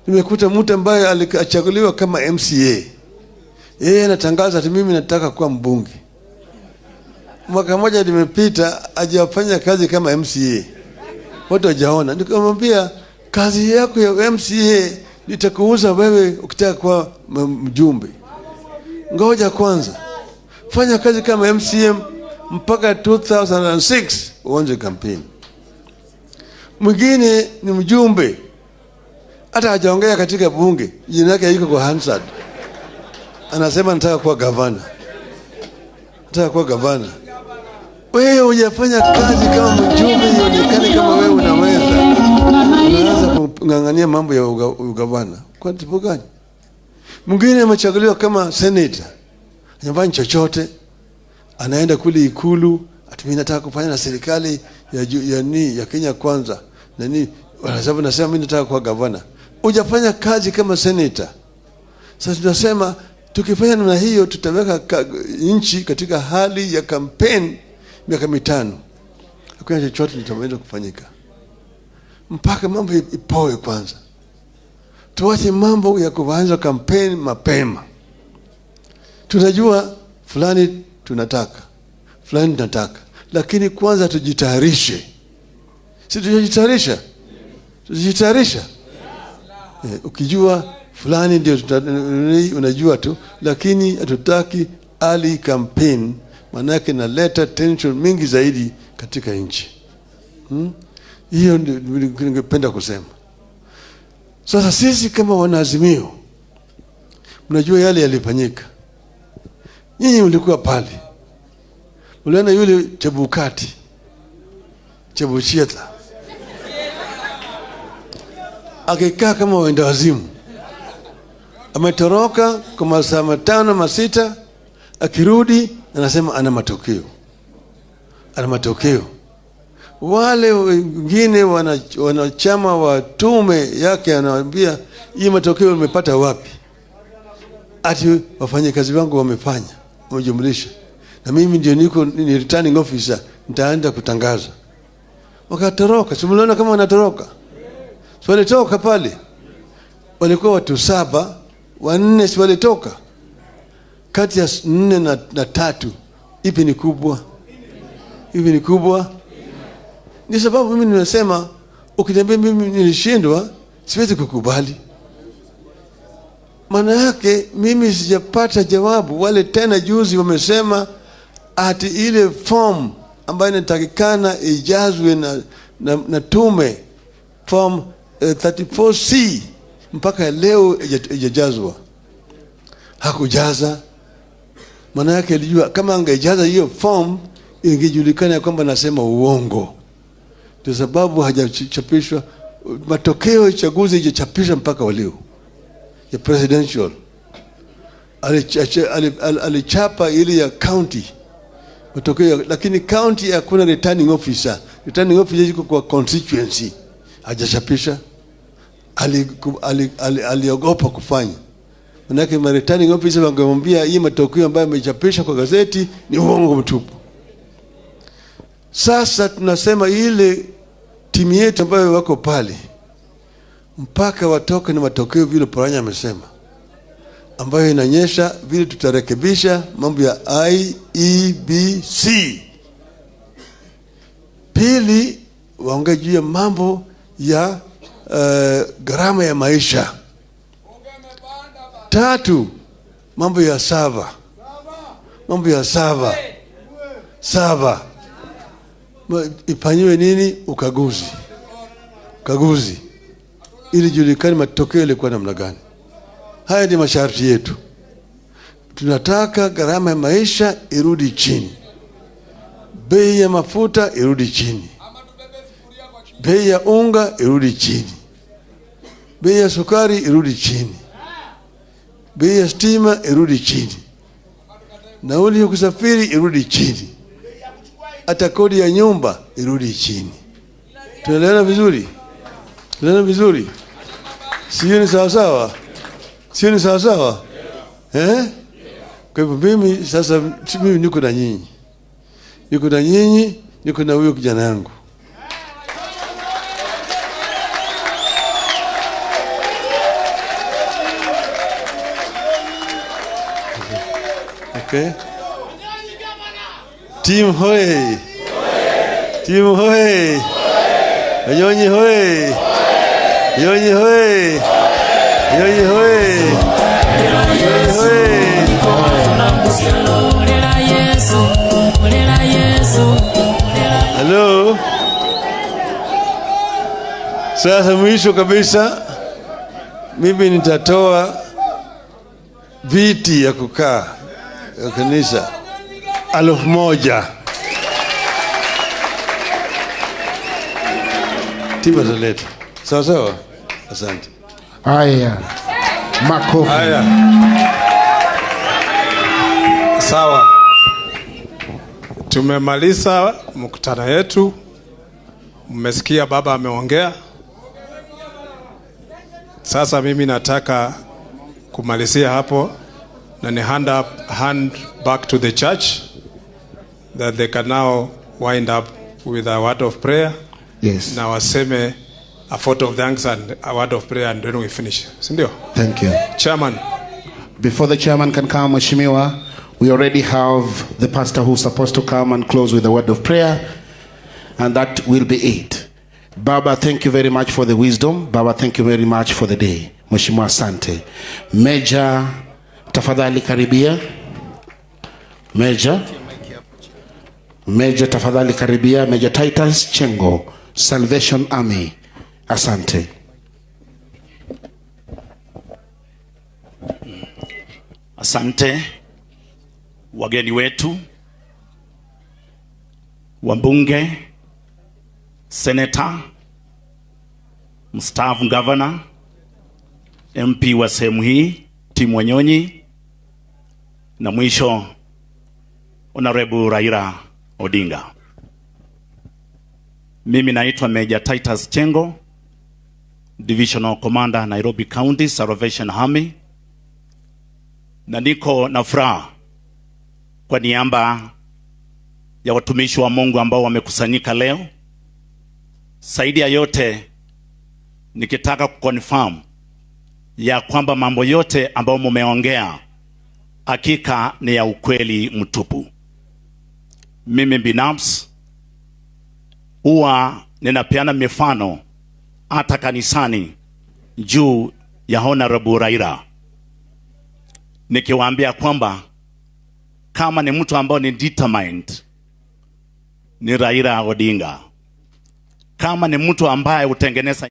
S18: Nimekuta mtu ambaye alichaguliwa kama MCA. Yeye anatangaza ati mimi nataka kuwa mbunge. Mwaka mmoja limepita hajafanya kazi kama MCA. Watu hawajaona. Nikamwambia kazi yako ya MCA nitakuuza wewe ukitaka kuwa mjumbe. Ngoja kwanza. Fanya kazi kama MCA mpaka 2006 uanze kampeni. Mwingine ni mjumbe, hata hajaongea katika bunge, jina lake liko kwa Hansard. Anasema nataka kuwa gavana. Nataka kuwa gavana. Wewe hujafanya kazi kama mjumbe ionekane kama wewe unaweza. Unaanza kung'ang'ania mambo ya ugavana. Kwa sababu gani? Mwingine amechaguliwa kama senator. Hajafanya chochote. Anaenda kule Ikulu, ati mimi nataka kufanya na serikali ya Kenya Kwanza. Nani wanasema nasema mimi nataka kuwa gavana. Hujafanya kazi kama senator. Sasa tunasema tukifanya namna hiyo tutaweka nchi katika hali ya campaign miaka 5. Hakuna chochote kitaweza kufanyika. Mpaka mambo ipoe kwanza. Tuache mambo ya kuanza campaign mapema. Tunajua fulani tunataka, fulani tunataka, lakini kwanza tujitayarishe. Si tujitayarisha? Tujitayarisha. Ukijua fulani ndio unajua tu, lakini hatutaki early campaign, maana inaleta tension mingi zaidi katika nchi. Hiyo ndio ningependa kusema. Sasa sisi kama wanaazimio, mnajua yale yalifanyika. Nyinyi mlikuwa pale. Mliona yule Chebukati, Chebuchieta akikaa kama wenda wazimu. Ametoroka kwa masaa 5 6, akirudi anasema ana matokeo. Ana matokeo. Wale wengine wanachama wa tume yake anawaambia hii matokeo umepata wapi? Ati wafanyakazi wangu wamefanya, wamejumlisha. Na mimi ndio niko ni returning officer, nitaanza kutangaza. Wakatoroka, si mliona kama wanatoroka? Si walitoka pale. Walikuwa watu 7, 4 si walitoka. Kati ya 4 na 3, ipi ni kubwa? Ipi ni kubwa? Ni sababu mimi nimesema ukiniambia mimi nilishindwa siwezi kukubali. Maana yake mimi sijapata jawabu. Wale tena juzi wamesema ati ile form ambayo inatakikana ijazwe na tume, form 34C, mpaka leo ijajazwa. Hakujaza. Maana yake alijua kama angejaza hiyo form ingejulikana kwamba nasema uongo. Kwa sababu hajachapishwa matokeo ya uchaguzi, haijachapishwa mpaka leo ya presidential.
S21: Alichapa ile ya county matokeo, lakini county hakuna returning officer. Returning officer yuko kwa constituency, hajachapisha. Aliogopa kufanya, manake ma returning officer wangemwambia hii matokeo ambayo amechapisha kwa gazeti ni uongo mtupu. Sasa tunasema ile timu yetu ambayo wako pale mpaka watoke na matokeo vile Oparanya amesema, ambayo inaonyesha vile tutarekebisha mambo ya IEBC. Pili, waongee juu ya mambo ya gharama ya maisha. Tatu, mambo ya server, mambo ya server ifanyiwe nini, ukaguzi ili julikane matokeo yalikuwa namna gani. Haya ni masharti yetu. Tunataka gharama ya maisha irudi chini, bei ya mafuta irudi chini, bei ya unga irudi chini, bei ya sukari irudi chini, bei ya stima irudi chini, nauli ya kusafiri irudi chini, hata kodi ya nyumba irudi chini. Tunaelewana vizuri? Tunaelewana vizuri? Sio ni sawa sawa? Sio ni sawa sawa? Eh? Kwa hivyo mimi sasa, mimi niko na nyinyi, niko na nyinyi, niko na huyo kijana yangu. Okay. Team hoi. Team hoi. Wanyonyi hoi. Wanyonyi hoi. Wanyonyi hoi. Wanyonyi hoi. Hello. Sasa mwisho kabisa mimi nitatoa viti ya kukaa ya kanisa 1000. Tiba zaleta. Sawa sawa? Asante.
S1: Haya. Makofi.
S9: Haya. Sawa. Tumemaliza mkutano yetu. Mmesikia baba ameongea. Sasa mimi nataka kumalizia hapo na ni hand back to the church that they can now wind up with a word of prayer.
S1: Yes.
S9: Na waseme a vote of thanks and a word of prayer and then we finish. Si ndio?
S1: Thank you.
S9: Chairman.
S1: Before the chairman can come, Mheshimiwa, we already have the pastor who's supposed to come and close with a word of prayer, and that will be it. Baba, thank you very much for the wisdom. Baba, thank you very much for the day. Mheshimiwa, asante. Major, tafadhali karibia. Major. Major, tafadhali karibia. Major Titus Chengo, Salvation Army. Asante.
S22: Asante wageni wetu, wabunge, senator, mstaafu governor, MP wa sehemu hii Tim Wanyonyi, na mwisho Honorable Raila Odinga. Mimi naitwa Major Titus Chengo, Divisional Commander Nairobi County Salvation Army, na niko na furaha kwa niaba ya watumishi wa Mungu ambao wamekusanyika leo. Zaidi ya yote nikitaka kuconfirm ya kwamba mambo yote ambayo mumeongea hakika ni ya ukweli mtupu. Mimi binafsi huwa ninapeana mifano hata kanisani juu ya Honorable Raila, nikiwaambia kwamba kama ni mtu ambao ni determined ni Raila Odinga, kama ni mtu ambaye hutengeneza